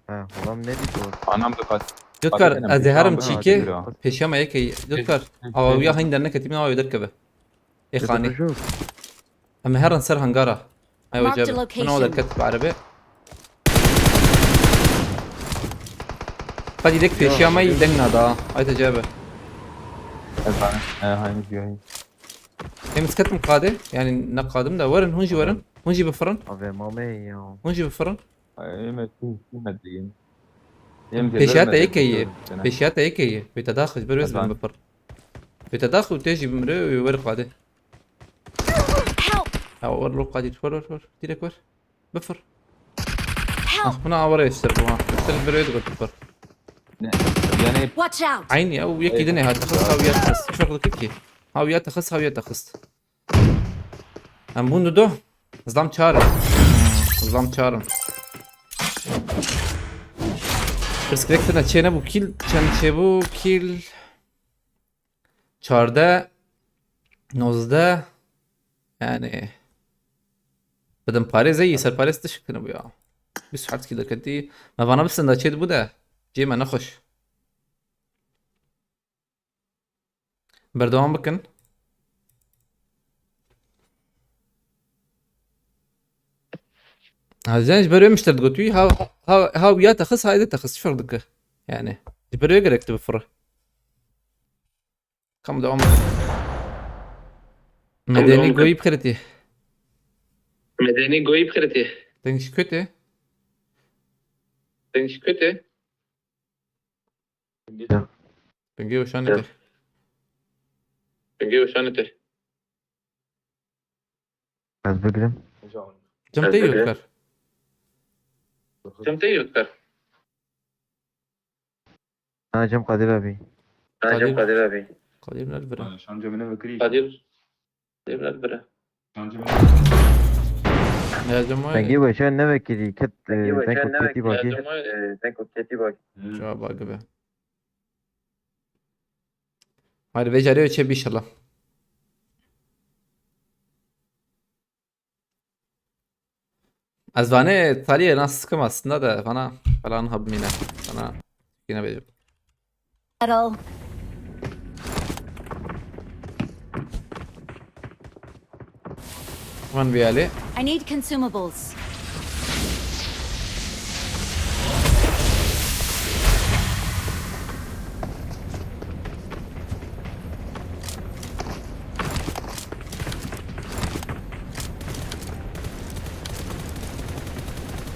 Ha, ulan ne diyor? Anam da kaç. Cotkar, Bakalım, ez ê herim pêşan çîkê, bira. Pêşiya me yekê. Cotkar, awa wiya hîn derneketî min awa wê derkeve. Ê xanî. Yok. Em ê herin ser hangara. Ay Marked wecebe. location. Min awa derket bi'erebe. Qedî dek pêşiya me yî deng nada. Ay te cebe. Efendim. He, hayır diyor. Em ez ketim qadê. Yani ne qadim da. Werin, hûn jî werin. Hûn jî bifirin. Abi mame ya. Hûn jî bifirin. Ay, evet, evet, evet. Pêşiya te yekê ye. Pêşiya te yekê ye. Wê te daxist. Ber wê ez Efendim? bifir. Wê te daxist û tê jî bimire wê wer qadê. Help! Ya wer lo qadî. Wer wer wer. Direkt wer. Bifir. Help! Ah buna awara işte bu ha. İşte bir öyle bifir. Ne? Yani Watch out! Aynı ya. Bu yek yedine ha. Taxist ha ya taxist. Çok dikkat ki. Ha ya taxist ha ya taxist. Em bûn dido. Zlam çar. Zlam çar in. Pirsgirêk tine çê nebû kîl, çend çê bû kîl? Çardeh, nozdeh, yani bidim parê zey, ser parê tişk tine bû ya. Bîst heft kîl derketî. Me vana bisin da çê dibû de. Cê me nexweş. Berdewam bikin. Ha, zen ji ber wê mişter digot wî, ha, ha, ha wiya texist, ha êdî texist, çi ferq dike? Yani, ji ber wê gerek tu bifire. Kam dewam bikin. Medenî goyî bixirîtî. Medenî goyî bixiritiye. Deng ji ku tê? Deng ji ku tê? Pingê weşanê te. Pingê weşanê te. Ez bigirim. Cem te yot kar. Cem te yot kar. Ha, Cem Kadir abi. Ha, Cem Kadir abi. Kadir nerede bira? Şan Cem'ine bakırı. Kadir. Devlet bira. Şan Cem'ine. Ya Cem. Dengê weşan ne vekirî? Ket, e, denk û ketî bakî. Denk û ketî bakî. Cevap bakî be. Haydi vecarê çê inşallah. Ez vanê taliyê nas sikim aslında da bana falan habmine. Bana yine bir Metal. Van bir ali. I need consumables.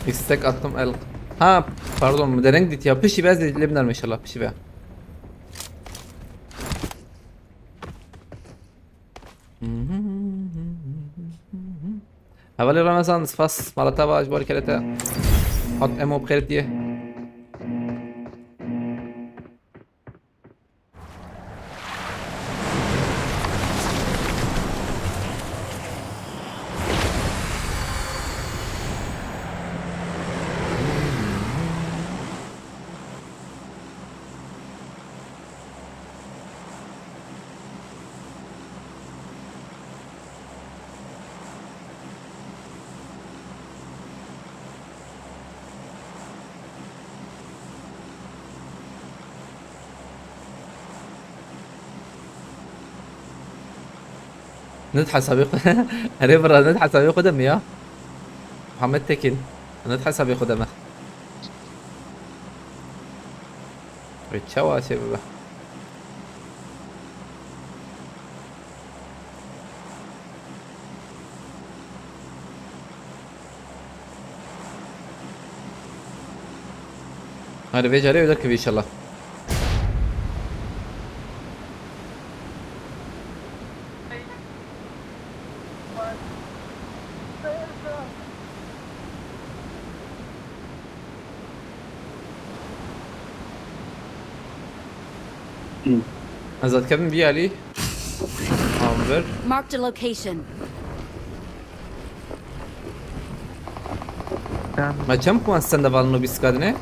İstek attım el. Ha, pardon, dereng dit ya. Pişi bez de lebner inşallah, pişi be. Hevalê Ramazan, spas mala te va ji bar kerê te. Hat emo bi xêr diye. Net hesabê xwe. Erê bira, net hesabê xwe de mi ya? Muhammed Tekin. Net hesabê xwe de mi? Wê çawa çê bibe? Hadi vê carê wê derkevî inşallah. Ez dikem vî alî. Amber. Marked a location. Me çem puan sende valno biskadine?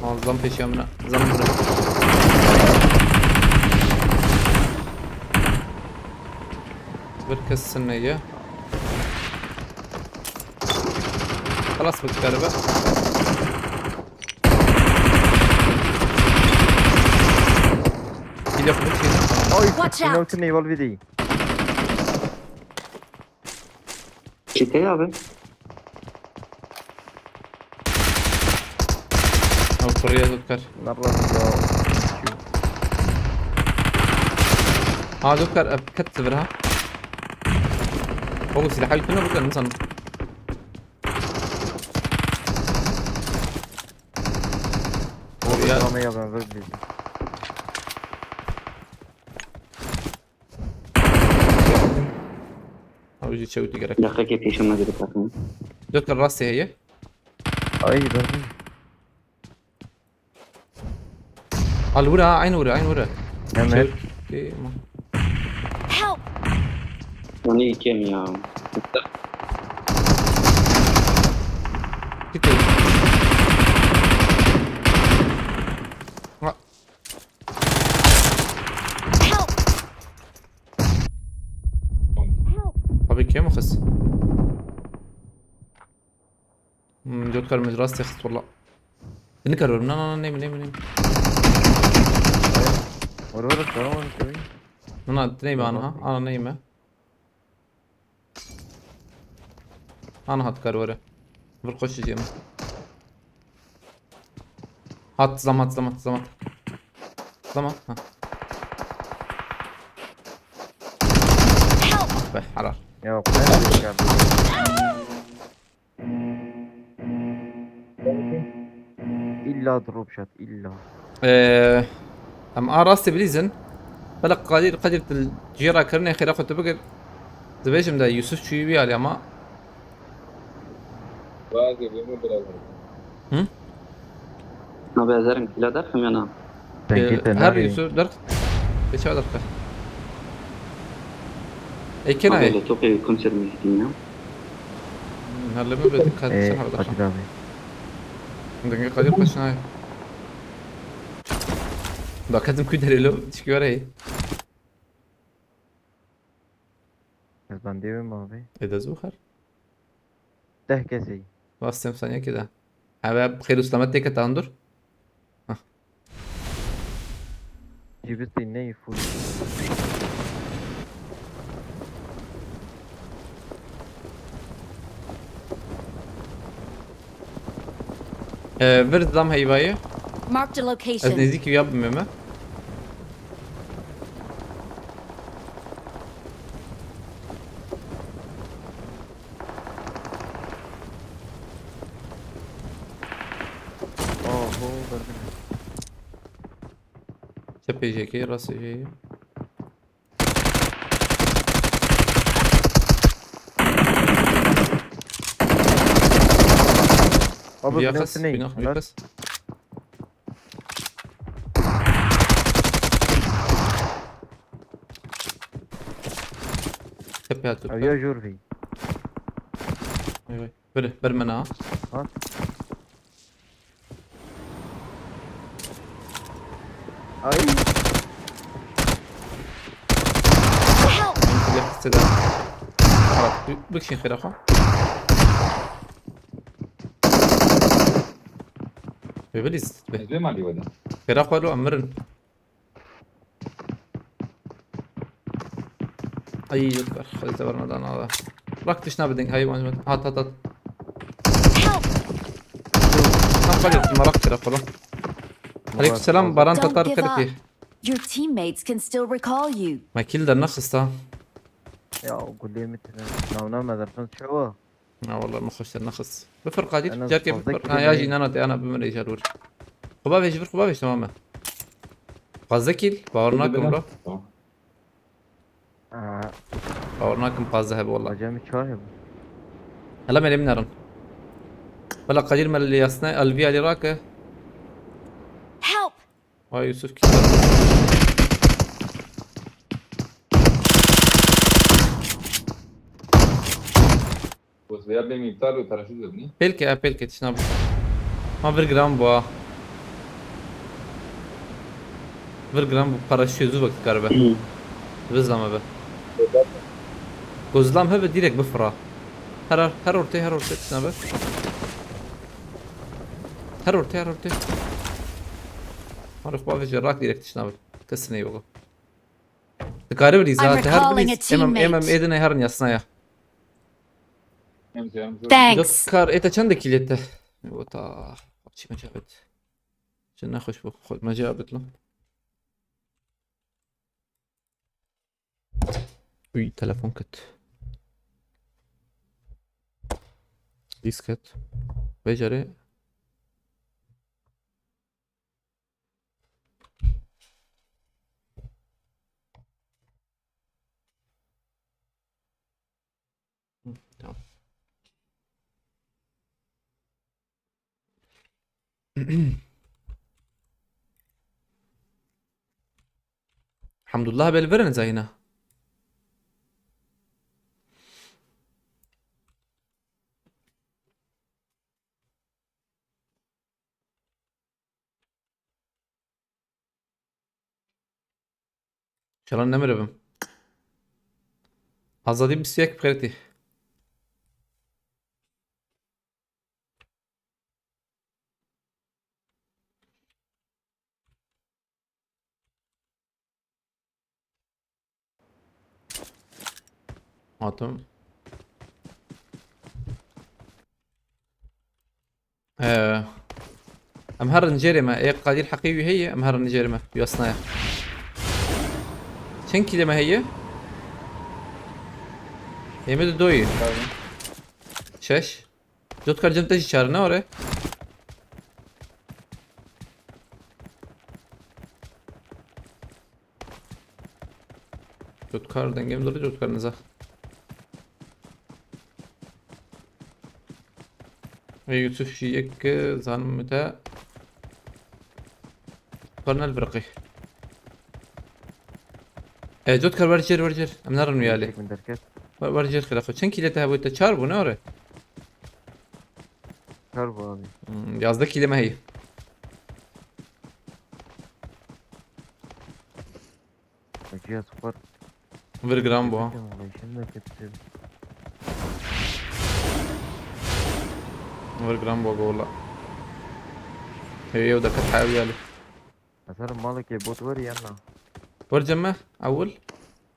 Al zam peşiya mina. Zam bura. Bir kes sinne ya. Xelas bik galiba. Geliyor, bu şey. Oy, Watch out! Inotini wal vidi. Çete abi. Ew kurriye zû dikar. Nerede ya? Ha, zû dikar, ev ket sivir ha. Oğlum, silah ayıtına bakar mısın? Oğlum, ya. Tamam ya, ben böyle bir Ew jî çewtî gerek. Deqekê pêşe me dibî takım. Doktor rastê heye. Ay, ben. Al wira, aynı wira, aynı wira. Hemen. Çewtî ma. Help! Onu ikem ya. Git oğlum. Ha. Help! Abi kim xist? Hmm, dört karmız rast xist valla. Beni kar verim. Na, na, na, neyim, neyim, neyim. Var, var, tamam, onu koyayım. Na, na, neyim ana ha? Ana neyim ha? Ana hat kar vere. Vur koşacağım. Hat, zam hat, zam hat, zam hat. Zam hat, ha. Help! Ah be, harar. Ya, ben de geldim. İlla drop shot, illa. Ee, em a rastê bilîzin. Bela Kadir, Kadir, tu ciyê rakirinê xêra xwe tu bigir. Dibêjim de Yusuf çûyî wî alî ama. Bazı bölümü biraz. Hı? Abi, ezerim, kila derxim ya na? Ee, her Yusuf derx. Geçer derxe. Ê, kenayê? Abi, le tokê konser müziği ya. Hmm, her lebe be dikkat, ee, sen abi. Kadir abi. Denge Kadir kaçın ay. Da kedim kuderelo, çıkıyor ey. Ez ben diyorum abi. E de zuhar. Deh kesî. Bas tem saniye ki de. Abi, xêr û selamet têke tandur. Hah. Cibistî neyê full. Ee, vir zam heyvayı. Marked a location. Ez nêzîkî ya bimeme. Oho, gördüm. Çepê jekê, rastê jeyê. Abi, bir yakaş, bir yakaş. Tepeye tut. Abi, ya jor vî. Vay vay. Böyle, bir mena. Ha? Ay. Help! Left side. Bak, bir, bir şey xêra xwe. Bebeliz. Ez bê malî wede. Xêra xwe lo emirin. Ay, yok, xwedê te bermedana da. Bak, tişna bidin, hayvan. Hat, hat, hat. Help! Tam kalıyor, merak kira falan. Aleyküm selam, Baran Tatar Kerki. Your teammates can still recall you. Makil de ne kısta? Ya, gulê mi tine? Navna me derxin çawa? Na, vallahi, min xweştir nexist. Bifir Kadir, carkê bifir. Ha, ya jî nana te, ana bimire îcar wir. Xuba vêj vir, xuba vêj, tamam e. Fazla kill, bawer nakim la. Tamam. Aa. Bawer nakim fazla hebe, vallahi. Acemi çar hebe. Hala merê min nerin. Valla Kadir, me li yasne, elvî alî rake. Help! Vay Yusuf, kitabı. Bos veya benim iptal ve paraşüt yok, ne? Pelke, ha, pelke, tişna bu. Ma bir gram bu ha. Bir gram bu paraşüt yüzü vakit galiba. Hı. Biz ama be. Gözlem hebe direkt bifra. Her, her ortaya, her ortaya tişna be. Her ortaya, her ortaya. Maruf abi rak direkt tişna be. Kesine yok. Dikare bilî zaten her bilî. Em em em edine herin yasnaya. Thanks. Kar ete çend kilete? Wata. Çi mecabet. Çi nexweş bu. Xwe mecabet lan. Uy, telefon ket. Disket. Vecere. Tamam. Hamdullah bel verin zayna. Şalan nemiribim. Azadî bîst û yek bi xêrê tê. Hatim. Ee, em herin jêrê me. Ê Kadir heqî wî heye, em herin jêrê me. Yasnaya. Çend kîlê me heye? Ê min di doyî. Pardon. Şeş. Cotkar cem te jî çar ne ore? Cotkar dengê min diri, Cotkar niza. Ê Yusuf jî yek, e, zanim min te. Kar nel virqî. E, Cotkar wer jêr, wer jêr. Em nerin wî alî. Tek min derket. Wer, wer jêr xêra xwe. Çend kîlê te hebû te? Çar bû ne ore? Çar bû abi. Hmm, yazdeh kîlê me heye. Peki ya spor. Vir gram bu ha. Peki, vallahi şimdi de kötü. Vir gram bu gola. Hey, yew deqe tevî alî. Mesela maleke bot var yanına. Vir cemme, ewil.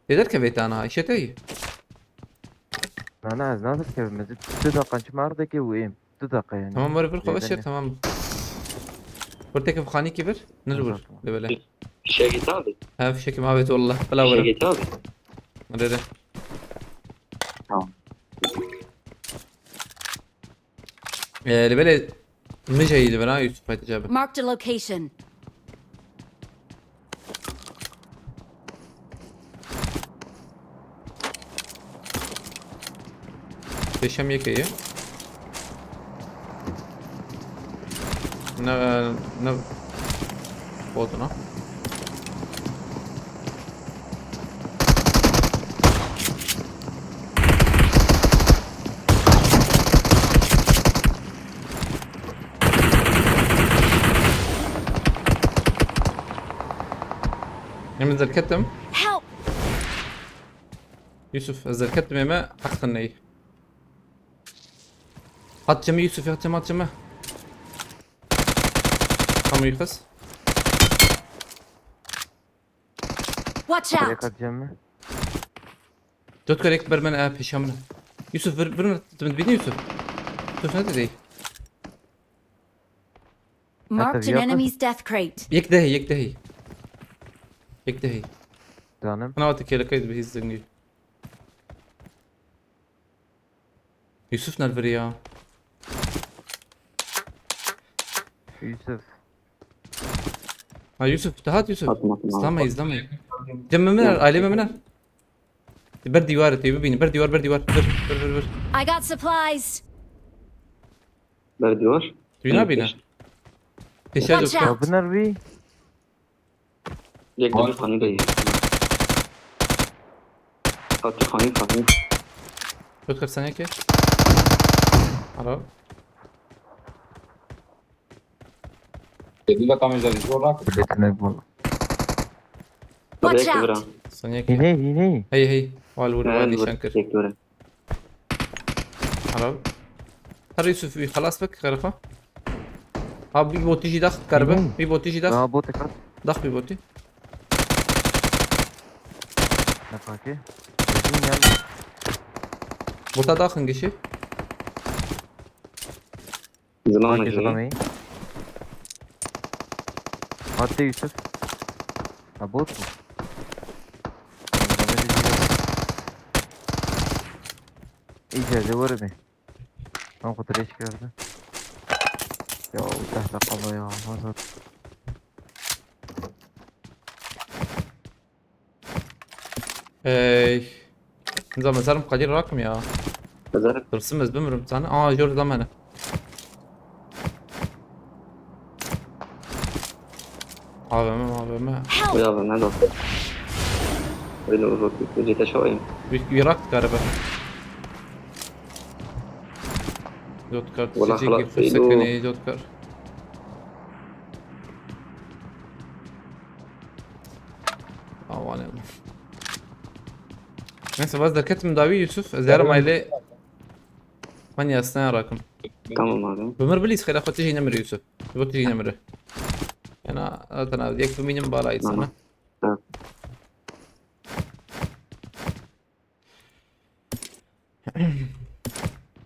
Ê derkevê te ana, îşê te yî. Na, na, ez nadirkevim, ez tu deqan çi merdekê û êm. Du dakika yani. Tamam, var, vir, xwe veşêr, tamam. Vir teke xanîkî vir. Nir vir. Tamam, tamam. Lebele. Fişekî te avêt? Ha, fişekî me avêt, wallah. Bila vir. Fişekî te avêt? Re, re. Tamam. Ee, lebele mijeyî li vir ha, Yusuf, haydi cabe. Marked a location. Pêşem yekê ye. Ne, ne botuna. Em ez derketim. Help! Yusuf, ez derketim ême, heq te neyî. Hat cemî Yusuf, hat cemî, hat cemî. Tam Yusuf. Watch out! Kat cemî. Dört kere ber min, e, pêşiya min. Yusuf, vir, vir min, tu min dibînî Yusuf? Yusuf ne didî? Marked an enemy's death crate. Yek dehî, yek dehî. Yek dehî. Zanim. Ana wate kêlekeyê dibihî zingî. Yusuf nerviri ya. Yusuf. Ha Yusuf, dahat Yusuf. Hatim, hatim, hatim. İzleme, izleme. Cem Memin er, aile Memin er. Ber dîwar, tê bibînin. Ber dîwar, ber dîwar. Vir, vir, vir, vir. I got supplies. Ber dîwar. Tu nabîne. Pêşiya. Watch out. Ya binervî. Yek dîwar xanî de. Hatî xanî, xanî. Göt kırsan yeke. Alo. Elinde kamera zor lan. Biletine bul. Watch out! Sen yek. Hînê, hînê. Hey, hey. Wal vur, wal nîşan kir. Alo. Her Yusuf, wî xelas bik, xerifa. Ha, bir botî jî dax, karibe. Hı. Bir botî jî dax. Daha bot kat. Dax bir botî. Ne paki? Bizim yan. Bota daxin gişi. Zilamê. Zilamê. Hadi Yusuf. Ha, bot mu? Zilamê de jî. İyice de var mı? Tam kutu reş gördü. Ya, bu tahta kalıyor ya. Hazır. Ey. Nizam, ez herim qedî rakim ya. Hazır. Tirsim ez bimirim sana. Aa, jor da mene. A V M, A V M. Help! Ya ben ne dostum? Öyle uzak bir gece şavayım. Bir, bir rak galiba. Jotkar, Valla çiçek halas gibi değil o. Sekene, Jotkar. Aman Allah'ım. Neyse, vaz derketim dawî Yusuf. Ez yarım aile. Manya sna rakim. Tamam abi. Bimir bilîz xêra xwe tijî nemir Yusuf. Bo tijî nemir. Ena, zaten abi, yek bimînim bala insana. Tamam. Evet.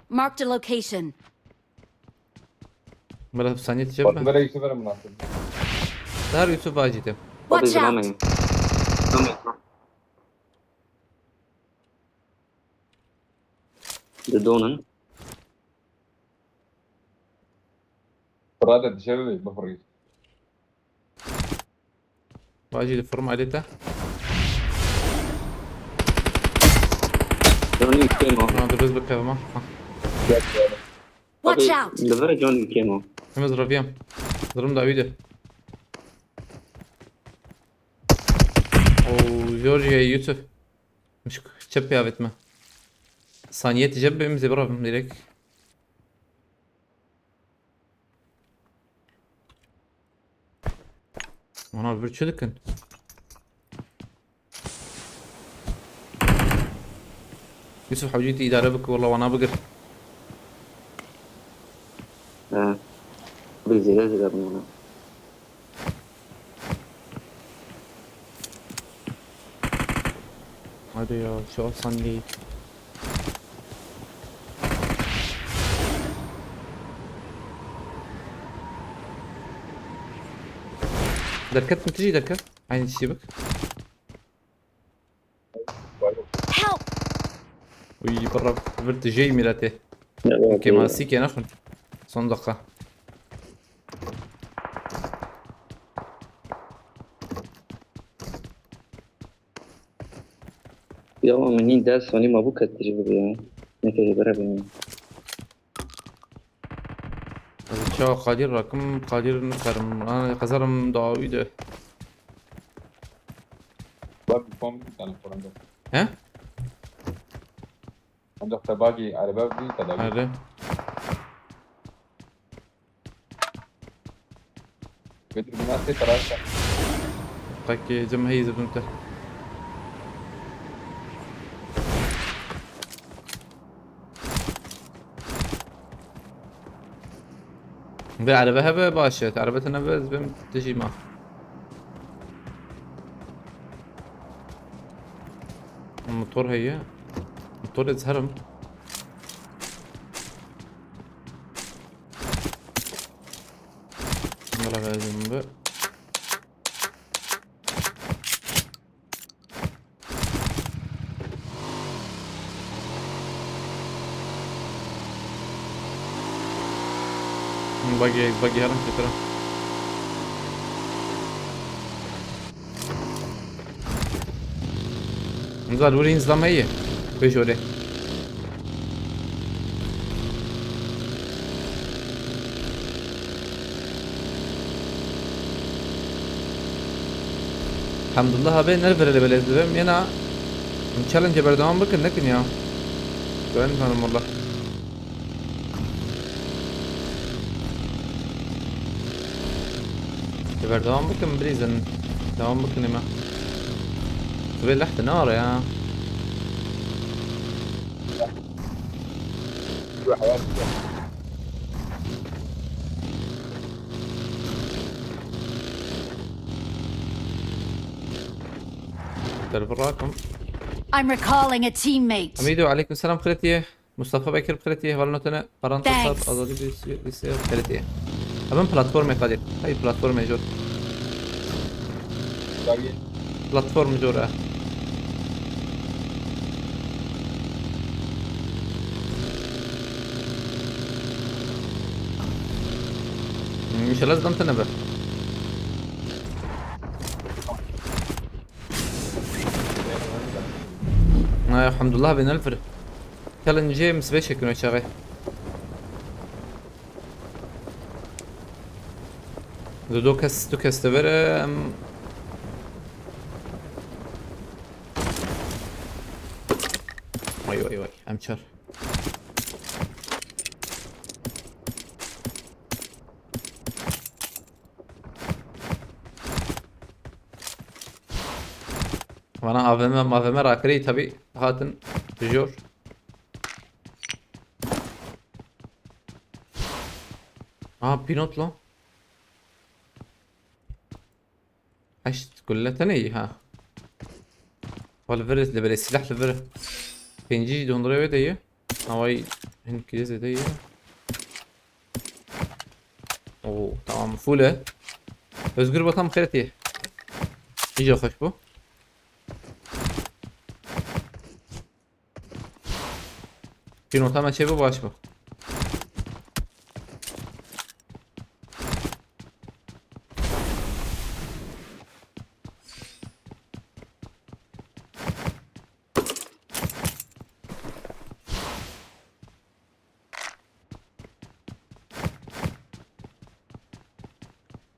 Marked a location. Bela saniye çe. Bak, bela Yusuf verin bunu. Dar Yusuf acıydı. Watch out! Tamam. Di donin. Fırade dışarı bifırî. Bacî li firma alê te. Johnny kêm o. Ha, dibez bikevim ha. Watch out! Li vir Johnny kêm o. Em ez reviyam. Durum dawî de. Oo, George Yusuf. Mişk çep ya vetme. Saniye tijeb bim zebra bim direkt. Ana bir çi dikin? Yusuf Hewcî tu îdare bike, wala wana bigir. He. Bi zêde zêde bûne. Hadi ya, şu saniye. Derket mi tijî derket? Aynı kişiye bak. Help! Uy, birra, vir tijey miletê. Evet. Kemasî ke nexwin. Son dakika. Ya min nî ders sonî ma bû ket tijî bû ya. Neke jê bere bûne. Ez çawa Qadir rakim, Qadir nikarim. Ana, qezerim dawî de. Bak bir form bir tane forumda. He? Ancak tabagi araba bir tane. Hadi. Bedir bunlar tek ararsa. Qekê cem heyî zibin te. Vê erebe hebe baş e. Erebe te nebe ez bêm tijî ma. Motor heye. Motor ez herim. Bela verdim be. Bagi, bagi herim fitira. Nizar vurî nizam heye. Pêş orê. Elhamdulillah abi, ne vere bele dibem yena challenge berdewam bikin, nekin ya. Ben tanım valla. Berdewam bikin, bilîzin. Devam bikin ema. Sibê lehte ne ara ya. Derbi rakim. I'm recalling a teammate. Hamido, aleykum selam, xiretiye. Mustafa Bekir, xiretiye. Heval notene, parantez Thanks. Azadi bir bir xiretiye. Hemen platformê Kadir. Hay platformê jor. Tabii. Platform jor e. Hmm, inşallah zidam te nebe. Ay, elhamdulillah, ben elfir. Challenge James beş ekino çağı. Du, du kes, du kes de vere, em. Vay, vay, vay, em çar. Vana A V M, A V M rakirî tabi hatin jor. Aha, pilot lan. Heşt gulle tene iyi ha. Wal vir li bere silah li vir. Pêncî jî dondurê wê de ye. Havayî hin kilê zêde ye. Oo, tamam, full e. Özgür Batam xêretî. Îca xweş bû. Pînota me çêbû baş bû.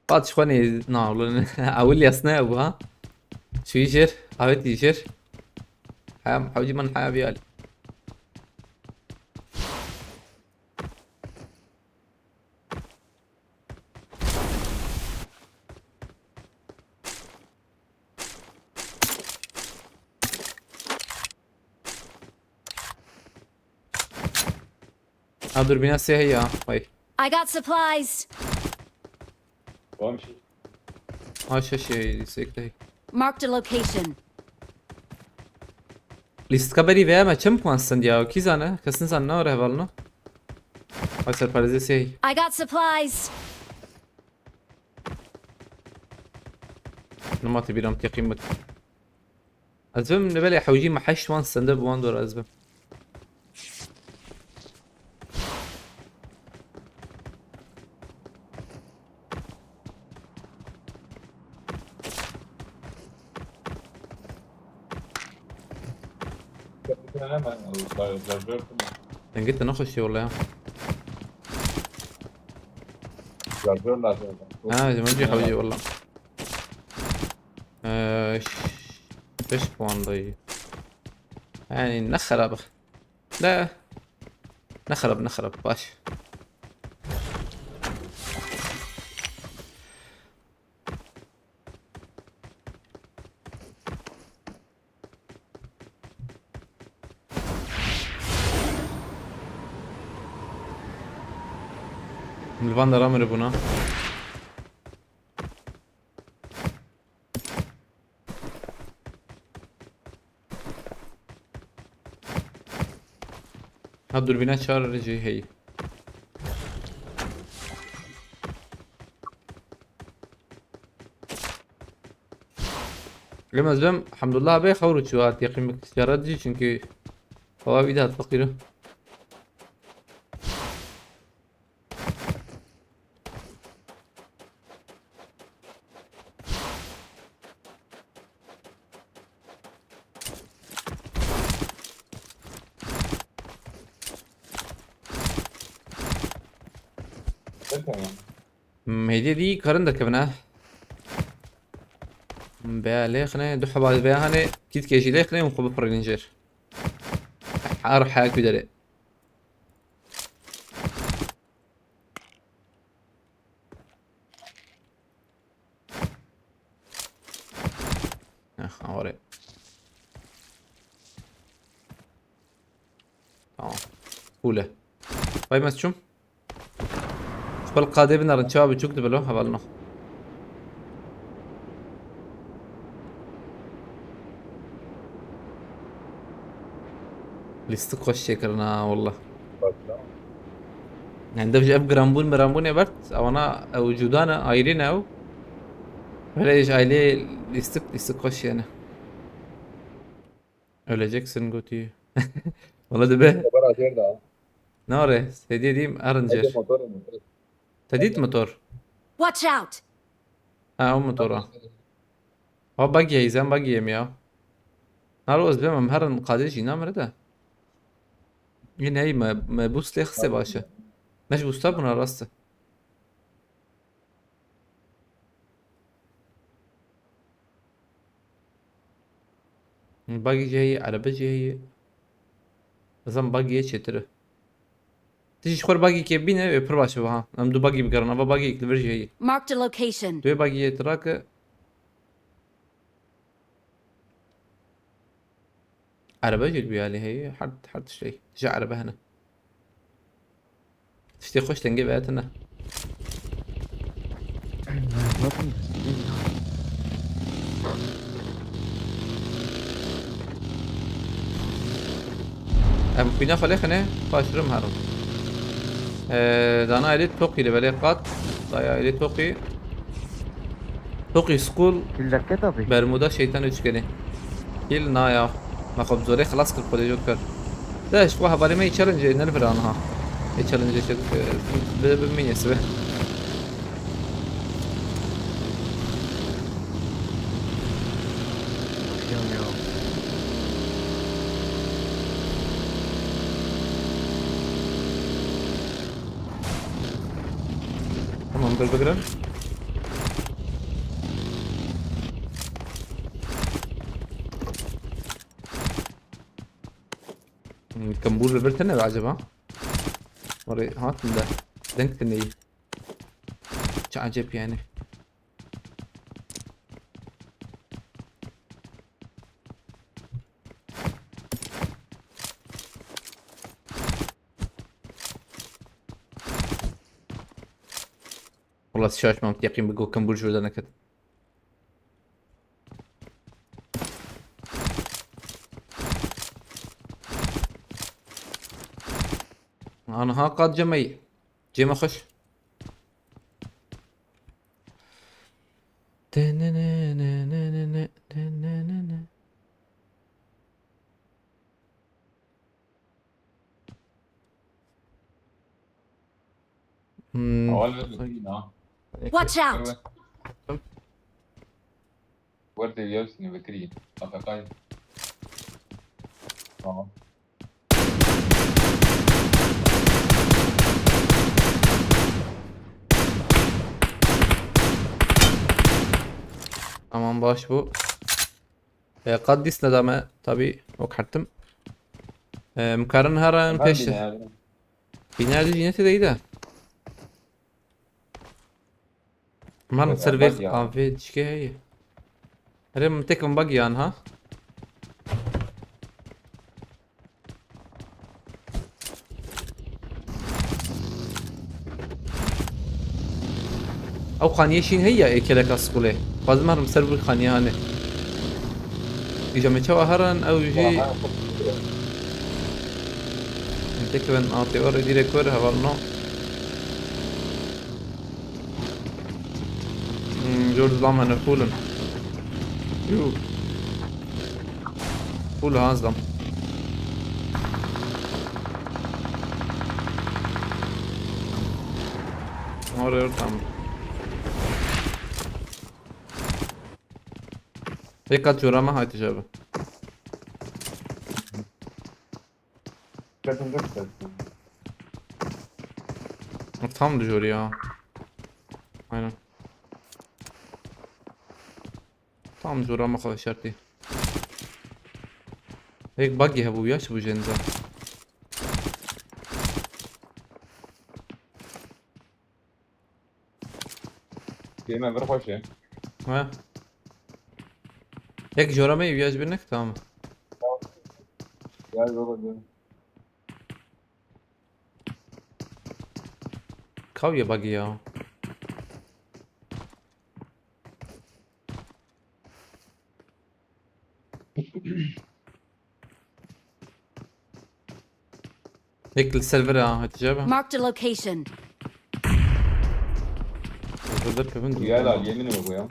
Qat xwenê nawlin. Ewil yasne ew ha. Çûyî jêr, avêtî jêr. Hem hewcî min heya biyalî. Ha, durbîna sê heye ha. Vay. I got supplies. Tamam şey. Ha, şeş heye, sekte heye. Marked a location. Lîstika berî veya me çem puan stand ya? Kî zane? Kes nizane ne hevalno? Ay serparêzê sê heye. I got supplies. Nima te bîram teqîm bik. Ez bim li belê hewcî me heşt wan sende bi wan dor ez bim. Dengê te nexweş e wele ya. Şarjör lazim. Ha, ji min jî hewcî wele. Ee, ş-, şeş puan dayî. Yani ne xerab. Ne? Ne xerab, ne xerab. Baş. Li van de ramiribûna. Ha, durbîna çar jî heye. Lê ez bim, Hemdullah bê xewr çû hat yaqîn bi ticaret jî, çünkü xewa wî de hat feqîr. Hmm, hêdî dî karin derkevine. Bê lêxine, du heba bê hane, kîtkê jî lêxine û xwe bipirînin jêr. Her hek wî derê. Nex, aware. Tamam. Cool e. Vay, ez çûm. Xwe li qadê binerin, çawa biçûk dibe lo, hevalno. Lîstik xweş çêkirin ha, wallah. Başla. Yani dev ji ev giranbûn miranbûnê bert, ewana ew cuda ne, ayrî ne ew. Hele ji ailê lîstik, lîstik xweş yani. Öleceksin gotî. Wala dibe. Xebera jêr de. Nare, hediye diyeyim, Hediye arıncer. Motor, motor. Te dît motor? Watch out! Ha, o motora. Ha, buggy heyzen, buggy yem ya. Naro ez bemem, herin qadê jî namire de. Yine hey, me, me boost lê xiste baş e. Me ji boosta bûna rast e. Bagî jî heye, erebe jî heye. Bizan bagî yê çêtir e. Ti jî ji xwe bagî kê bîne, wê pir baş e wiha. Em du bagî bigerin, ava bagî yek li vir jî heye. Marked a location. Tu yê bagî yê tirake. Erebe jî li wî alî heye, her, her tişt heye. Ji erebe hene. Tiştê xweş dengê veya tune. Em xwîna xwe lê xine, paşrim herin. Ee, dana elê toqî li belê qat. Daya elê toqî. Toqî school. Killer keta bî. Bermuda şeytan üçgeni. Kil naya. Me xwe bi zorê xilas kir, xwedê jot kir. Te ji xwe hevalê me yê challenge nel vir aniha. Ê challenge kir, e, bi, bi mînê sibe. Bakıyorum ya. Tamam, dur bakalım. Hmm, kembûr li vir tune be acaba? Orê hatin de. Deng tune yî. Çi acep yani. Wala şaş mam teqîn bi go kembûr ji vir de neket. Aniha qat cemey. Cême xweş. Hmm. Awal ve bitirî na. Watch out! Werte yewsî ne bitirî. Afekay. Tamam. Tamam, baş bu. E, qat dîs nedame, tabi, wek hertim. E, mkarin herin pêş. Bîner jî netê de. Man ser vê avê dişkê heye. Erê, min têkim bag yan ha. Ew xaniyê şîn heye ya ê keleka skolê. Xwazim herim ser wî xaniyê hanê. Îja me çawa herin ew jî. Min têkivin a tê were dîrek were hevalno. Hmm, jor zilam hene full in. Yuh. Full ha zilam. Oraya tamam. Tek at yorama haydi abi. Tam dijori ya. Aynen. Tam jora me xwe şertî. Êk bagî hebû ya, çi bû jêniza. Kême vir xweş e. He. Yek jora me ya ji bîr nek, tamam. Gel baba, gel. Kaw ye bagî ya. Yek li ser vir ha, Hatice abi. Marked a location. Burada kevin dur. Gel abi, yemin ederim ya.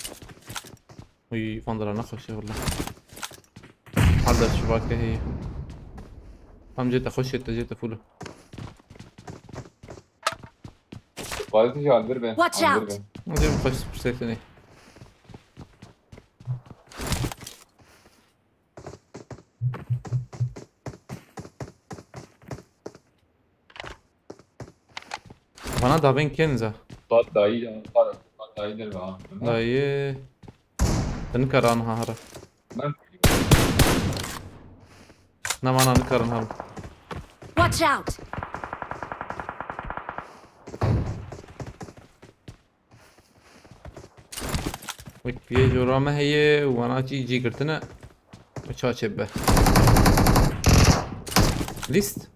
Uy, fandara ne hoş ya valla. Hadi şu bak heye. Tam cete hoş, cete, cete full. Parêtî jî alvir be. Watch out! Hadi bir hoş bir sesini. Bana da ben kenza. Tat dayı ya, tat, tat dayı der ha. Dayı. Din karan ha hara. Ben Ne mana nikarin herin. Watch out! Wek piyê jora me heye û wana çî cî girtine. Çaçe be. List.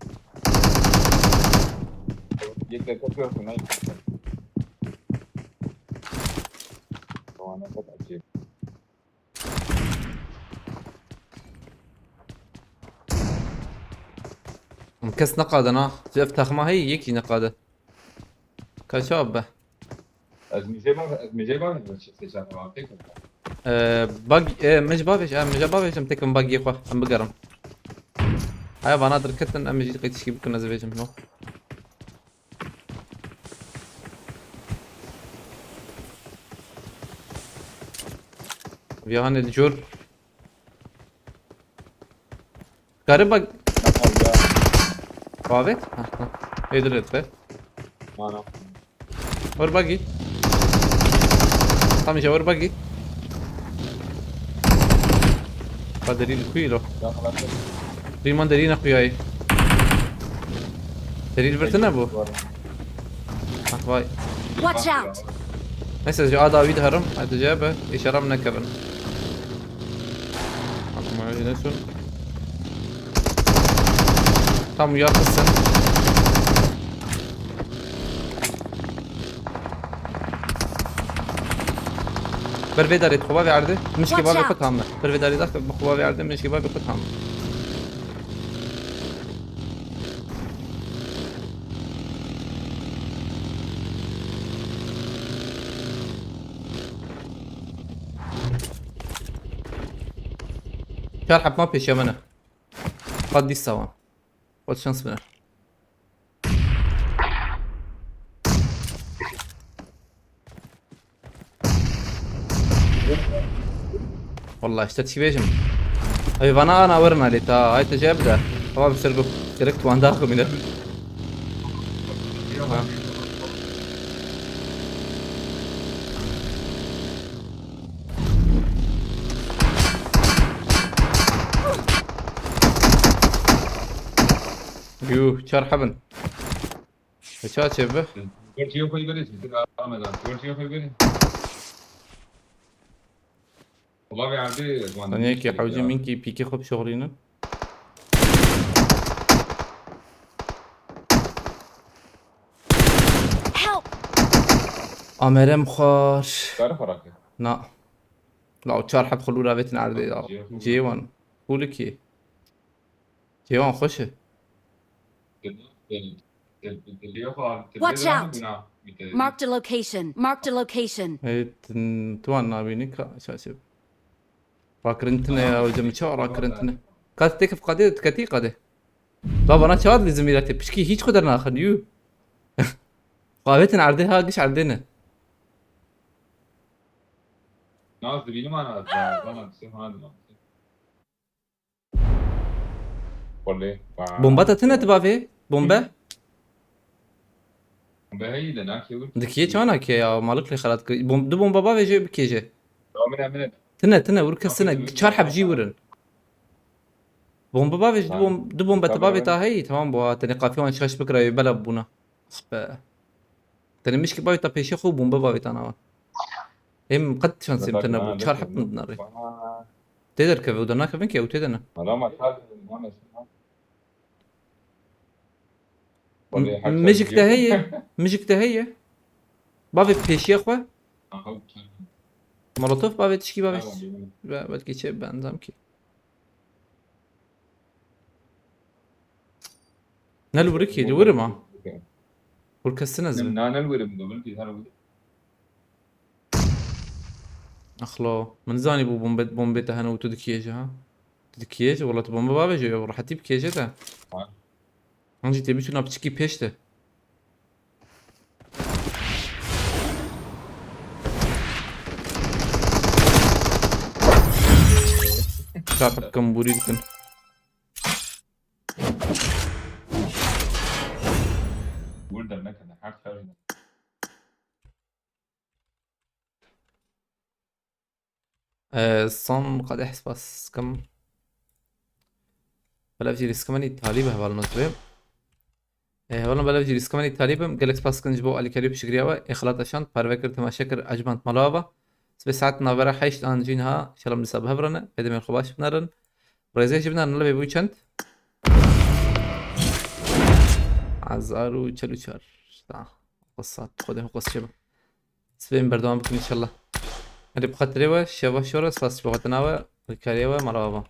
Yek dakika yok, ne? Tamam, ne kadar acayip. Kes neqade na. Ev texma heye, yekî neqade. Kaça be? Ez mijê ba, ez mijê ba, ez seçan ba, pek. Ee, bag, e, mij bavêj, e, mij bavêj, em tekim bagiyê xwe, em bigerim. He, vana derketin, em jî qey tişkî bikin, ez vêjim, no. Viya hanê li jor. Kare bak. Bavê? Ha, ha. Ê, dirê te. Mana. Were bagî. Tam îja were bagî. Ba derî li ku yî lo? Rîman derî ne xuyayî. Derî li vir tine bû. Ah, vay. Watch out! Neyse, ez ji a dawî diherim. Hadi cebe. Îşara min nekevin. Aklıma öyle son. Tam yakınsın. Bir vê darê xwe bavê erdê, min ji kebabê xwe tam. Bir vê darê dax bi xwe bavê erdê, min ji kebabê xwe tam. Çar heb ma pêşiya me ne. Qat dîsa wan. Xwed şans bine. Wallah, işte çi bêjim. Ev vana ana werin alê ta. Ay te jê bide. Ama bir ser bu. Gerek tuanda akımıyla. Ha. Yuh, çar hebin. Çaçê bi. Gortiyo koy beri. Ahmet abi. Gortiyo koy beri. Ulan bir yerde. Sen niye ki havcı minki piki xop şoğluyunu? Help! Amerem xar. Karı farak. Na. La o çar heb xulura vetin erdê ya. Cêwan. Kuliki. Cêwan xweş e. Watch out! Marked a location. Marked a location. Hey, tu an nabînî ka çaçe. Rakirintine ya hocam, çawa rakirintine? Kat tekif qadê, tketî qadê. La bana çawa dizim îrate, pişkî hiç xwe dernaxin, yû. Qavetin erdê ha, giş erdê ne. Naz dibînim ana, zana, zana, Bomba te tine tu bavê? Bombe? Bombe heyî de nakê wir. Dikiye çana ke ya, malik lê xelat kir. Bom-, du bomba bavê jê bikêje. Tamam, min, min. Tine, tine, wir kes tine. Çar heb jî wirin. Bomba bavê ji du bom-, du bombe te bavê ta heyî, tamam bu ha. Tenê qafî wan şaş bikira, bela bûna. Be. Tenê mişkî bavê ta pêşê xwe û bombe bavê ta nava. Em qet şansê min tune bû. Çar heb min dinarê. Tê derkeve û dernakevin ki ew tê de ne. Mijik te heye. Mijik te heye. Bavê pêşiya xwe. Molotof bavê tişkî bavê. Belkî çê benzam ki. Ne li wirikî, li wirim a. Hûr kes tine zim. Na, ne li wirim, li wirikî, her wirim. Axlo, min zanî bû bombe, bombe te hene û tu dikiyêje ha. Tu dikiyêje, wala tu bombe bavêje, ya rehetî bikêje te. Ha. An jî tê biçûna piçikî pêş de. Çarpik kambûrî dikin. Burada ne kadar? Her tarafında. Ee, son qadeh spas kim. Belav jî rîskimên îtalî bi hevalno divê. Ee, hevalno belav jî rîskimên îtalî bim. Gelek spas kin ji bo alîkarî û piştgiriya we. Ê xelat eşand, parve kir, temaşe kir, ecmand mala ava. Sibê saet navbera heşt an jî niha, şelam disa bi hev re ne. Pê demên xwe baş binerin. Rêzê jî binerin, levê bû çend? Hezar û çel û çar. Ta. Qisat, xwedê xwe qis çêbe. Sibê em berdewam bikin înşallah. Hadi bi xatirê we, şeva şora, spas ji bo hatina we, alîkariya we, mala ava.